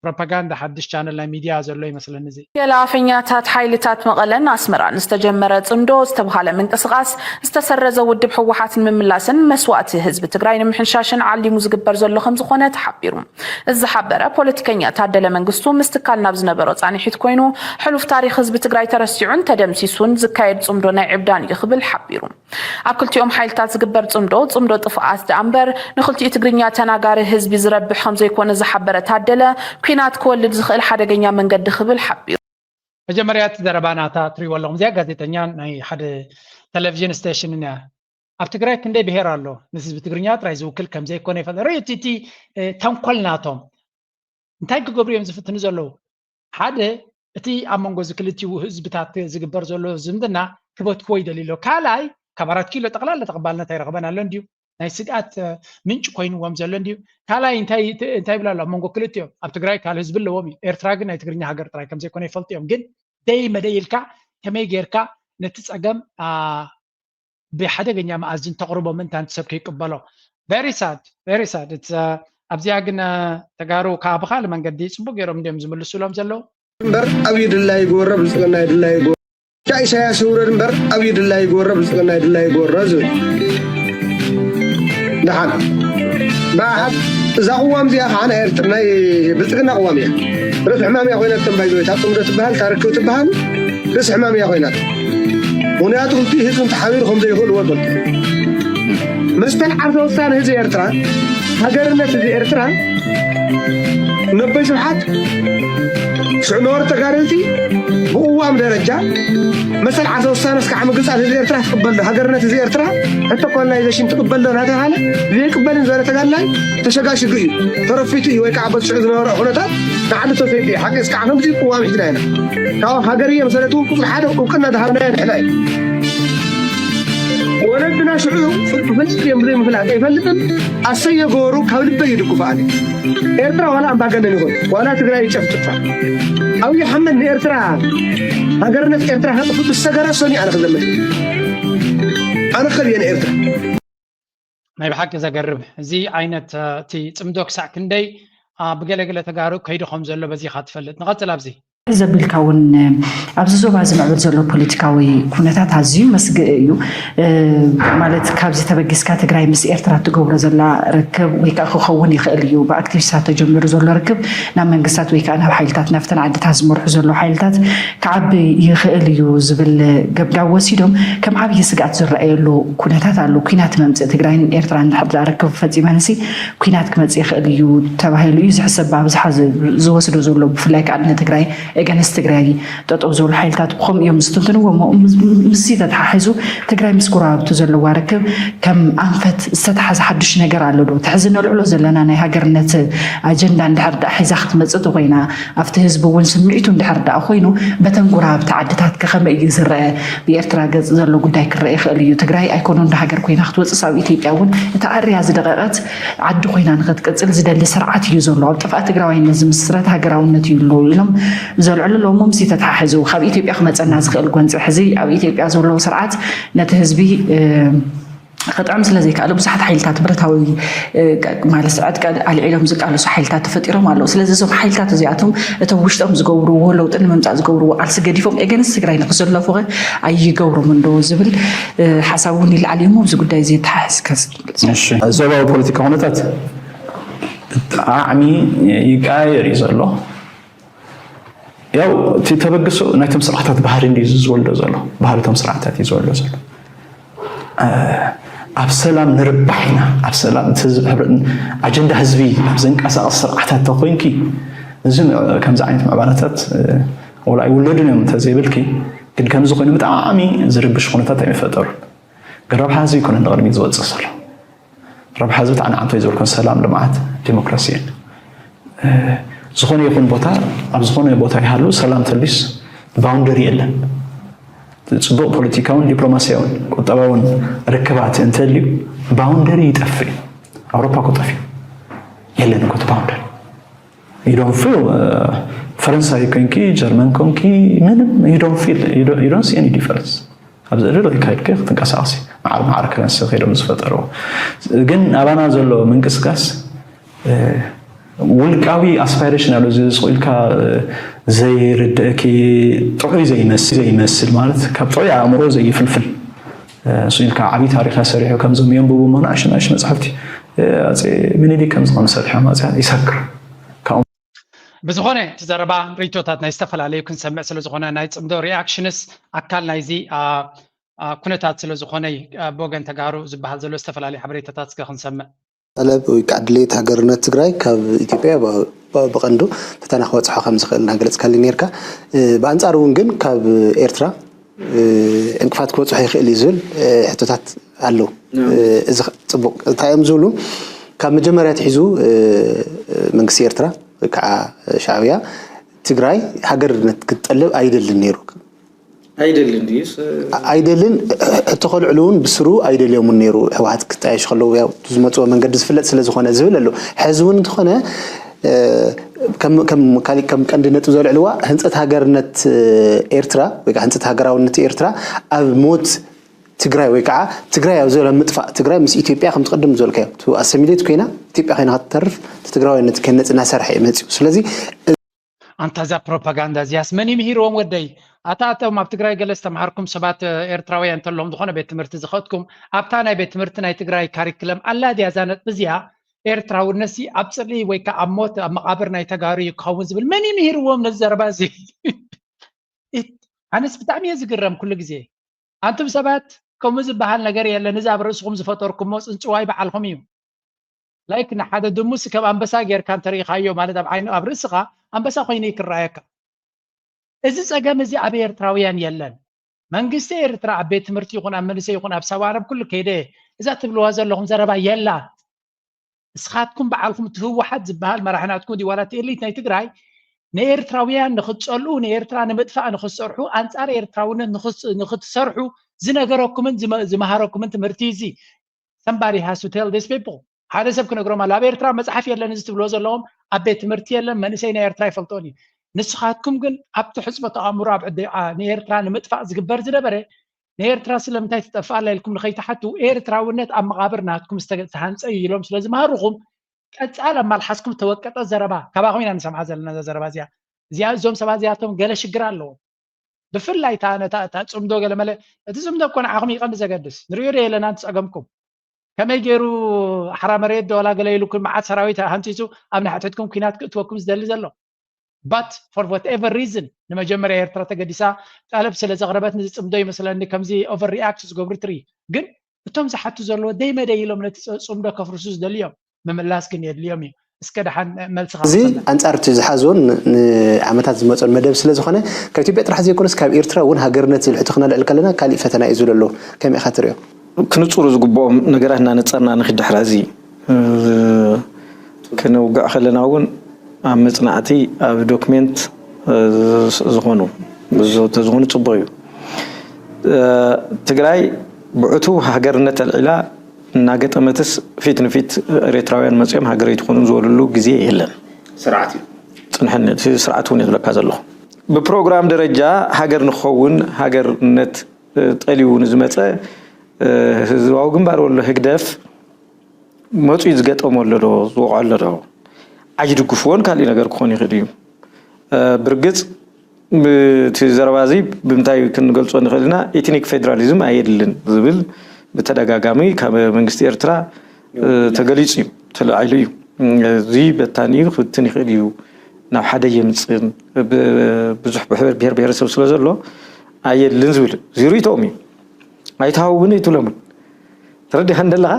ፕሮፓጋንዳ ሓድሽ ቻነል ናይ ሚድያ ዘሎ ይመስለኒ። እዚ ገለ ኣፈኛታት ሓይልታት መቐለን ኣስመራን ዝተጀመረ ጽምዶ ዝተብሃለ ምንቅስቓስ ዝተሰረዘ ውድብ ህወሓት ንምምላስን መስዋእቲ ህዝቢ ትግራይ ንምሕንሻሽን ዓሊሙ ዝግበር ዘሎ ከምዝኾነ ተሓቢሩ። እዚ ዝሓበረ ፖለቲከኛ ታደለ መንግስቱ ምስ ትካል ናብ ዝነበሮ ፃንሒት ኮይኑ፣ ሕሉፍ ታሪክ ህዝቢ ትግራይ ተረሲዑን ተደምሲሱን ዝካየድ ጽምዶ ናይ ዕብዳን እዩ ክብል ሓቢሩ። ኣብ ክልቲኦም ሓይልታት ዝግበር ጽምዶ፣ ጽምዶ ጥፍኣት ደኣ እምበር ንክልቲኡ ትግርኛ ተናጋሪ ህዝቢ ዝረብሕ ከምዘይኮነ ዝሓበረ ታደለ፣ ኲናት ክወልድ ዝኽእል ሓደገኛ መንገዲ ክብል ሓቢሩ። መጀመርያ እቲ ዘረባ ናታ ትሪእዎ ኣለኹም። እዚኣ ጋዜጠኛ ናይ ሓደ ቴሌቪዥን ስቴሽን እያ። ኣብ ትግራይ ክንደይ ብሄር ኣሎ፣ ንህዝቢ ትግርኛ ጥራይ ዝውክል ከምዘይኮነ ይፈል ርእቲ እቲ ተንኮል ናቶም እንታይ ክገብሩ እዮም ዝፍትኑ ዘለዉ? ሓደ እቲ ኣብ መንጎ እዚ ክልቲኡ ህዝብታት ዝግበር ዘሎ ዝምድና ክበትክዎ ይደልዩ ኣለዉ። ካልኣይ ካብ ኣራት ኪሎ ጠቕላላ ተቐባልነት ኣይረኸበን ኣሎ እንድዩ ናይ ስግኣት ምንጭ ኮይንዎም ዘሎ እንድዩ። ካልኣይ እንታይ ይብል ኣሎ ኣብ መንጎ ክልቲኦም? ኣብ ትግራይ ካልእ ህዝቢ ኣለዎም እዩ። ኤርትራ ግን ናይ ትግርኛ ሃገር ጥራይ ከምዘይኮነ ይፈልጡ እዮም። ግን ደይ መደይ ኢልካ ከመይ ጌርካ ነቲ ጸገም ብሓደገኛ መኣዝን ተቕርቦ ምእንታን ሰብ ከይቅበሎ። Very sad, very sad. ኣብዚኣ ግን ተጋሩ ካብ ብኻል መንገዲ ጽቡቅ ገይሮም እንዲዮም ዝምልሱሎም ዘለዉ። እምበር ኣብዩ ድላይ ይግበሮ ብልፅግና ይድላይ ይግበሮ ሻ ኢሳያስ ይውረድ እምበር ኣብዩ ድላይ ይግበሮ ብልፅግና ይድላይ ይግበሮ ዝብል ደሓን ብሓት እዛ ቅዋም እዚኣ ከዓ ናይ ኤርትራ ናይ ብልፅግና ቅዋም እያ ርእሲ ሕማም እያ ኮይና ተንባይ እታ ጥምዶ ትበሃል ታርክብ ትበሃል ርእሲ ሕማም እያ ኮይና ምክንያቱ ክልቲኡ ህዝቢ ተሓቢሩ ከም ዘይኽእል ወገን መስተን ዓርሰ ውሳነ ህዝቢ ኤርትራ ሃገርነት ህዝቢ ኤርትራ ነበይ ስብሓት ሽዑ ነበሩ ተጋደልቲ ብቅዋም ደረጃ መሰል ዓርሰ ውሳነ እስካዕ ምግልፃል ህዝቢ ኤርትራ ትቅበል ዶ ሃገርነት ህዝቢ ኤርትራ ሕቶ ኮሎናይዜሽን ትቅበል ዶ እናተባሃለ ዘይቅበልን ዝበለ ተጋድላይ ተሸጋሽጉ እዩ ተረፊቱ እዩ ወይ ከዓ በቲ ሽዑ ዝነበረ ኩነታት ንዓዲ ተሰይዱ እዩ ሓቂ እስካዕ ከምዚ ቅዋም ሒዝና ኢና ካብ ሃገር እየ መሰረት እውን ቁፅሪ ሓደ እውቅና ዝሃብናዮ ንሕና እዩ ወለድና ሽዑ ፍልጥ እዮም ብዘይምፍላጥ ኣይፈልጥን ኣሰይ የገበሩ ካብ ልበይ ይድግፉ ኣነ ኤርትራ ዋላ ኣምባገነን ይኹን ዋላ ትግራይ ይጨፍጭፋ ኣብይ ኣሕመድ ንኤርትራ ሃገርነት ኤርትራ ከጥፉ ብዝሰገረ ሰኒ ኣነ ክዘምት ኣነ ከብየ ንኤርትራ ናይ ብሓቂ ዘገርም እዚ ዓይነት እቲ ፅምዶ ክሳዕ ክንደይ ብገለገለ ተጋሩ ከይዱ ከም ዘሎ በዚኻ ትፈልጥ ንቐፅል ኣብዚ ዘቢልካ እውን ኣብዚ ዞባ እዚ ምዕብል ዘሎ ፖለቲካዊ ኩነታት ኣዝዩ መስግእ እዩ ማለት ካብዚ ተበጊስካ ትግራይ ምስ ኤርትራ ትገብሮ ዘላ ርክብ ወይ ከዓ ክኸውን ይኽእል እዩ ብኣክቲቪስታት ተጀሚሩ ዘሎ ርክብ ናብ መንግስታት ወይ ከዓ ናብ ሓይልታት ናብተን ዓድታት ዝመርሑ ዘሎ ሓይልታት ክዓቢ ይኽእል እዩ ዝብል ገብዳብ ወሲዶም ከም ዓብዪ ስግኣት ዝረኣየሉ ኩነታት ኣሎ ኩናት መምፅእ ትግራይን ኤርትራን እንድሕር ርክብ ፈፂመንሲ ኩናት ክመፅእ ይኽእል እዩ ተባሂሉ እዩ ዝሕሰብ ብኣብዝሓ ዝወስዶ ዘሎ ብፍላይ ከዓ ንትግራይ against ትግራይ ጠጠው ዝበሉ ሓይልታት ብኸምኡ እዮም ዝትንትንዎ ምስዚ ተተሓሒዙ ትግራይ ምስ ጎረባብቱ ዘለዋ ርክብ ከም ኣንፈት ዝተተሓዘ ሓዱሽ ነገር ኣሎ ዶ እቲ ሕዚ ነልዕሎ ዘለና ናይ ሃገርነት ኣጀንዳ እንድሕር ደኣ ሒዛ ክትመፅእ ተኮይና ኣብቲ ህዝቢ እውን ስምዒቱ እንድሕር ደኣ ኮይኑ በተን ጎረባብቲ ዓድታት ከ ከመይ እዩ ዝረአ ብኤርትራ ገፅ ዘሎ ጉዳይ ክረአ ይኽእል እዩ ትግራይ ኣይኮነን ዶ ሃገር ኮይና ክትወፅስ ኣብ ኢትዮጵያ እውን እታ ኣርያ ዝደቐቐት ዓዲ ኮይና ንክትቅፅል ዝደሊ ስርዓት እዩ ዘሎ ኣብ ጥፍኣት ትግራዋይነት ዝምስረት ሃገራውነት እዩ ኣሎ ኢሎም ዘልዕሉ ኣለዉ እሞ ምስዚ ተተሓሒዙ ካብ ኢትዮጵያ ክመፀና ዝኽእል ጎንፂ ሕዚ ኣብ ኢትዮጵያ ዘለዉ ስርዓት ነቲ ህዝቢ ክጥዕም ስለ ዘይከኣለ ብዙሓት ሓይልታት ብረታዊ ማለት ዕጥቀ ኣልዒሎም ዝቃለሱ ሓይልታት ተፈጢሮም ኣለዉ ስለዚ እዞም ሓይልታት እዚኣቶም እቶም ውሽጦም ዝገብርዎ ለውጢ ንምምፃእ ዝገብርዎ ቃልሲ ገዲፎም ኤገንስ ትግራይ ንክዘለፉ ከ ኣይገብሮምን ዶ ዝብል ሓሳብ እውን ይለዓል እዩ ኣብዚ ጉዳይ እዚ የተሓሕዝ ከዝብል ዞባዊ ፖለቲካ ኩነታት ብጣዕሚ ይቀያየር እዩ ዘሎ ያው እቲ ተበግሶ ናይቶም ስርዓታት ባህሪ እንዲ ዝወልዶ ዘሎ ባህሪ ቶም ስርዓታት እዩ ዝወልዶ ዘሎ ኣብ ሰላም ንርባሕ ኢና ኣብ ሰላም ኣጀንዳ ህዝቢ ኣብ ዘንቀሳቀስ ስርዓታት ተኮይንኪ እዚ ከምዚ ዓይነት ምዕባለታት ወላ ኣይውለዱን እዮም እንተዘይብልኪ ግን ከምዚ ኮይኑ ብጣዕሚ ዝርብሽ ኩነታት ኣይምፈጠሩን ግን ረብሓ ህዝቢ ይኮነ ንቅድሚት ዝወፅእ ዘሎ ረብሓ ህዝቢ ተዓናዓንቶ እዩ ዝበልኩን ሰላም ልምዓት ዲሞክራሲ እየን ዝኾነ ይኹን ቦታ ኣብ ዝኾነ ቦታ ይሃሉ ሰላም ተልዩስ ባውንደሪ የለን ፅቡቅ ፖለቲካውን ዲፕሎማሲያውን ቁጠባውን ርክባት እንተልዩ ባውንደሪ ይጠፍእ ኣውሮፓ እኮ ጠፍዩ የለን እኮ ባውንደሪ you don't feel ፈረንሳይ ኮንኪ ጀርመን ኮንኪ ምንም you don't feel you don't see any difference ኣብዚ ዕድል ወይ ካይድከ ክትንቀሳቀሲ ማዕረ ማዕረ ከረንሲ ከይዶም ዝፈጠርዎ ግን ኣባና ዘሎ ምንቅስቃስ ውልቃዊ ኣስፓይሬሽን ኣሎ። እዚ ስቕ ኢልካ ዘይርድእኪ፣ ጥዑይ ዘይመስል ዘይመስል ማለት ካብ ጥዑይ ኣእምሮ ዘይፍልፍል፣ ስቕ ኢልካ ዓብዪ ታሪኽ ሰሪሑ ከምዞም የንብቡ እሞ ንኣሽቱ ንኣሽቱ መፅሓፍቲ ኣፄ ምኒልክ ከምዚ ከም ዝሰርሖም ኣፄ ይሰክር። ካብኡ ብዝኾነ እቲ ዘረባ ርእይቶታት ናይ ዝተፈላለዩ ክንሰምዕ ስለ ዝኾነ ናይ ፅምዶ ሪኣክሽንስ ኣካል ናይዚ ኩነታት ስለ ዝኾነ ብወገን ተጋሩ ዝበሃል ዘሎ ዝተፈላለዩ ሓበሬታታት እስከ ክንሰምዕ። ጠለብ ወይ ከዓ ድሌት ሃገርነት ትግራይ ካብ ኢትዮጵያ ብቐንዱ ፈተና ክበፅሖ ከም ዝኽእል እናገለፅካሊ ነርካ። ብኣንፃር እውን ግን ካብ ኤርትራ ዕንቅፋት ክበፅሖ ይኽእል እዩ ዝብል ሕቶታት ኣለዉ። እዚ ጽቡቕ እንታይ እዮም ዝብሉ? ካብ መጀመርያ ኣትሒዙ መንግስቲ ኤርትራ ወይ ከዓ ሻዕብያ ትግራይ ሃገርነት ክትጠልብ ኣይደልን ነይሩ። ኣይደልን ድዩስ? ኣይደልን። ሕቶ ከልዕሉ እውን ብስሩ ኣይደልዮምን ነይሩ። ህወሓት ክጣየሽ ከለዉ ያው ዝመፅዎ መንገዲ ዝፍለጥ ስለ ዝኾነ ዝብል ኣሎ። ሕዚ እውን እንተኾነ ከም ከም ካሊእ ከም ቀንዲ ነጥቢ ዘልዕልዋ ህንፀት ሃገርነት ኤርትራ ወይ ከዓ ህንፀት ሃገራውነት ኤርትራ ኣብ ሞት ትግራይ ወይ ከዓ ትግራይ ኣብ ዘላ ምጥፋእ ትግራይ ምስ ኢትዮጵያ ከምቲ ቅድም ዝበልካዮ ኣሰሚሌት ኮይና ኢትዮጵያ ኮይና ክትተርፍ እቲ ትግራዋይነት ከነፅ እናሰርሐ እዩ መፅኡ። ስለዚ ኣንታ እዛ ፕሮፓጋንዳ እዚያስ መን ይምሂርዎም ወደይ? ኣታ እቶም ኣብ ትግራይ ገለ ዝተምሃርኩም ሰባት ኤርትራውያን እንተለኹም ዝኾነ ቤት ትምህርቲ ዝኸድኩም ኣብታ ናይ ቤት ትምህርቲ ናይ ትግራይ ካሪክለም ኣላ ድያ እዛ ነጥቢ እዚኣ? ኤርትራውነትሲ ኣብ ጽልኢ ወይ ከዓ ኣብ ሞት ኣብ መቓብር ናይ ተጋሩ እዩ ክኸውን ዝብል መን ይምሂርዎም ነዚ ዘረባ እዚ? ኣነስ ብጣዕሚ እየ ዝግረም ኩሉ ግዜ። ኣንቱም ሰባት ከምኡ ዝበሃል ነገር የለን። እዚ ኣብ ርእስኹም ዝፈጠርኩሞ ጽንጽዋይ በዓልኹም እዩ። ላይክ ንሓደ ድሙስ ከም ኣንበሳ ጌርካ እንተሪኢኻዮ ማለት ኣብ ዓይኑ ኣብ ርእስኻ ኣንበሳ ኮይኑ ክረኣየካ። እዚ ጸገም እዚ ኣብ ኤርትራውያን የለን። መንግስቲ ኤርትራ ኣብ ቤት ትምህርቲ ይኹን ኣብ መንእሰይ ይኹን ኣብ ሰዋረብ ኩሉ ከይደ እዛ ትብልዋ ዘለኹም ዘረባ የላ። እስኻትኩም በዓልኩም እቲ ህወሓት ዝበሃል መራሒ ናትኩም ድዩ ዋላ እቲ ኤሊት ናይ ትግራይ ንኤርትራውያን ንክትፀልኡ ንኤርትራ ንምጥፋእ ንክትሰርሑ ኣንፃር ኤርትራውነት ንክትሰርሑ ዝነገረኩምን ዝመሃረኩምን ትምህርቲ እዚ somebody has to tell these people ሓደ ሰብ ክነግሮም ኣሎ ኣብ ኤርትራ መፅሓፍ የለን እዚ ትብልዎ ዘለዎም ኣብ ቤት ትምህርቲ የለን መንእሰይ ናይ ኤርትራ ይፈልጦን እዩ ንስኻትኩም ግን ኣብቲ ሕፅበት ኣእምሮ ኣብ ንኤርትራ ንምጥፋእ ዝግበር ዝነበረ ንኤርትራ ስለምንታይ ትጠፍእ ኣላ ኢልኩም ንኸይትሓቱ ኤርትራውነት ኣብ መቓብር ናትኩም ዝተሃንፀ እዩ ኢሎም ስለዝመሃርኹም ቀፃል ኣብ ማልሓስኩም ተወቀጠ ዘረባ ካባኹም ኢና ንሰምዓ ዘለና እዛ ዘረባ እዚኣ እዚኣ እዞም ሰባት እዚኣቶም ገለ ሽግር ኣለዎም ብፍላይ እታ ነታ እታ ፅምዶ ገለ መለ እቲ ፅምዶ እኮ ንዓኹም ይቐንዲ ዘገድስ ንሪኦ ዶ የለና ንቲ ፀገምኩም ከመይ ገይሩ ሓራ መሬት ዶ ዋላ ገለ ኢሉኩም መዓት ሰራዊት ሃንፂፁ ኣብ ንሕትሕትኩም ኲናት ክእትወኩም ዝደሊ ዘሎ but for whatever reason ንመጀመርያ ኤርትራ ተገዲሳ ጠለብ ስለ ዘቕረበት ንዝፅምዶ ይመስለኒ ከምዚ over react ዝገብሩ ትርኢ ግን እቶም ዝሓቱ ዘለዎ ደይ መደይ ኢሎም ነቲ ፅምዶ ከፍርሱ ዝደልዮም ምምላስ ግን የድልዮም እዩ እስከ ደሓን መልስኻ እዚ ኣንፃር እቲ ዝሓዞን ንዓመታት ዝመፀን መደብ ስለ ዝኾነ ካብ ኢትዮጵያ ጥራሕ ዘይኮነስ ካብ ኤርትራ እውን ሃገርነት ዝብል ሕቶ ክነልዕል ከለና ካሊእ ፈተና እዩ ዝብሎ ኣሎ ከመይ ኢኻ ትሪኦ ክንፅሩ ዝግብኦም ነገራት እናነፀርና ንኽድ ድሕራ እዚ ክንውግዕ ከለና እውን ኣብ መፅናዕቲ ኣብ ዶክሜንት ዝኾኑ ተዝኾኑ ፅቡቅ እዩ ትግራይ ብዕቱ ሃገርነት ኣልዒላ እናገጠመትስ ፊት ንፊት ኤርትራውያን መፅኦም ሃገረይ ትኾኑ ዝበልሉ ግዜ የለን ስርዓት እዩ ፅንሐኒ እቲ ስርዓት እውን ዝብለካ ዘለኹ ብፕሮግራም ደረጃ ሃገር ንክኸውን ሃገርነት ጠሊቡ ንዝመፀ ህዝባዊ ግንባር ወሎ ህግደፍ መፅኡ ዝገጠሞ ኣሎ ዶ ዝወቕዖ ኣሎ ዶ ኣይድግፍዎን ካሊእ ነገር ክኾን ይኽእል እዩ ብርግፅ እቲ ዘረባ እዚ ብምንታይ ክንገልፆ ንኽእል ኢና ኤትኒክ ፌደራሊዝም ኣየድልን ዝብል ብተደጋጋሚ ካብ መንግስቲ ኤርትራ ተገሊፁ እዩ ተለዒሉ እዩ እዚ በታን እዩ ክብትን ይኽእል እዩ ናብ ሓደ የምፅን ብዙሕ ብሕበር ብሄር ብሄረሰብ ስለ ዘሎ ኣየድልን ዝብል እዚ ርእይቶኦም እዩ ኣይትሃውብን ኣይትብሎምን ተረዲኻ እንደለኻ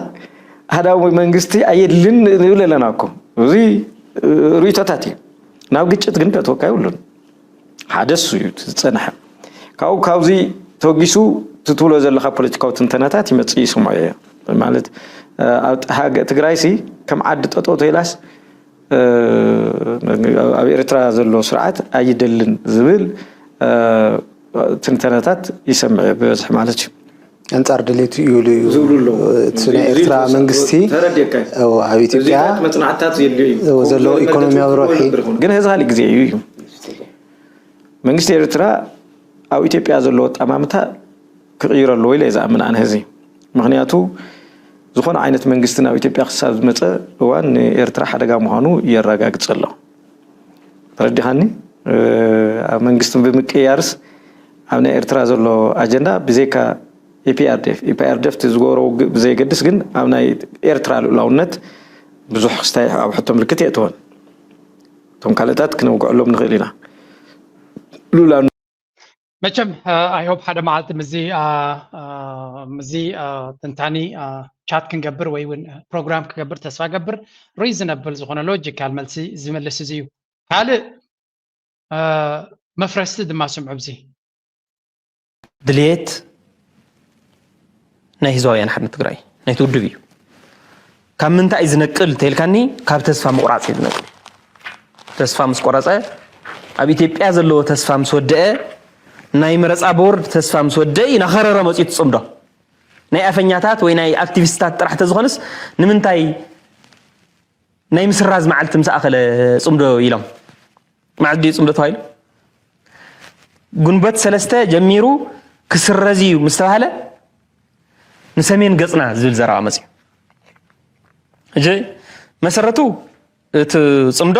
ኣህዳዊ መንግስቲ ኣየድልን ንብል ኣለና እኮ እዚ ርእይቶታት እዩ ናብ ግጭት ግን ከእትወካ ይብሉን ሓደ እሱ እዩ ዝፀንሐ ካብኡ ካብዚ ተወጊሱ ትትብሎ ዘለካ ፖለቲካዊ ትንተናታት ይመፅእ ይስምዖ እየ ማለት ትግራይ ሲ ከም ዓዲ ጠጠው ተይላስ ኣብ ኤርትራ ዘሎ ስርዓት ኣይደልን ዝብል ትንተናታት ይሰምዕ ብበዝሒ ማለት እዩ። ኣንጻር ድሌቱ ይውሉ እዩ ዝብሉ ኣለዉ። እቲ ናይ ኤርትራ መንግስቲ ተረዲእካ እዩ። ኣብ ኢትዮጵያ እዚታት መጽናዕትታት ዘድልዮ እዩ። ዘለዎ ኢኮኖሚያዊ ረብሒ ግን እዚ ካልእ ግዜ እዩ እዩ። መንግስቲ ኤርትራ ኣብ ኢትዮጵያ ዘለዎ ኣጠማምታ ክቕይሮ ኣለዎ ኢለ እየ ዝኣምን ኣነ ህዚ ምክንያቱ ዝኾነ ዓይነት መንግስቲ ናብ ኢትዮጵያ ክሳብ ዝመፀ እዋን ንኤርትራ ሓደጋ ምዃኑ የረጋግፅ ኣሎ። ተረዲኻኒ? ኣብ መንግስቲ ብምቅያርስ ኣብ ናይ ኤርትራ ዘሎ ኣጀንዳ ብዘይካ ኢፒኣርዲኤፍ ኢፒኣርዲኤፍ ዝገበሮ ውግእ ብዘየገድስ ግን ኣብ ናይ ኤርትራ ልኡላውነት ብዙሕ ክስታይ ኣብ ሕቶ ምልክት የእትወን። እቶም ካልእታት ክነውግዐሎም ንኽእል ኢና። ሉላ መቸም ኣይሆፕ ሓደ መዓልቲ ምዚ ምዚ ትንታኒ ቻት ክንገብር ወይ እውን ፕሮግራም ክገብር ተስፋ ገብር። ሪዝነብል ዝኾነ ሎጂካል መልሲ ዝምልስ እዚ እዩ። ካልእ መፍረስቲ ድማ ስምዑ። እዚ ድልየት ናይ ህዝባውያን ሓርነት ትግራይ ናይቲ ውድብ እዩ። ካብ ምንታይ እዩ ዝነቅል ተልካኒ፣ ካብ ተስፋ ምቁራፅ እዩ ዝነቅል። ተስፋ ምስ ቆረፀ፣ ኣብ ኢትዮጵያ ዘለዎ ተስፋ ምስ ወደአ፣ ናይ መረፃ ቦርድ ተስፋ ምስ ወደአ እዩ ናኸረረ መፅዩ ትፅምዶ። ናይ ኣፈኛታት ወይ ናይ ኣክቲቪስትታት ጥራሕ ተዝኾንስ ንምንታይ ናይ ምስራዝ መዓልቲ ምስ ኣኸለ ፅምዶ ኢሎም? መዓዝ ድዩ ፅምዶ ተባሂሉ? ግንቦት ሰለስተ ጀሚሩ ክስረዝ እዩ ምስ ተባህለ ንሰሜን ገፅና ዝብል ዘረባ መፅዩ። እጂ መሰረቱ እቲ ፅምዶ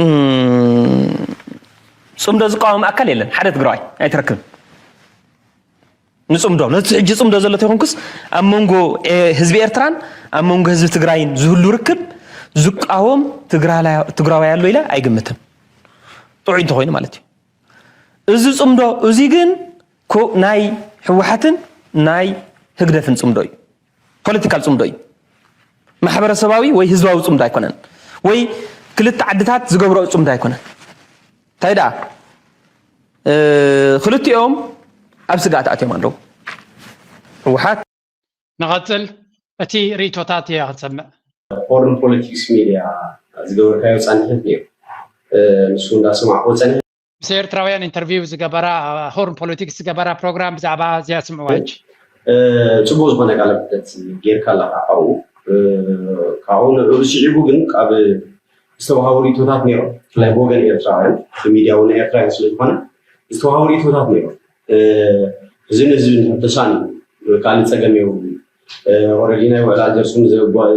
እም፣ ፅምዶ ዝቃወም ኣካል የለን። ሓደ ትግራዋይ ኣይትረክብን። ንፅምዶ ነቲ ሕጂ ፅምዶ ዘሎ ተይኮንኩስ ኣብ መንጎ ኤ- ህዝቢ ኤርትራን ኣብ መንጎ ህዝቢ ትግራይን ዝህሉ ርክብ ዝቃወም ትግራላ- ትግራዋይ ኣሎ ኢለ ኣይግምትን። ጥዑይ እንተኮይኑ ማለት እዩ። እዚ ፅምዶ እዚ ግን ኮ- ናይ ህወሓትን ናይ ህግደፍን ፅምዶ እዩ። ፖለቲካል ፅምዶ እዩ። ማሕበረሰባዊ ወይ ህዝባዊ ፅምዶ ኣይኮነን፣ ወይ ክልተ ዓድታት ዝገብረኦ ፅምዶ ኣይኮነን። እንታይ ደኣ እ፣ ክልቲኦም ኣብ ስግኣት ኣትዮም ኣለዉ። ህወሓት ንቐፅል። እቲ ርእቶታት እያ ክትሰምዕ። ሆርን ፖለቲክስ ሚድያ ዝገበርካዮ ፃንሒት ነይሩ። እ፣ ንሱ እንዳሰማዕኩ ፀኒሐ። ምስ ኤርትራውያን ኢንተርቪው ዝገበራ፣ ሆርን ፖለቲክስ ዝገበራ ፕሮግራም ብዛዕባ እዚኣ ስምዕዋ ሕጂ። እ፣ ፅቡቅ ዝኾነ ቃለ ምሕተት ጌርካ ኣለኻ ካብኡ። እ፣ ካብኡ ንዕኡ ስዒቡ ግን ካብ ዝተዋሃቡ ርእቶታት ነይሮም። ብፍላይ ብወገን ኤርትራውያን፣ ብሚድያ እውን ኤርትራውያን ስለ ዝኾነ ዝተዋሃቡ ርእቶታት ነይሮም። እ፣ እዚ ንህዝቢ ንሕተሳን እዩ፣ ካልእ ፀገም የብሉን። ኦረዲ ናይ ውዕል ኣልጀርስ እውን ዘጓ-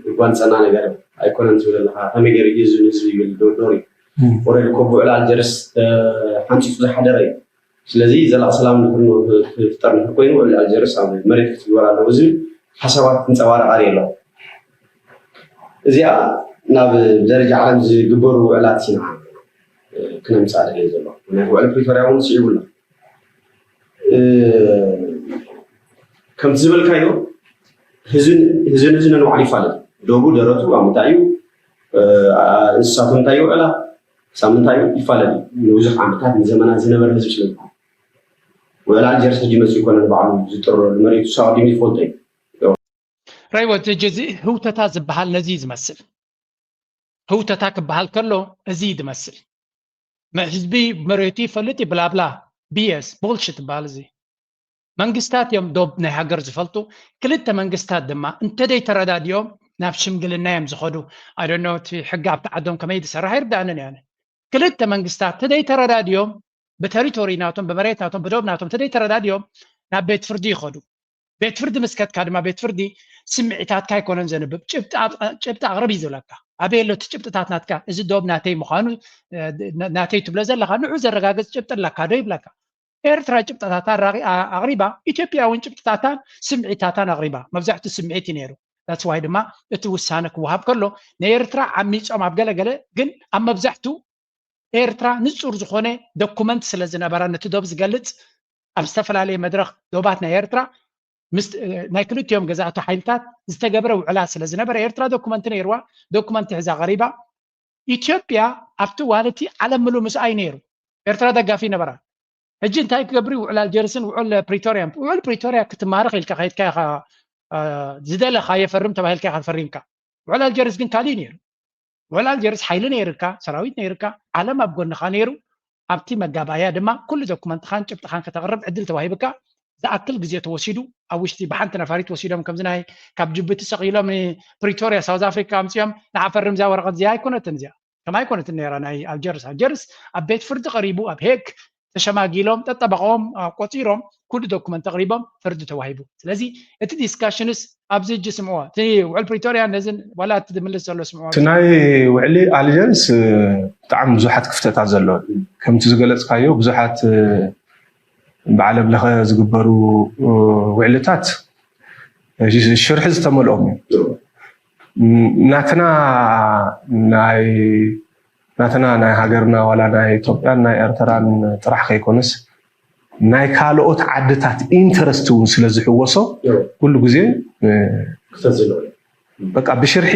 ዘጓንፀና ነገር ኣይኮነን ትብል ኣለካ። ከመይ ገይሩ እዩ እዚ ንህዝቢ ይብል ዶ- ዶር እዩ። ኦረዲ እኮ ብውዕል ኣልጀርስ እ፣ ሓንፂፁ ዝሓደረ እዩ። ስለዚ ዘላቂ ሰላም ንክፍጠር ንክር ኮይኑ ውዕል ኣልጀርስ ኣብ መሬት ክትግበር ኣለዎ ዝብል ሓሳባት ክንፀባረቕ ኣርየ ኣለኹ። እዚኣ ናብ ደረጃ ዓለም ዝግበሩ ውዕላት ኢና ክነምፅኣ ደልየ ዘሎ ናይ ውዕል ፕሪቶርያ እውን ስዒቡ ኣሎ። ከምቲ ዝበልካዮ ህዝብን ህዝብን ህዝብን ነንባዕሉ ይፋለጥ። ዶቡ ደረቱ ኣብ ምንታይ እዩ፣ እንስሳቱ እንታይ ይውዕላ፣ ክሳብ ምንታይ እዩ ይፋለጥ እዩ። ንብዙሕ ዓመታት ንዘመናት ዝነበረ ህዝቢ ስለ ዝኾነ ውዕል ኣልጀርስ ሕጂ መፅኡ ይኮነ ንባዕሉ ዝጥረሉ መሬቱ እሱ ኣቐዲሙ ዝፈልጦ እዩ። ራይወት እጅ እዚ ህውተታ ዝበሃል ነዚ እዩ ዝመስል። ህውተታ ክበሃል ከሎ እዚ እዩ ዝመስል። ህዝቢ መሬቱ ይፈልጥ እዩ ብላብላ ቢኤስ ቦልሽት ዝበሃል እዚ መንግስታት እዮም ዶብ ናይ ሃገር ዝፈልጡ። ክልተ መንግስታት ድማ እንተደይ ተረዳድዮም ናብ ሽምግልና እዮም ዝኸዱ። ኣደኖ እቲ ሕጊ ኣብቲ ዓዶም ከመይ ዝሰራሕ ይርዳእንን እያነ። ክልተ መንግስታት ተደይ ተረዳድዮም ብተሪቶሪ ናቶም ብመሬት ናቶም ብዶብ ናቶም ተደይ ተረዳድዮም ናብ ቤት ፍርዲ ይኸዱ። ቤት ፍርዲ ምስ ከድካ ድማ ቤት ፍርዲ ስምዒታትካ ኣይኮነን ዘንብብ፣ ጭብጢ ኣቕርብ እዩ ዝብለካ። ኣበይ ኣሎ እቲ ጭብጥታት ናትካ? እዚ ዶብ ናተይ ምዃኑ ናተይ ትብሎ ዘለካ ንዑ ዘረጋግፅ ጭብጢ ኣለካ ዶ ይብለካ። ኤርትራ ጭብጥታታ ኣቕሪባ፣ ኢትዮጵያ እውን ጭብጥታታን ስምዒታታን ኣቕሪባ። መብዛሕትኡ ስምዒት እዩ ነይሩ። ዳትስ ዋይ ድማ እቲ ውሳነ ክወሃብ ከሎ ንኤርትራ ዓሚፆም ኣብ ገለገለ ግን ኣብ መብዛሕትኡ ኤርትራ ንፁር ዝኾነ ዶኩመንት ስለ ዝነበራ ነቲ ዶብ ዝገልፅ ኣብ ዝተፈላለየ መድረኽ ዶባት ናይ ኤርትራ ምስ ናይ ክልቲኦም ገዛእቲ ሓይልታት ዝተገብረ ውዕላት ስለ ዝነበረ ኤርትራ ዶኩመንት ነይርዋ። ዶኩመንት ሒዛ ቀሪባ። ኢትዮጵያ ኣብቲ ዋለቲ ዓለም ምሉ ምስኣይ ነይሩ። ኤርትራ ደጋፊ ነበራ። ሕጂ እንታይ ክገብር እዩ? ውዕል ኣልጀርስን ውዕል ፕሪቶርያን። ውዕል ፕሪቶርያ ክትማረኽ ኢልካ ከይድካ ኢኻ ዝደለኻዮ ፈርም ተባሂልካ ኢኻ ፈሪምካ። ውዕል ኣልጀርስ ግን ካሊእ ነይሩ። ውዕል ኣልጀርስ ሓይሊ ነይርካ፣ ሰራዊት ነይርካ፣ ዓለም ኣብ ጎንኻ ነይሩ። ኣብቲ መጋባእያ ድማ ኩሉ ዶኩመንትኻን ጭብጥኻን ከተቕርብ ዕድል ተዋሂብካ። ዝኣክል ግዜ ተወሲዱ ኣብ ውሽጢ ብሓንቲ ነፋሪት ወሲዶም ከምዚ ናይ ካብ ጅቡቲ ሰቒሎም ንፕሪቶርያ ሳውዝ ኣፍሪካ ኣምፅኦም ንዓ ፈርም እዚኣ ወረቐት እዚኣ ኣይኮነትን እዚኣ ከም ኣይኮነትን ነይራ ናይ ኣልጀርስ ኣልጀርስ ኣብ ቤት ፍርዲ ቀሪቡ ኣብ ሄግ ተሸማጊሎም ጠጠበቆም ቆፂሮም ኩሉ ዶኩመንት ኣቅሪቦም ፍርዲ ተዋሂቡ። ስለዚ እቲ ዲስካሽንስ ኣብዚ እጅ ስምዕዎ፣ እቲ ውዕል ፕሪቶሪያ ነዝን ዋላ እቲ ዝምልስ ዘሎ ስምዕዎ። እቲ ናይ ውዕሊ ኣልጀርስ ብጣዕሚ ብዙሓት ክፍተታት ዘለዎ፣ ከምቲ ዝገለፅካዮ ብዙሓት በዓለም ለኸ ዝግበሩ ውዕልታት ሽርሒ ዝተመልኦም እዩ። ናትና ናይ ናትና ናይ ሃገርና ዋላ ናይ ኢትዮጵያን ናይ ኤርትራን ጥራሕ ከይኮነስ ናይ ካልኦት ዓድታት ኢንተረስት እውን ስለ ዝሕወሶ ኩሉ ግዜ በቃ ብሽርሒ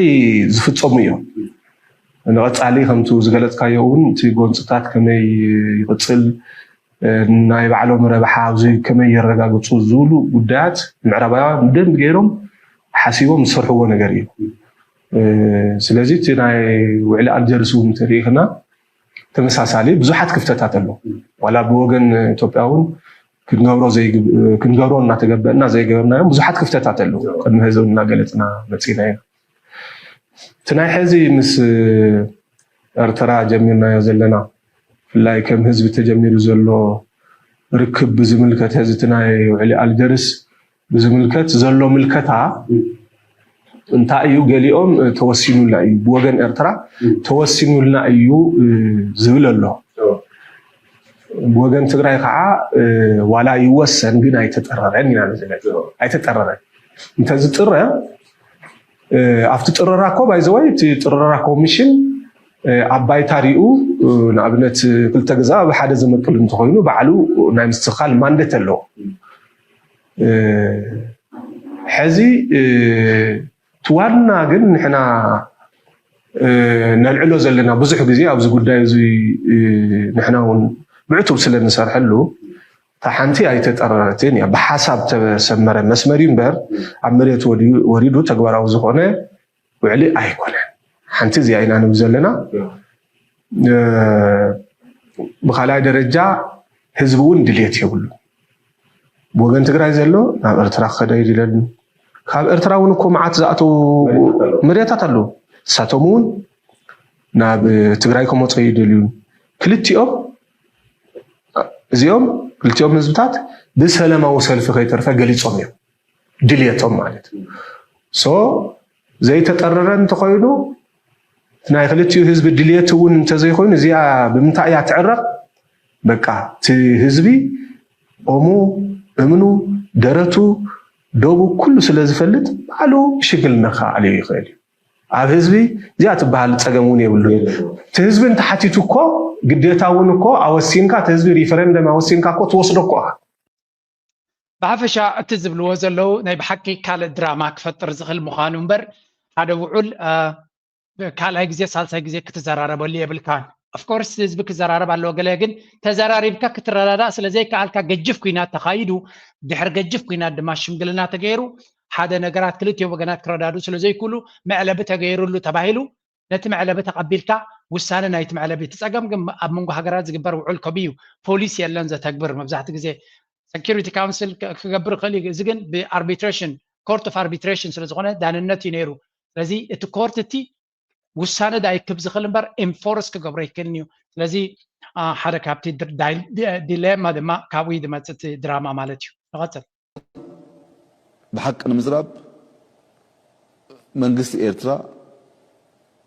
ዝፍፀሙ እዮም። ንቐፃሊ ከምቲ ዝገለፅካዮ እውን እቲ ጎንፅታት ከመይ ይቕፅል፣ ናይ ባዕሎም ረብሓ ኣብዚ ከመይ የረጋግፁ ዝብሉ ጉዳያት ምዕራባውያን ብደንብ ገይሮም ሓሲቦም ዝሰርሕዎ ነገር እዩ። ስለዚ እቲ ናይ ውዕሊ ኣልጀርስ እውን እንተሪኢኽና ተመሳሳሊ ብዙሓት ክፍተታት ኣለዉ። ዋላ ብወገን ኢትዮጵያ እውን ክንገብሮ ዘይግብ- ክንገብሮ እናተገበእና ዘይገበርናዮም ብዙሓት ክፍተታት ኣለዉ። ቅድሚ ሕዚ እውን እናገለፅና መፂና ኢና። እቲ ናይ ሕዚ ምስ ኤርትራ ጀሚርናዮ ዘለና ብፍላይ ከም ህዝቢ ተጀሚሩ ዘሎ ርክብ ብዝምልከት ሕዚ እቲ ናይ ውዕሊ ኣልጀርስ ብዝምልከት ዘሎ ምልከታ እንታይ እዩ? ገሊኦም ተወሲኑልና እዩ፣ ብወገን ኤርትራ ተወሲኑልና እዩ ዝብል ኣሎ። ብወገን ትግራይ ከዓ ዋላ ይወሰን ግን ኣይተጠረረን ኢና ንዝብል። ኣይተጠረረን። እንተዝጥረ ኣብቲ ጥረራ እኮ ባይዘወይ እቲ ጥረራ ኮሚሽን ኣብ ባይታ ሪኡ ንኣብነት ክልተ ግዛ ብሓደ ዝመቅል እንተኮይኑ ባዕሉ ናይ ምስትክካል ማንደት ኣለዎ። ሕዚ እቲ ዋና ግን ንሕና ነልዕሎ ዘለና ብዙሕ ግዜ ኣብዚ ጉዳይ እዚ ንሕና እውን ብዕቱብ ስለ ንሰርሐሉ እታ ሓንቲ ኣይተጠረረትን እያ። ብሓሳብ ተሰመረ መስመር እዩ እምበር ኣብ መሬት ወዲ- ወሪዱ ተግባራዊ ዝኾነ ውዕሊ ኣይኮነን። ሓንቲ እዚኣ ኢና ንብል ዘለና። ብካልኣይ ደረጃ ህዝቢ እውን ድልየት የብሉ። ብወገን ትግራይ ዘሎ ናብ ኤርትራ ክኸደ ይድለሉ። ካብ ኤርትራ እውን እኮ መዓት ዝኣተው መሬታት ኣለዉ። እሳቶም እውን ናብ ትግራይ ከመፁ ይደልዩን ክልቲኦም እዚኦም ክልቲኦም ህዝብታት ብሰላማዊ ሰልፊ ከይተርፈ ገሊፆም እዮም ድልየቶም ማለት። ሶ ዘይተጠረረ እንተኮይኑ ናይ ክልቲኡ ህዝቢ ድልየት እውን እንተዘይኮይኑ እዚኣ ብምንታይ እያ ትዕረቕ? በቃ እቲ ህዝቢ ኦሙ እምኑ ደረቱ ዶቡ ኩሉ ስለ ዝፈልጥ ባዕሉ ሽግልና ከኣልዮ ይኽእል እዩ። ኣብ ህዝቢ እዚኣ ትበሃል ፀገም እውን የብሉ። እቲ ህዝቢ እንተሓቲቱ እኮ ግዴታ እውን እኮ ኣወሲንካ እቲ ህዝቢ ሪፈረንደም ኣወሲንካ እኮ ትወስዶ እኮ ኢኻ። ብሓፈሻ እቲ ዝብልዎ ዘለዉ ናይ ብሓቂ ካልእ ድራማ ክፈጥር ዝኽእል ምዃኑ እምበር ሓደ ውዑል ካልኣይ ግዜ ሳልሳይ ግዜ ክትዘራረበሉ የብልካን። ኦፍኮርስ ህዝቢ ክዘራረብ ኣለዎ ገለ ግን ተዘራሪብካ ክትረዳዳእ ስለዘይከኣልካ ገጅፍ ኩናት ተኻይዱ። ድሕሪ ገጅፍ ኩናት ድማ ሽምግልና ተገይሩ ሓደ ነገራት ክልቲኦም ወገናት ክረዳድኡ ስለዘይክእሉ መዕለቢ ተገይሩሉ ተባሂሉ። ነቲ መዕለቢ ተቐቢልካ ውሳነ ናይቲ መዕለቢ። እቲ ጸገም ግን ኣብ መንጎ ሃገራት ዝግበር ውዑል ከብዩ ፖሊስ የለን ዘተግብር። መብዛሕቲ ግዜ ሰኪሪቲ ካውንስል ክገብር ይኽእል እዩ። እዚ ግን ብኣርቢትሬሽን ኮርት ኦፍ ኣርቢትሬሽን ስለዝኾነ ዳንነት እዩ ነይሩ። ስለዚ እቲ ኮርት እቲ ውሳነ ዳይክብ ዝኽእል እምበር ኢንፎርስ ክገብሮ ይክእልን እዩ። ስለዚ ሓደ ካብቲ ዲሌማ ድማ ካብኡ ዝመፅእ ድራማ ማለት እዩ። ንቐፅል። ብሓቂ ንምዝራብ መንግስቲ ኤርትራ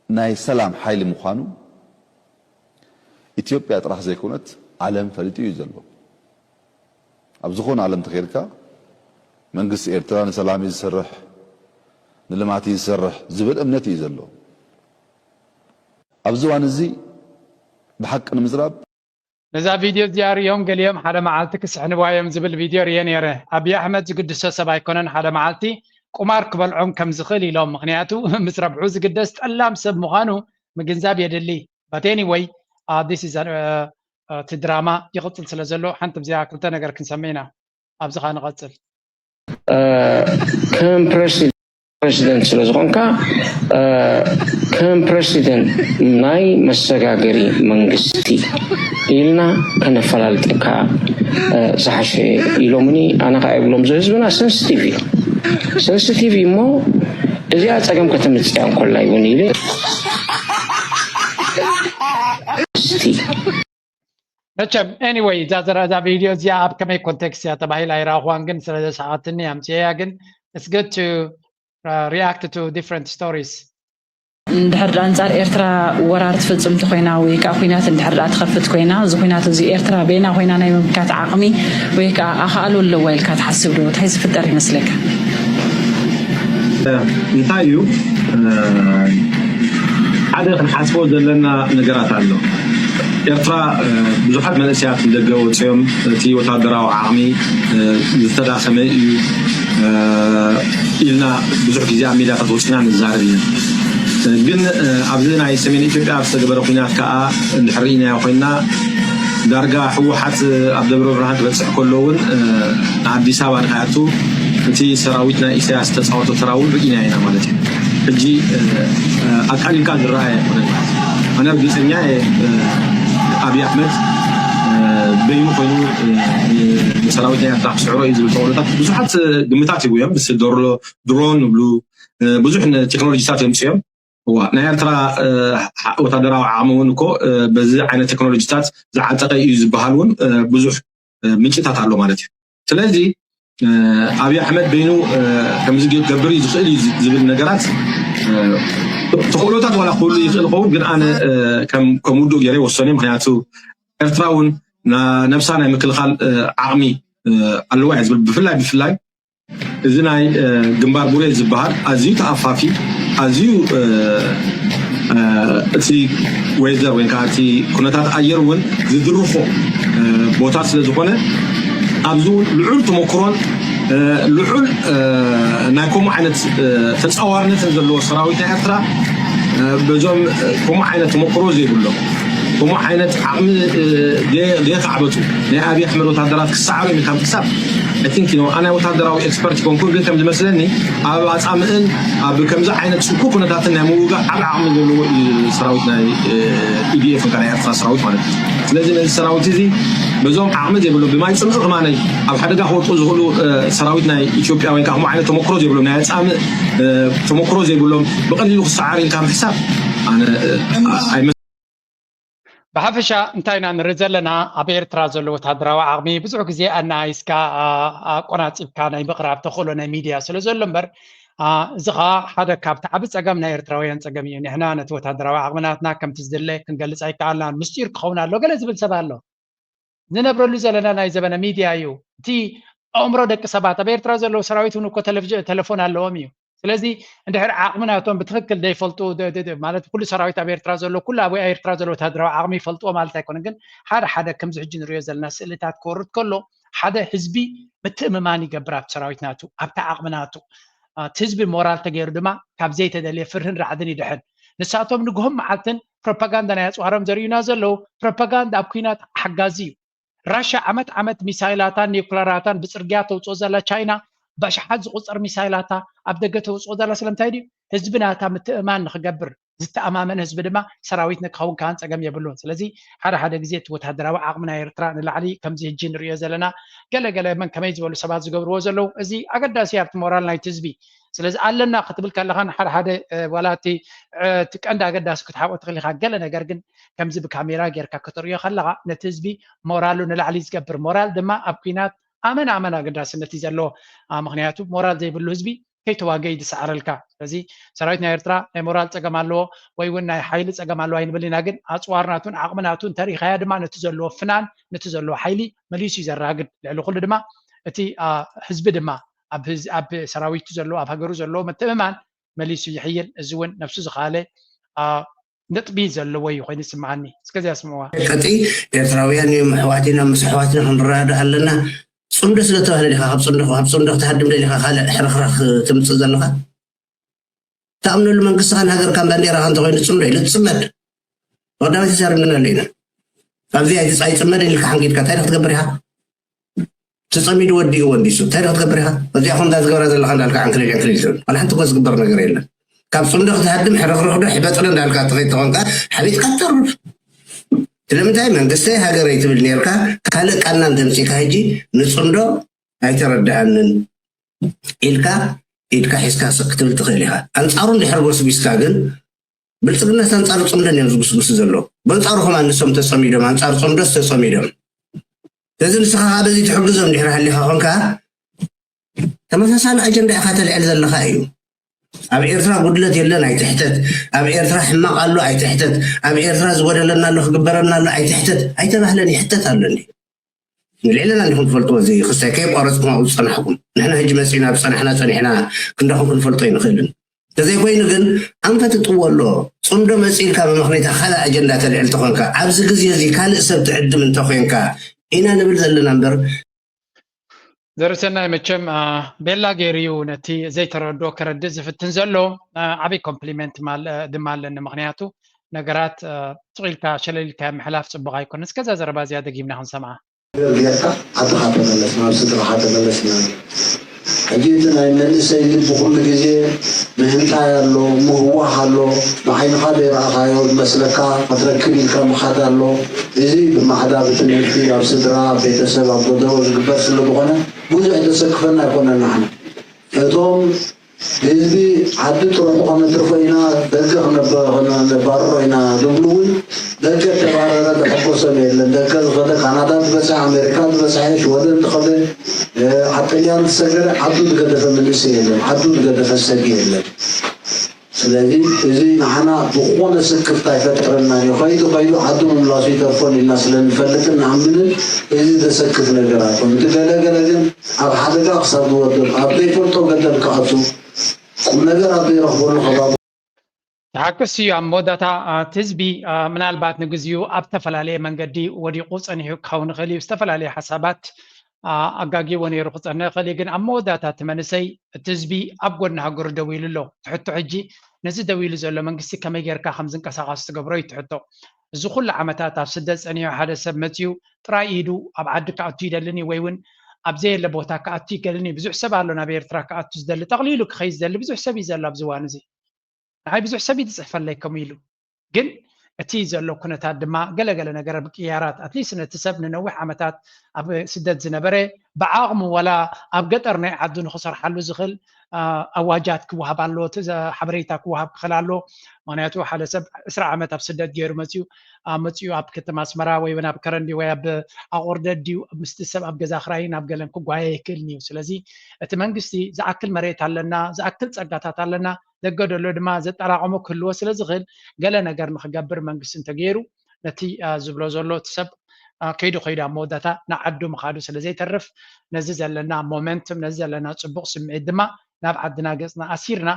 ናይ ሰላም ሓይሊ ምዃኑ ኢትዮጵያ ጥራሕ ዘይኮነት ዓለም ፈሊጡ እዩ ዘሎ። ኣብ ዝኾነ ዓለም ተኸይድካ መንግስቲ ኤርትራ ንሰላም እዩ ዝሰርሕ፣ ንልምዓት እዩ ዝሰርሕ ዝብል እምነት እዩ ዘሎ። ኣብዚ እዋን እዚ ብሓቂ ንምዝራብ ነዛ ቪድዮ እዚኣ ሪኦም ገሊኦም ሓደ መዓልቲ ክስሕንዋ እዮም ዝብል ቪድዮ ሪኤ ነይረ። ኣብይ ኣሕመድ ዝግድሶ ሰብ ኣይኮነን። ሓደ መዓልቲ ቁማር ክበልዖም ከም ዝኽእል ኢሎም። ምኽንያቱ ምስ ረብሑ ዝግደስ ጠላም ሰብ ምዃኑ ምግንዛብ የድሊ። But anyway, this is እቲ ድራማ ይቕፅል ስለ ዘሎ ሓንቲ ብዚኣ ክልተ ነገር ክንሰምዕ ኢና። ኣብዚ ኸኣ ንቐፅል። ከም ፕረሲደንት ስለዝኾንካ ከም ፕረሲደንት ናይ መሰጋገሪ መንግስቲ ኢልና ከነፈላልጠካ ዝሓሸ ኢሎምኒ። ኣነ ከዓ ይብሎም እዚ ህዝብና ሰንስቲቭ እዩ። ሰንስቲቭ እዩ እሞ እዚኣ ፀገም ከተምፅያ እንኮላ ይውን ኢለ ስቲ መቸም anyway እዛ ዘራ እዛ ቪድዮ እዚኣ ኣብ ከመይ ኮንቴክስት እያ ተባሂላ ኣይረኣኹዋን፣ ግን ስለ ዘሰሓትኒ ኣምፅኤያ። ግን it's good to uh, react to different stories። እንድሕር ደኣ ኣንጻር ኤርትራ ወራር ትፍጽም እንተኮይና ወይ ከዓ ኩናት እንድሕር ደኣ ትኸፍት ኮይና፣ እዚ ኩናት እዚ ኤርትራ በይና ኮይና ናይ ምምካት ዓቕሚ ወይ ከዓ ኣኽኣሎ ኣለዋ ኢልካ ትሓስብ ዶ? እንታይ ዝፍጠር ይመስለካ? እንታይ እዩ ሓደ ክንሓስቦ ዘለና ነገራት ኣሎ። ኤርትራ ብዙሓት መንእሰያት ንደገ ወፅዮም እቲ ወታደራዊ ዓቕሚ ዝተዳኸመ እዩ ኢልና ብዙሕ ግዜ ኣብ ሚድያታት ወፂና ንዛረብ ኢና። ግን ኣብዚ ናይ ሰሜን ኢትዮጵያ ዝተገበረ ኩናት ከዓ እንድሕር ርኢናዮ ኮይና ዳርጋ ህወሓት ኣብ ደብረ ብርሃን ክበፅሕ ከሎ እውን ንኣዲስ ኣበባ ንክኣቱ እቲ ሰራዊት ናይ ኢሳያስ ዝተፃወቶ ተራ እውን ርኢና ኢና ማለት እዩ። ሕጂ ኣቃሊልካ ዝረኣየ ኣይኮነን ማለት እዩ። ኣነ ርግፀኛ እየ ኣብይ ኣሕመድ በይኑ ኮይኑ ሰራዊት ናይ ኤርትራ ክስዕሮ እዩ ዝብል ተኽእሎታት ብዙሓት ግምታት ይብሉ እዮም። ምስ ድሮን ንብሉ ብዙሕ ቴክኖሎጂታት የምፅኡ እዮም። እዋ ናይ ኤርትራ ወታደራዊ ዓቕሚ እውን እኮ በዚ ዓይነት ቴክኖሎጂታት ዝዓጠቐ እዩ ዝበሃል እውን ብዙሕ ምንጭታት ኣሎ ማለት እዩ። ስለዚ ኣብይ ኣሕመድ በይኑ ከምዚ ገብር እዩ ዝኽእል እዩ ዝብል ነገራት ተኽእሎታት ዋላ ክህሉ ይኽእል ኸውን፣ ግን ኣነ ከም ውዱእ ገይረ ይወሰነ። ምክንያቱ ኤርትራ እውን ነብሳ ናይ ምክልኻል ዓቕሚ ኣለዋ እያ ዝብል ብፍላይ ብፍላይ እዚ ናይ ግንባር ቡሬ ዝበሃል ኣዝዩ ተኣፋፊ ኣዝዩ እቲ ወይዘር ወይ ከዓ እቲ ኩነታት ኣየር እውን ዝድርኾ ቦታ ስለ ዝኾነ ኣብዚ እውን ልዑል ተመክሮን ልዑል ናይ ከምኡ ዓይነት ተፃዋርነትን ዘለዎ ሰራዊት ናይ ኤርትራ በዞም ከምኡ ዓይነት ተመክሮ ዘይብሎም ከምኡ ዓይነት ዓቕሚ ዘይካዕበቱ ናይ ኣብይ ኣሕመድ ወታደራት ክሰዓሩ ኢልካ ምሕሳብ I think you know ኣነ ወታደራዊ ኤክስፐርት ይኮንኩን ግን ከም ዝመስለኒ ኣብ ኣፃምእን ኣብ ከምዚ ዓይነት ፅንኩር ኩነታትን ናይ ምውጋእ ዓብ ዓቕሚ ዘለዎ እዩ ሰራዊት ናይ ኢዲኤፍ እንካ ናይ ኤርትራ ሰራዊት ማለት እዩ። ስለዚ ነዚ ሰራዊት እዚ በዞም ዓቕሚ ዘይብሎም ብማይ ፅምፂ ከማነይ ኣብ ሓደጋ ክወድቁ ዝኽእሉ ሰራዊት ናይ ኢትዮጵያ ወይ ከዓ ከምኡ ዓይነት ተመክሮ ዘይብሎም ናይ ኣፃምእ ተመክሮ ዘይብሎም ብቐሊሉ ክሰዓር ኢልካ ምሕሳብ ኣነ ኣይመ ብሓፈሻ እንታይ ኢና ንርኢ ዘለና ኣብ ኤርትራ ዘሎ ወታደራዊ ዓቕሚ ብዙሕ ግዜ ኣናይስካ ኣቆናፂብካ ናይ ምቕራብ ተኽእሎ ናይ ሚድያ ስለ ዘሎ እምበር እዚ ከዓ ሓደ ካብቲ ዓቢ ፀገም ናይ ኤርትራውያን ፀገም እዩ። ንሕና ነቲ ወታደራዊ ዓቕሚ ናትና ከምቲ ዝድለ ክንገልፅ ኣይከኣልናን ምስጢር ክኸውን ኣሎ ገለ ዝብል ሰብ ኣሎ። ንነብረሉ ዘለና ናይ ዘበነ ሚድያ እዩ። እቲ ኣእምሮ ደቂ ሰባት ኣብ ኤርትራ ዘለዉ ሰራዊት እውን እኮ ተለፎን ኣለዎም እዩ። ስለዚ እንድሕር ዓቕሚ ናቶም ብትኽክል ዘይፈልጡ ማለት ኩሉ ሰራዊት ኣብ ኤርትራ ዘሎ ኩሉ ኣብ ኤርትራ ዘሎ ወታደራዊ ዓቕሚ ይፈልጥዎ ማለት ኣይኮነን፣ ግን ሓደ ሓደ ከምዚ ሕጂ ንሪኦ ዘለና ስእልታት ክወርድ ከሎ ሓደ ህዝቢ ምትእምማን ይገብር ኣብቲ ሰራዊት ናቱ ኣብቲ ዓቕሚ ናቱ። እቲ ህዝቢ ሞራል ተገይሩ ድማ ካብ ዘይተደልየ ፍርህን ራዕድን ይድሕን። ንሳቶም ንግሆን መዓልትን ፕሮፓጋንዳ ናይ ኣፅዋሮም ዘርእዩና ዘለዉ ፕሮፓጋንዳ ኣብ ኩናት ሓጋዚ እዩ። ራሻ ዓመት ዓመት ሚሳይላታን ኒኩለራታን ብፅርግያ ተውፅኦ ዘላ ቻይና በሽሓት ዝቁፀር ሚሳይላታ ኣብ ደገ ተውፅኦ ዘላ ስለምንታይ ድዩ? ህዝቢ ናታ ምትእማን ንክገብር ዝተኣማመነ ህዝቢ ድማ ሰራዊት ንክኸውን ካን ፀገም የብሉን። ስለዚ ሓደ ሓደ ግዜ እቲ ወታደራዊ ዓቕሚ ናይ ኤርትራ ንላዕሊ ከምዚ ህጂ ንሪኦ ዘለና ገለ ገለ መን ከመይ ዝበሉ ሰባት ዝገብርዎ ዘለዉ እዚ ኣገዳሲ ኣብቲ ሞራል ናይቲ ህዝቢ ስለዚ ኣለና ክትብል ከለኻ ንሓደ ሓደ ዋላ እቲ እቲ ቀንዲ ኣገዳሲ ክትሓቆ ትኽእል ኢኻ ገለ ነገር ግን ከምዚ ብካሜራ ጌርካ ክትርእዮ ከለኻ ነቲ ህዝቢ ሞራሉ ንላዕሊ ዝገብር ሞራል ድማ ኣብ ኩናት ኣመን ኣመን ኣገዳስነት እዩ ዘለዎ። ምክንያቱ ሞራል ዘይብሉ ህዝቢ ከይተዋገ እዩ ዝሰዓረልካ። ስለዚ ሰራዊት ናይ ኤርትራ ናይ ሞራል ፀገም ኣለዎ ወይ እውን ናይ ሓይሊ ፀገም ኣለዎ ኣይንብል ኢና፣ ግን ኣፅዋር ናቱን ዓቕሚ ናቱ እንተሪኢኻያ ድማ ነቲ ዘለዎ ፍናን ነቲ ዘለዎ ሓይሊ መሊሱ እዩ ዘራግድ። ልዕሊ ኩሉ ድማ እቲ ህዝቢ ድማ ኣብ ሰራዊቱ ዘለዎ ኣብ ሃገሩ ዘለዎ ምትእምማን መሊሱ ይሕይል። እዚ እውን ነብሱ ዝኸኣለ ነጥቢ ዘለዎ እዩ ኮይኑ ዝስምዓኒ። እስከዚኣ ስምዕዋ። ቀጢ ኤርትራውያን እዮም ኣሕዋት ኢና ምስ ኣሕዋትና ክንረዳዳእ ኣለና። ፅምዶ ስለ ተባህለ ዲኻ ካብ ፅምዶ ካብ ፅምዶ ክትሃድም ደሊኻ ካልእ ሕርኽራኽ ትምፅእ ዘለኻ? ትኣምነሉ መንግስትኻን ሃገርካን ባንዴራኻ እንተኮይኑ ፅምዶ ኢሉ ትፅመድ። ቀዳማይ ተዛሪብናሉ ኢና። ኣብዚ ኣይፅመደን ኢልካ ሓንጊድካ እንታይ ክትገብር ኢኻ? ተፀሚዱ ወዲኡ ወንዲሱ እንታይ ክትገብር ኢኻ? እዚኣ ከምዛ ዝገብራ ዘለኻ እንዳልካ ዓንክሊል ዕንክሊል ትብል ዋላ ሓንቲ እኮ ዝግበር ነገር የለን። ካብ ፅምዶ ክትሃድም ሕርኽርኽ ዶ ሕበጥዶ እንዳልካ ተኸይድ ተኾንካ ሓቢጥካ ትተርፍ። ስለምንታይ መንግስተይ ሃገረይ ትብል ነርካ ካልእ ቃልና እንተምፂእካ ሕጂ ንፅምዶ ኣይተረድኣንን ኢልካ ኢድካ ሒዝካ ስቕ ክትብል ትኽእል ኢኻ። ኣንፃሩ እንድሕር ጎስጒስካ ግን ብልፅግናስ ኣንፃር ፅምዶ እዮም ዝጉስጉሱ ዘለዉ። በንፃሩ ከማን ንሶም ተፀሚዶም፣ ኣንፃር ፅምዶስ ተፀሚዶም። ስለዚ ንስኻ ከዓ በዚ ትሕግዞም ድሕሪ ሃሊኻ ኾንካ፣ ተመሳሳሊ ኣጀንዳ ኢኻ ተልዕል ዘለኻ እዩ። ኣብ ኤርትራ ጉድለት የለን ኣይትሕተት፣ ኣብ ኤርትራ ሕማቕ ኣሎ ኣይትሕተት፣ ኣብ ኤርትራ ዝጎደለና ኣሎ ክግበረና ኣሎ ኣይትሕተት ኣይተባህለን፣ ይሕተት ኣሎ እንዲ። ንልዕልና እንዲኹም ትፈልጥዎ እዚ ክስታይ ከየቋረፅኩም ኣብኡ ዝፀናሕኩም። ንሕና ሕጂ መፂና ዝፀናሕና ፀኒሕና ክንዳኹም ክንፈልጦ ኣይንኽእልን። ተዘይኮይኑ ግን ኣንፈት ጥዎ ኣሎ። ፅምዶ መፂእልካ ብምኽንያት ካልእ ኣጀንዳ ተልዕል ተኾንካ፣ ኣብዚ ግዜ እዚ ካልእ ሰብ ትዕድም እንተኾይንካ ኢና ንብል ዘለና እምበር። ዘርሰናይ መቸም ቤላ ገይሩ እዩ ነቲ ዘይተረድኦ ከረድእ ዝፍትን ዘሎ። ዓብይ ኮምፕሊመንት ድማ ኣለኒ፣ ምክንያቱ ነገራት ስቕ ኢልካ ሸለል ኢልካ ምሕላፍ ፅቡቕ ኣይኮነን። እስከዛ ዘረባ እዚኣ ደጊምና ክንሰምዓ። ጌርካ ዓድኻ ተመለስ፣ ናብ ስድራኻ ተመለስ ኢና። ሕጂ እቲ ናይ መንእሰይ ልቢ ኩሉ ግዜ ምህንጣይ ኣሎ፣ ምህዋህ ኣሎ፣ ብዓይንኻ ዘይረኣኻዮ ዝመስለካ ክትረክብ ኢልካ ምኻድ ኣሎ። እዚ ብማዕዳ ብትምህርቲ ኣብ ስድራ ኣብ ቤተሰብ ኣብ ጎደቦ ዝግበር ስለ ዝኾነ ብዙሕ ዘሰክፈና ኣይኮነን ንዓና። እቶም ህዝቢ ዓዲ ጥረቱ ከነትርፎ ኢና፣ ደገ ክነባርሮ ኢና ዝብሉ እውን ደገ ተባረረ ዝሐጎሶም የለን። ደገ ዝኸደ ካናዳ ዝበፅሐ ኣሜሪካ ዝበፅሐ ሽወደን ዝኸደ ዓጠልያን ዝሰገረ ዓዱ ዝገደፈ መንእሰይ የለን፣ ዓዱ ዝገደፈ ሰብ የለን። ስለዚ እዚ ንዓና ዝኾነ ስክፍታ ኣይፈጥረልናን እዩ። ከይዱ ከይዱ ዓዱ ምምላሱ ይተርፎን ኢልና ስለ ንፈልጥን ንኣምንን እዚ ዘሰክፍ ነገር ኣይኮን። እቲ ገለገለ ግን ኣብ ሓደጋ ክሳብ ዝወድቕ ኣብ ዘይፈልጦ ገደል ክኣቱ ቁም ነገር ኣብ ዘይረኽበሉ ከባቢ ተሓክስ እዩ ኣብ መወዳእታ እቲ ህዝቢ ምናልባት ንግዚኡ ኣብ ዝተፈላለየ መንገዲ ወዲቑ ፀኒሑ ክኸውን ይኽእል እዩ። ዝተፈላለየ ሓሳባት ኣጋጊዎ ነይሩ ክፀንሕ ይኽእል እዩ። ግን ኣብ መወዳእታ እቲ መንእሰይ እቲ ህዝቢ ኣብ ጎድኒ ሃገሩ ደው ኢሉ ኣሎ። ትሕቶ ሕጂ ነዚ ደው ኢሉ ዘሎ መንግስቲ ከመይ ጌርካ ከም ዝንቀሳቐስ ትገብሮ እዩ ትሕቶ። እዚ ኩሉ ዓመታት ኣብ ስደት ፀኒሑ ሓደ ሰብ መፂኡ ጥራይ ኢዱ ኣብ ዓዲ ክኣቱ ይደልን እዩ ወይ እውን ኣብ ዘየለ ቦታ ክኣቱ ይደልን እዩ። ብዙሕ ሰብ ኣሎ ናብ ኤርትራ ክኣቱ ዝደሊ፣ ጠቕሊሉ ክኸይድ ዝደሊ ብዙሕ ሰብ እዩ ዘሎ ኣብዚ እዋን እዚ። ንዓይ ብዙሕ ሰብ እዩ ዝፅሕፈለይ ከምኡ ኢሉ። ግን እቲ ዘሎ ኩነታት ድማ ገለገለ ነገር ምቅያራት ኣትሊስት ነቲ ሰብ ንነዊሕ ዓመታት ኣብ ስደት ዝነበረ ብዓቕሙ ዋላ ኣብ ገጠር ናይ ዓዱ ንክሰርሓሉ ዝኽእል ኣዋጃት ክወሃብ ኣሎ፣ እቲ ሓበሬታ ክወሃብ ክኽእል ኣሎ። ምክንያቱ ሓደ ሰብ ዕስራ ዓመት ኣብ ስደት ገይሩ መፅዩ መፅዩ ኣብ ከተማ ኣስመራ ወይ ኣብ ከረን ድዩ ወይ ኣብ ኣቑርደት ድዩ ምስቲ ሰብ ኣብ ገዛ ክራይን ኣብ ገለን ክጓየ ይክእልን እዩ። ስለዚ እቲ መንግስቲ ዝኣክል መሬት ኣለና፣ ዝኣክል ፀጋታት ኣለና፣ ደገ ደሎ ድማ ዘጠራቐሞ ክህልዎ ስለ ዝኽእል ገለ ነገር ንክገብር መንግስቲ እንተገይሩ ነቲ ዝብሎ ዘሎ እቲ ሰብ ከይዱ ከይዱ ኣብ መወዳእታ ንዓዱ ምኻዱ ስለ ዘይተርፍ ነዚ ዘለና ሞመንትም ነዚ ዘለና ፅቡቕ ስምዒት ድማ ናብ ዓድና ገፅና ኣሲርና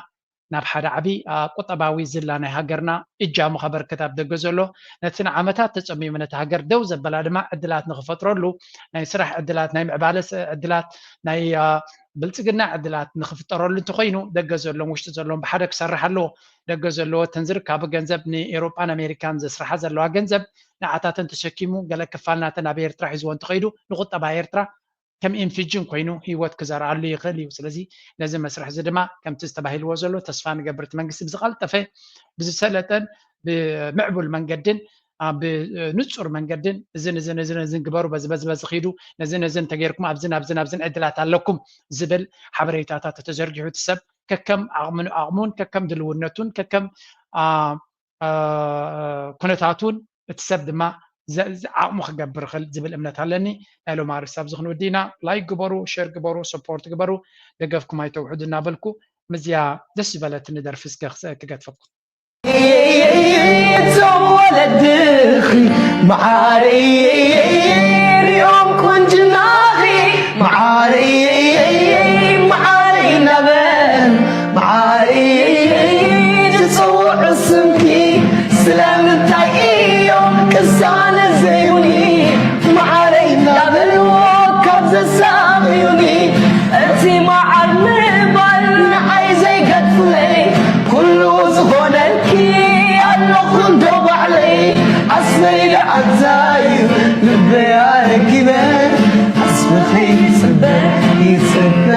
ናብ ሓደ ዓብዪ ቁጠባዊ ዝላ ናይ ሃገርና እጃሙ ከበርክት ኣብ ደገ ዘሎ ነቲ ንዓመታት ተፀሚሙ ነቲ ሃገር ደው ዘበላ ድማ ዕድላት ንክፈጥረሉ ናይ ስራሕ ዕድላት ናይ ምዕባለ ዕድላት ናይ ብልፅግና ዕድላት ንክፍጠረሉ እንተኮይኑ ደገ ዘሎን ውሽጢ ዘሎን ብሓደ ክሰርሕ ኣለዎ። ደገ ዘለዎ እተን ዝርካቡ ገንዘብ ንኤሮጳን ኣሜሪካን ዘስርሓ ዘለዋ ገንዘብ ንዓታተን ተሸኪሙ ገለ ክፋል ናተን ኣብ ኤርትራ ሒዝዎ እንተኸይዱ ንቁጠባ ኤርትራ ከም ኢንፊጅን ኮይኑ ህይወት ክዘርኣሉ ይኽእል እዩ። ስለዚ ነዚ መስርሕ እዚ ድማ ከምቲ ዝተባሂልዎ ዘሎ ተስፋ ንገብር እቲ መንግስቲ ብዝቐልጠፈ ብዝሰለጠን ብምዕቡል መንገድን ብንፁር መንገድን እዝን እዝን እዝን እዝን ግበሩ በዚ በዚ በዚ ኪዱ ነዚ ነዚ እንተገይርኩም ኣብዝን ኣብዝን ኣብዝን ዕድላት ኣለኩም ዝብል ሓበሬታታት ተተዘርጊሑ እቲ ሰብ ከከም ዓቕሙን ዓቕሙን ከከም ድልውነቱን ከከም ኩነታቱን እቲ ሰብ ድማ ዓቕሙ ክገብር ይኽእል ዝብል እምነት ኣለኒ። ናይ ሎም ኣርእስቲ ኣብዚ ክንውዲ ኢና። ላይክ ግበሩ፣ ሼር ግበሩ፣ ሰፖርት ግበሩ፣ ደገፍኩም ኣይተውሕዱ እናበልኩ ምዝያ ደስ ዝበለትኒ ደርፊ እስከ ክገድፈኩም። እዞም ወለድኺ መዓረይ ሪኦም ቁንጅናኺ መዓረይ መዓረይ እናበል መዓረይ ዝፅውዑ ስምኪ ስለምንታይ እዮም ቅሳነ ዘይብሉኒ መዓረይ እናበልዎ ካብ ዘሳቕዩኒ እቲ መዓር ምባል ንዓይ ዘይገድፍለይ ኩሉ ዝኾነልኪ ኣለኹ እንዶ ባዕለይ ኣስመይ ደዓዛዩ ልበይ ኣረኪበ ኣስመኺ ይፅበ ይፅበ